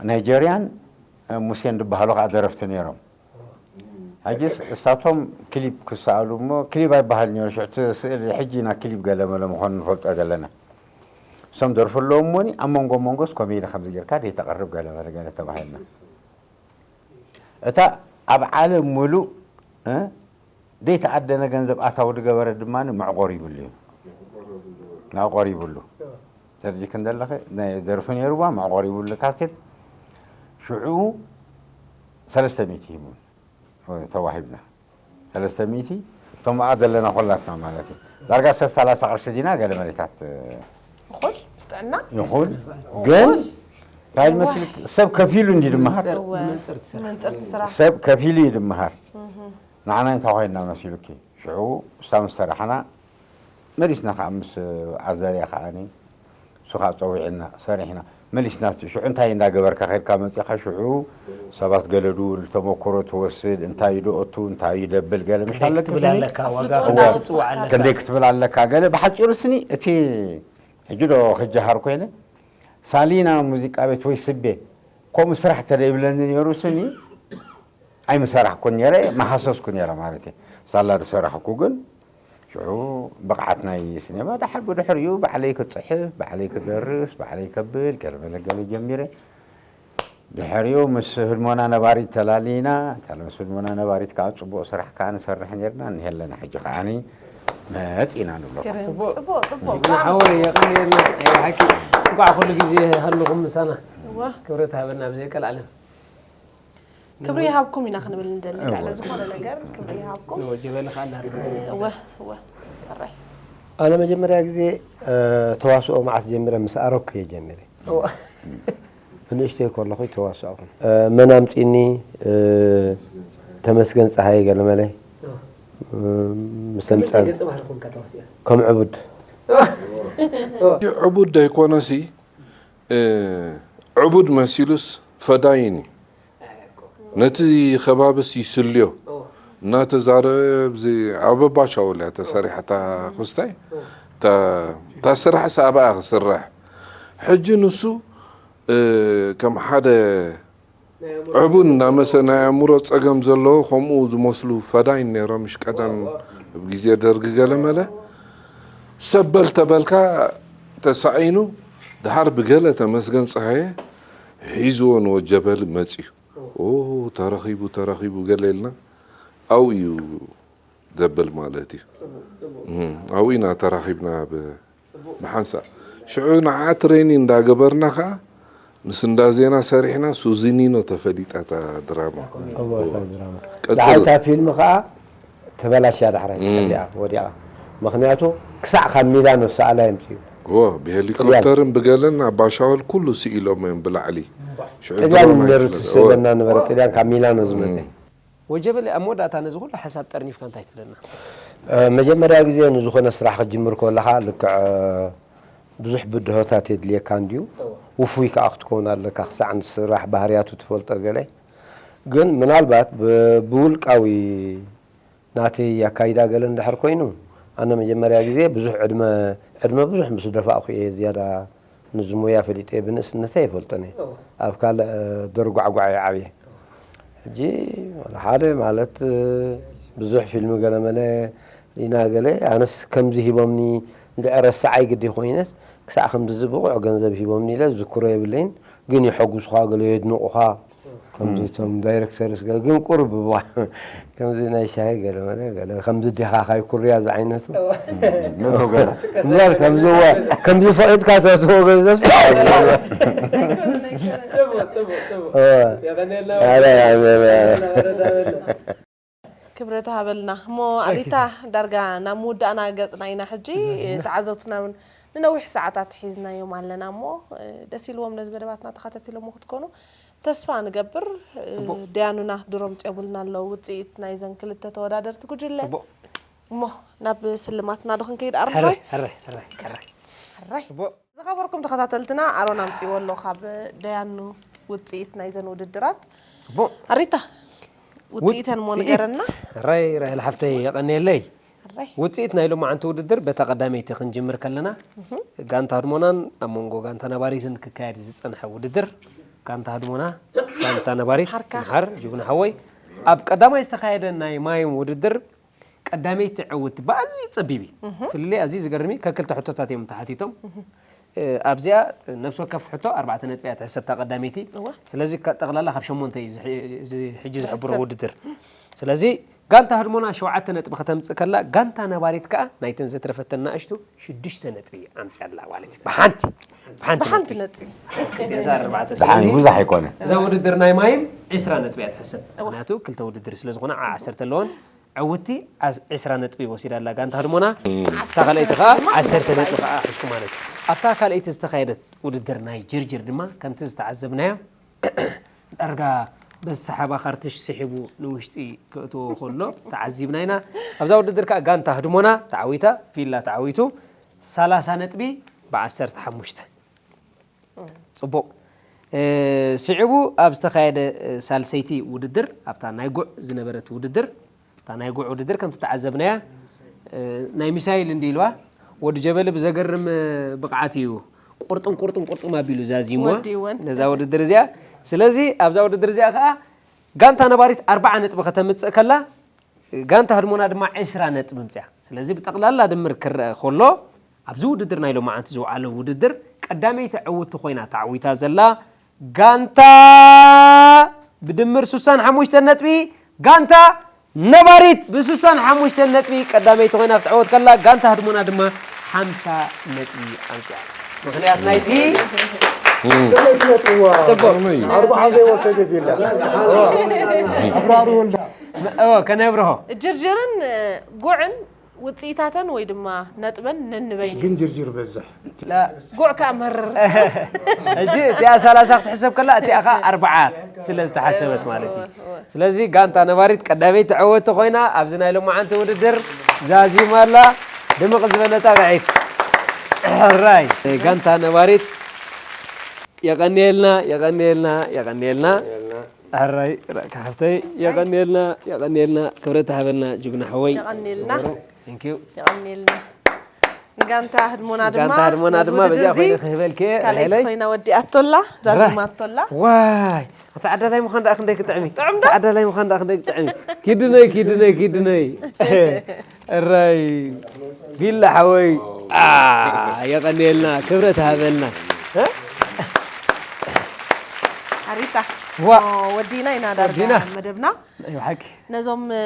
ናይጀርያን ሙሴን ዝበሃሉ ከዓ ደረፍቲ ነይሮም ሕጂ እሳቶም ክሊፕ ክሰኣሉ እሞ ክሊፕ ኣይበሃል ነይሩ ሽዑ እቲ ስእሊ ሕጂ ና ክሊፕ ገለመለ ምዃኑ ንፈልጦ ዘለና እሶም ደርፉ ኣለዎም ሞኒ ኣብ መንጎ መንጎስ ኮሜዲ ከምዚ ጌርካ ደይተቐርብ ገለመለ ገለ ተባሂልና እታ ኣብ ዓለም ሙሉእ ደይተኣደነ ገንዘብ ኣታዊ ዝገበረ ድማ መዕቆር ይብሉ እዩ መዕቆር ይብሉ ተርጂክ እንደለኸ ናይ ደርፊ ነይርዋ መዕቆር ይብሉ ካሴት ሽዑ ሰለስተ ሚእቲ ሂቡ ተዋሂብና ሰለስተ ሚእቲ እቶም መኣ ዘለና ኮላትና ማለት እዩ ዳርጋ ሰላሳ ቅርሺ ዲና ገለ መሬታት እኹል ስጥዕና ይኹን ግን እንታይ መስል ሰብ ከፊሉ እንዲ ድመሃር መንፅርቲ ስራሕ ሰብ ከፊሉ እዩ ድመሃር ንዓና እንታይ ኮይንና መሲሉኪ ሽዑ እሳ ምስ ሰራሕና መሊስና ከዓ ምስ ኣዘርያ ከዓ እሱ ከዓ ፀዊዕና ሰሪሕና መሊስና ሽዑ እንታይ እንዳገበርካ ከድካ መፂኻ ሽዑ ሰባት ገለ ድውል ተመክሮ ትወስድ እንታይ ዶ እቱ እንታይ ደብል ገለ ምሽ ኣለካ ክትብል ኣለካ ዋጋ ክትፅዋዕ ኣለካ ክንደይ ክትብል ኣለካ ገለ ብሓፂሩ ስኒ እቲ ሕጂ ዶ ክጀሃር ኮይነ ሳሊና ሙዚቃ ቤት ወይ ስቤ ከምኡ ስራሕ ተደይብለኒ ነይሩ ስኒ ኣይምሰራሕኩን ነይረ መሓሰስኩ ነይረ ማለት እዩ ሳላ ዝሰራሕኩ ግን ሽዑ ብቕዓት ናይ ሲኔማ ድሓር ብድሕሪኡ ባዕለይ ክፅሕፍ ባዕለይ ክደርስ ባዕለይ ከብል ገለመለ ገለ ጀሚረ ድሕሪኡ ምስ ህድሞና ነባሪት ተላሊና እታ ምስ ህድሞና ነባሪት ከዓ ፅቡቅ ስራሕ ከዓ ንሰርሕ ነርና እኒሀለና ሕጂ ከዓኒ መፂና ንብለኩም ፅቡቅ ፅቡቅ ሓወይ የቐንየልና ናይ ብሓቂ እንኳዕ ኩሉ ግዜ ሃልኹም ምሳና ክብረት ሃበና ብዘይ ቀልዓለም ክብሪ ይሃብኩም ኢና ክንብል ንደሊ ዳለ ዝኾነ ነገር ክብሪ ይሃብኩም ወጀበለ ካላ እወ እወ ሕራይ ኣነ መጀመርያ ግዜ ተዋስኦ መዓስ ጀሚረ ምስ ኣረኩ እየ ጀሚረ ብንእሽተይ ከለኹ ተዋስኦ መን ኣምፂኒ ተመስገን ፀሃየ ገለመለ ምስ ኣምፀን ከም ዕቡድ ዕቡድ ኣይኮነሲ፣ እ፣ ዕቡድ መሲሉስ ፈዳይን እዩ። ነቲ ከባብስ ይስልዮ። እናተዛረበ ኣብዚ ኣብ ኣባሻውል እያ ተሰሪሓ እታ ኩስታይ። እታ፣ እታ ስራሕስ ኣብኣ ክስራሕ። ሕጂ ንሱ፣ እ፣ ከም ሓደ ዕቡን እናመሰ ናይ ኣእምሮ ጸገም ዘለዎ ከምኡ ዝመስሉ ፈዳይን ነይሮም። ምሽ ቀደም ኣብ ግዜ ደርጊ ገለ መለ ሰበል ተበልካ ተሳዒኑ፣ ድሓር ብገለ ተመስገን ጸሃየ ሒዝዎ ንወጀበል መጽዩ። ኦ፣ ተረኺቡ፣ ተረኺቡ ገለ ኢልና ኣብኡ እዩ ዘብል ማለት እዩ። እም፣ ኣብኡ ኢና ተራኺብና ብ-፣ ብሓንሳእ። ሽዑ ንዓ ትሬኒንግ እንዳገበርና ኸዓ ምስ እንዳ ዜና ሰሪሕና ሱዚኒኖ ተፈሊጣ እታ ድራማ። እዋ፣ እሳ ድራማ። ቀጽሎ። ደሓር እታ ፊልም ኸዓ ተበላሽያ ዳሕራይ እም። ተፈሊያ ወዲቓ። ምኽንያቱ ክሳዕ ካብ ሚላኖ ሰኣላ የምፅኡ። እዎ፣ ብሄሊኮፕተርን ብገለን ኣባሻወል ኩሉ ስኢሎም እዮም ብላዕሊ። ሽዑ ጥልያን ድሮን ነሩ ኣይፍለጥ። ትስእለና ነበረ፣ ጥልያን ካብ ሚላኖ ዝመፀ። እም። ወጀበል ኣብ መወዳእታ ነዚ ኩሉ ሓሳብ ጠርኒፍካ እንታይ ትብለና? እ፣ መጀመርያ ግዜ ንዝኾነ ስራሕ ክትጅምር ከለኻ ልክዕ፣ እ፣ ብዙሕ ብድሆታት የድልየካ እንድዩ። እወ። ውፉይ ከኣ ክትከውን ኣለካ፣ ክሳዕ ንስራሕ ባህርያቱ ትፈልጦ ገለ። ግን ምናልባት ብ-፣ ብውልቃዊ ናተይ ኣካይዳ ገለ እንድሕር ኮይኑ፣ ኣነ መጀመርያ ግዜ ብዙሕ ዕድመ፣ ዕድመ ብዙሕ ምስ ደፋእኩ እየ ዝያዳ ንዚ ሞያ ፈሊጠ። ብንእስነተይ ኣይፈልጦን እየ። እወ። ኣብ ካልእ፣ እ፣ ደርጓዕጓዕ እየ ዓብየ። ሕጂ ዋላ ሓደ ማለት፣ እ፣ ብዙሕ ፊልም ገለመለ ሪና ገለ፣ ኣነስ ከምዚ ሂቦምኒ እንድዒ ረሳዓይ ግዲ ኮይነስ፣ ክሳዕ ከምዚ ብቑዕ ገንዘብ ሂቦምኒ ኢለ ዝዝክሮ የብለይን፣ ግን የሐጉሱኻ ገለ የድንቑኻ፣ ከምዚ እቶም ዳይረክተርስ ገለ፣ ግን ቁሩብ እዋ፣ ከምዚ ናይ ሻሂ ገለመለ ገለ፣ ከምዚ ዲኻ ካይ ኩርያ ዝዓይነቱ። ነቶ ገለ። እምበር ከምዚ እዋ፣ ከምዚ ፈቒድካ ሰትዎ ገንዘብ ጽቡቕ፣ ጽቡቕ፣ ጽቡቕ። እወ። የቐንየልና። ኣረ፣ ኣረ፣ ኣረ። የቐንየልና፣ ኣረ፣ ኣረ። ክብረት ሃበልና። እሞ ኣሪታ፣ ዳርጋ ናብ ምውዳእና ገጽና ኢና ሕጂ። ተዓዘብትና እውን ንነዊሕ ሰዓታት ሒዝናዮም ኣለና እሞ፣ ደስ ኢልዎም ነዚ መደባትና ተኻታቲሎሞ ክትኮኑ ተስፋ ንገብር። ጽቡቕ። ደያኑና ድሮ ኣምጺኦምልና ኣለዉ ውጽኢት ናይዘን ክልተ ተወዳደርቲ ጉጅለ። ጽቡቕ። እሞ ናብ ስልማትና ዶ ክንከይድ ኣርምሓይ? ሕራይ፣ ሕራይ፣ ሕራይ፣ ሕራይ። ሕራይ። ጽቡቕ። ዝኸበርኩም ተኸታተልትና፣ ኣሮን ኣምጺእዎ ኣሎ ካብ ደያኑ ውጽኢት ናይዘን ውድድራት። ጽቡቕ። ኣሪታ፣ ውጽኢተን እሞ ውጽኢት ንገረና። ሕራይ፣ ራሄል ሓፍተይ፣ የቐንየለይ። ሕራይ። ውጽኢት ናይ ሎማዓንቲ ውድድር በታ ቀዳመይቲ ክንጅምር ከለና፣ እህ። ጋንታ ህድሞናን ኣብ መንጎ ጋንታ ነባሪትን ክካየድ ዝጸንሐ ውድድር፣ ጋንታ ህድሞና፣ ጋንታ ነባሪት፣ ሓርካ። መሓር፣ ጅግና ሓወይ፣ ኣብ ቀዳማይ ዝተኻየደ ናይ ማይም ውድድር ቀዳመይቲ ዕውት ብኣዝዩ ጸቢብ እዩ። እህ። ፍልልይ ኣዝዩ ዝገርም እዩ። ከክልተ ሕቶታት እዮም ተሓቲቶም። እህ። እ፣ ኣብዚኣ ነፍሲ ወከፍ ሕቶ ኣርባዕተ ነጥቢ እያ ትሕሰብ እታ ቀዳመይቲ። እወ። ስለዚ ከ-፣ ጠቕላላ ካብ ሸሞንተ እዩ ዝሕ-፣ እዚ ሕጂ ዝሕብሮ ትሕሰብ። ውድድር። ስለዚ ጋንታ ህድሞና ሸውዓተ ነጥቢ ከተምጽእ ከላ፣ ጋንታ ነባሪት ከኣ ናይተን ዘትረፈተን ንኣሽቱ ሽዱሽተ ነጥቢ ኣምጽያ ኣላ ማለት እዩ። ብሓንቲ፣ ብሓንቲ ብሓንቲ ነጥቢ። ነጥቢ። እዛ ኣርባዕተ። ብሓንቲ ስለዚ ብዙሕ ኣይኮነ። እዛ ውድድር ናይ ማይም ዕስራ ነጥቢ እያ ትሕሰብ። እወ። ምኽንያቱ ክልተ ውድድር ስለ ዝኾነ ዓ-፣ ዓሰርተ ኣለወን። ዕውቲ ዓስ-፣ ዕስራ ነጥቢ ወሲዳ ኣላ ጋንታ ህድሞና። እታ ካልኣይቲ ከኣ ዓሰርተ ነጥቢ ከኣ ሒዝኩ ማለት እዩ። ኣብታ ካልኣይቲ ዝተኻየደት ውድድር ናይ ጅርጅር ድማ ከምቲ ዝተዓዘብናዮ ዳርጋ በዚ ሰሓባ ካርትሽ ስሒቡ ንውሽጢ ከእትዎ ከሎ ተዓዚብና ኢና። ኣብዛ ውድድር ከኣ ጋንታ ህድሞና ተዓዊታ፣ ፊላ ተዓዊቱ፣ ሰላሳ ነጥቢ ብዓሰርተ ሓሙሽተ። ጽቡቕ። እ፣ ስዒቡ ኣብ ዝተኻየደ፣ እ፣ ሳልሰይቲ ውድድር፣ ኣብታ ናይ ጉዕ ዝነበረት ውድድር፣ እታ ናይ ጉዕ ውድድር ከምቲ ተዓዘብናያ፣ እ፣ ናይ ሚሳይል እንዲ ኢልዋ፣ ወዲ ጀበሊ ብዘገርም፣ እ፣ ብቕዓት እዩ ቁርጥም፣ ቁርጥም፣ ቁርጥም ኣቢሉ ዛዚምዋ ወዲእወን። ነዛ ውድድር እዚኣ። ስለዚ ኣብዛ ውድድር እዚኣ ከኣ ጋንታ ነባሪት ኣርብዓ ነጥቢ ከተምጽእ ከላ፣ ጋንታ ህድሞና ድማ ዕስራ ነጥቢ ኣምጽያ። ስለዚ ብጠቕላላ ድምር ክረአ ከሎ፣ ኣብዚ ውድድር ናይ ሎማዓንቲ ዝወዓለ ውድድር ቀዳመይቲ ዕውቲ ኮይና ተዓዊታ ዘላ ጋንታ ብድምር ስሳን ሓሙሽተ ነጥቢ፣ ጋንታ ነባሪት ብስሳን ሓሙሽተ ነጥቢ ቀዳመይቲ ኮይና ክትዕወት ከላ፣ ጋንታ ህድሞና ድማ ሓምሳ ነጥቢ ኣምጽያ። ምኽንያት ናይዚ እም። ጽቡቕ። ኣርብዓ ዘይወሰደት የላ። ኣብራሩ ወልዳ። እወ፣ ከነብርሆ። ጅርጅርን፣ እ፣ ጉዕን ውጽኢታተን ወይ ድማ ነጥበን ነንበይኑ። ግን ጅርጅር በዝሕ። ላ። ጉዕ ከኣ መርር። ሕጂ እቲኣ ሰላሳ ክትሕሰብ ከላ፣ እቲኣ ከኣ ኣርብዓ ስለ ዝተሓሰበት ማለት እዩ። እወ፣ እወ። ስለዚ ጋንታ ነባሪት ቀዳመይቲ ዕወቲ ኮይና ኣብዚ ናይ ሎማዓንቲ ውድድር ዛዚማ ኣላ። ድምቕ ዝበለ ጣቕዒት። ሕራይ ጋንታ ነባሪት። የቐንየልና፣ የቐንየልና፣ የቐንየልና። ሕራይ ራእካ ሓፍተይ፣ የቐንየልና፣ የቐንየልና። ክብረት ሃበልና ጅግና ሓወይ። የቐንየልና። Thank you። የቐንየልና። ንጋንታ ህድሞና ድማ ጋንታ ህድሞና ነዚ ድማ ውድድር በዚኣ እዚ ኮይነ ክህበልኪ እየ፣ ካልኣይቲ ራሄለይ። ኮይና ወዲኣቶላ፣ ዛዚማቶላ። ዋይ፣ ኣታ ዓዳላይ ምዃን ደኣ ክንደይ ክጥዕሚ። ጥዑም ዶ? ኣታ ዓዳላይ ምዃን ደኣ ክንደይ ክጥዕሚ። ኪድነይ፣ ኪድነይ፣ ኪድነይ። እራይ፣ ቢላ ሓወይ። ኣ፣ የቐንየልና፣ ክብረት ሃበልና። እ? ኣሪታ። ዋ። ኦ፣ ወዲና ኢና ዳርጋ ወዲና። መደብና። ናይ ብሓቂ። ነዞም፣ እ፣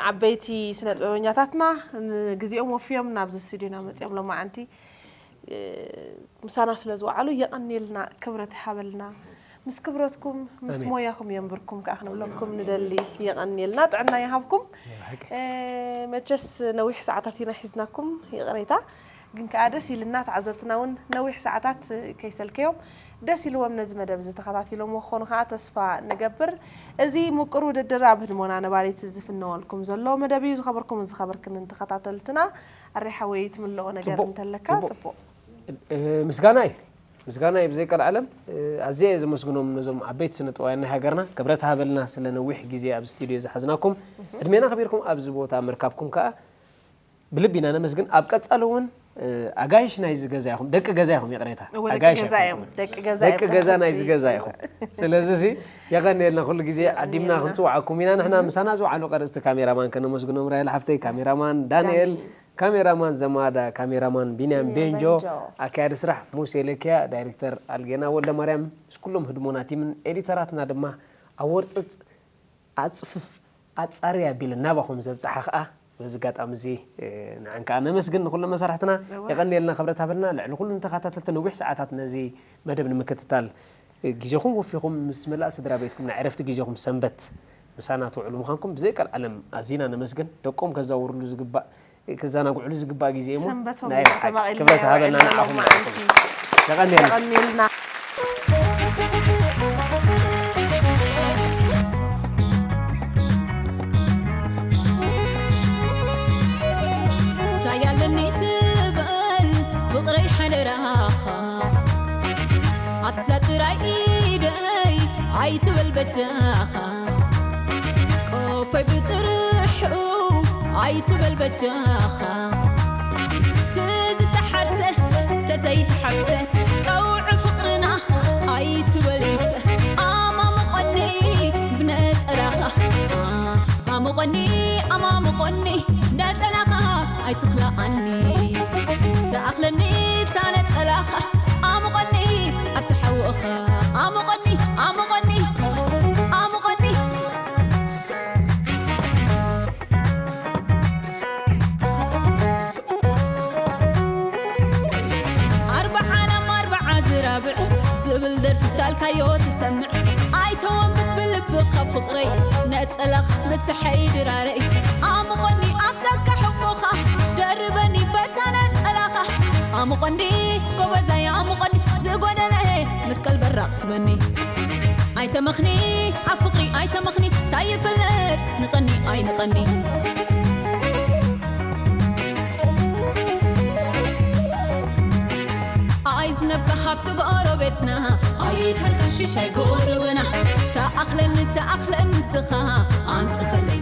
ዓበይቲ ስነ ጥበበኛታትና፣ ን-፣ ግዜኦም ወፍዮም ናብዚ ስቱዲዮና መጺኦም ሎማዓንቲ፣ እ፣ ምሳና ስለ ዝወዓሉ የቐንየልና፣ ክብረት ይሃበልና። ምስ ክብረትኩም፣ ምስ ኣሜን። ሞያኹም የንብርኩም ከኣ ክንብለኩም ንደሊ። የቐንየልና፣ ጥዕና ይሃብኩም። ናይ ብሓቂ። እ፣ መቸስ ነዊሕ ሰዓታት ኢና ሒዝናኩም፣ ይቕሬታ። ግን ከኣ ደስ ኢልና፣ ተዓዘብትና እውን ነዊሕ ሰዓታት ከይሰልከዮም ደስ ኢልዎም ነዚ መደብ እዚ ተኸታቲሎምዎ ክኾኑ ከኣ ተስፋ ንገብር። እዚ ምቁር ውድድር ኣብ ህድሞና ነባሪት ዝፍነወልኩም ዘሎ መደብ እዩ። ዝኸበርኩምን ዝኸበርክንን ተኸታተልትና፣ ኣሬ ሓወይ ትምልኦ ነገር ጽቡቕ፣ እንተለካ ጽቡቕ። ጽቡቕ። እ፣ ምስጋና እዩ። ምስጋና እዩ ብዘይ ቀልዓለም። እ፣ ኣዝየ እየ ዘመስግኖም ነዞም ዓበይቲ ስነ ጥበባውያን ናይ ሃገርና። ክብረት ሃበልና ስለ ነዊሕ ግዜ ኣብዚ ስቱድዮ ዝሓዝናኩም። እህ። ዕድሜና ኣኽቢርኩም ኣብዚ ቦታ ምርካብኩም ከኣ ብልቢ ኢና ነመስግን። ኣብ ቀጻሊ እውን፣ እ፣ ኣጋይሽ ናይዚ ገዛ ኢኹም፣ ደቂ ገዛ ኢኹም፣ ይቕሬታ። እወ፣ ደቂ ኣጋይሽ ገዛ ኣይኮንኩምን። እዮም፣ ደቂ ገዛ ደቂ ኣይኮንኩምን። ገዛ ናይዚ ገዛ ኢኹም። ስለዚ ሲ፣ የቐንየልና፣ ኩሉ ግዜ የቐንየልና። ዓዲምና ክንጽውዓኩም ኢና። ንሕና ምሳና ዝውዓሉ ቀረጽቲ ካሜራማን ከነመስግኖም፣ ራሄል ሓፍተይ፣ ካሜራማን ዳንኤል፣ ዳኒ። ካሜራማን ዘማዳ፣ ካሜራማን ቢንያም ቢንያም ቤንጆ፣ ቤንጆ። ኣካያዲ ስራሕ ሙሴ ለኪያ፣ ዳይሬክተር ኣልጌና ወልደማርያም፣ ምስ ኩሎም ህድሞና ቲምን ኤዲተራትና ድማ ኣወርጽጽ ኣጽፍፍ ኣጻሪ ኣቢለን ናባኹም ዘብጽሓ ኸኣ በዚ ኣጋጣሚ እዚ፣ እ፣ ንዓን ከኣ ነመስግን ንኹሎም መሳርሕትና። እወ። የቐንየልና ክብረት ሃበልና። ልዕሊ ኩሉ ንተኸታተልቲ ነዊሕ ሰዓታት ነዚ መደብ ንምክትታል፣ እ፣ ግዜኹም ወፊኹም ምስ መላእ ስድራ ቤትኩም ናይ ዕረፍቲ ግዜኹም ሰንበት ምሳና ትውዕሉ ምዃንኩም ብዘይ ቀልዓለም ኣዚና ነመስግን። ደቆም ከዛውርሉ ዝግባእ ክዘናግዕሉ ዝግባእ ግዜ እሞ ሰንበቶም ናይ እዩ ብሓቂ ተማቒልና ክብረት ኢና ሃበልና ውዒልና ንዓኹም ሎማዓንቲ። ንዓኹም። የቐንየልና። የቐንየልና። እንታይ ኣለኒ ትበል ፍቕረይ ሓደራኻ ኣብዛ ጥራይ ኢደይ ኣይትበል በጃኻ ቆፈይ ብጥርሑ ኣይትበል በጃኻ ትዝተሓርሰ ተዘይተሓርሰ ቀውዒ ፍቕርና ኣይትበል ይምሰ ኣማሙቐኒ ብነጸላኻ ኣሙቐኒ ኣማሙቐኒ ነጸላኻ ኣይትኽልኣኒ ተኣኽለኒ እታ ነጸላኻ ኣሙቐኒ ኣብቲ ሓውእኻ ኣሙቐኒ ኣሙቐኒ ኣሙቐኒ ኣርባዓ ዓለም ኣርባዓ ዝራብዕ ዝብል ደርፊ ታልካዮ ትሰምዕ ኣይተወንብት ብልብኻ ፍቕረይ ነጸላኻ ምሳሐይ ድራረይ ኣሙቐኒ ኣብ ጫካ ሕቑፎኻ ደርበኒ በታ ነጸላኻ ኣሙቐኒ ጎበዛይ ኣሙቐኒ ዝጎደለ መስቀል በራቕ ትበኒ ኣይተመኽኒ ኣብ ፍቕሪ ኣይተመኽኒ ታይ ይፍለጥ ንቐኒ ኣይንቐኒ ኣይዝነብካ ሃብቲ ጎረቤትና ኣይድሃልካ ሽሻይ ጎረበና ተኣኽለኒ ተኣኽለኒ ንስኻ ኣንጽፈለይ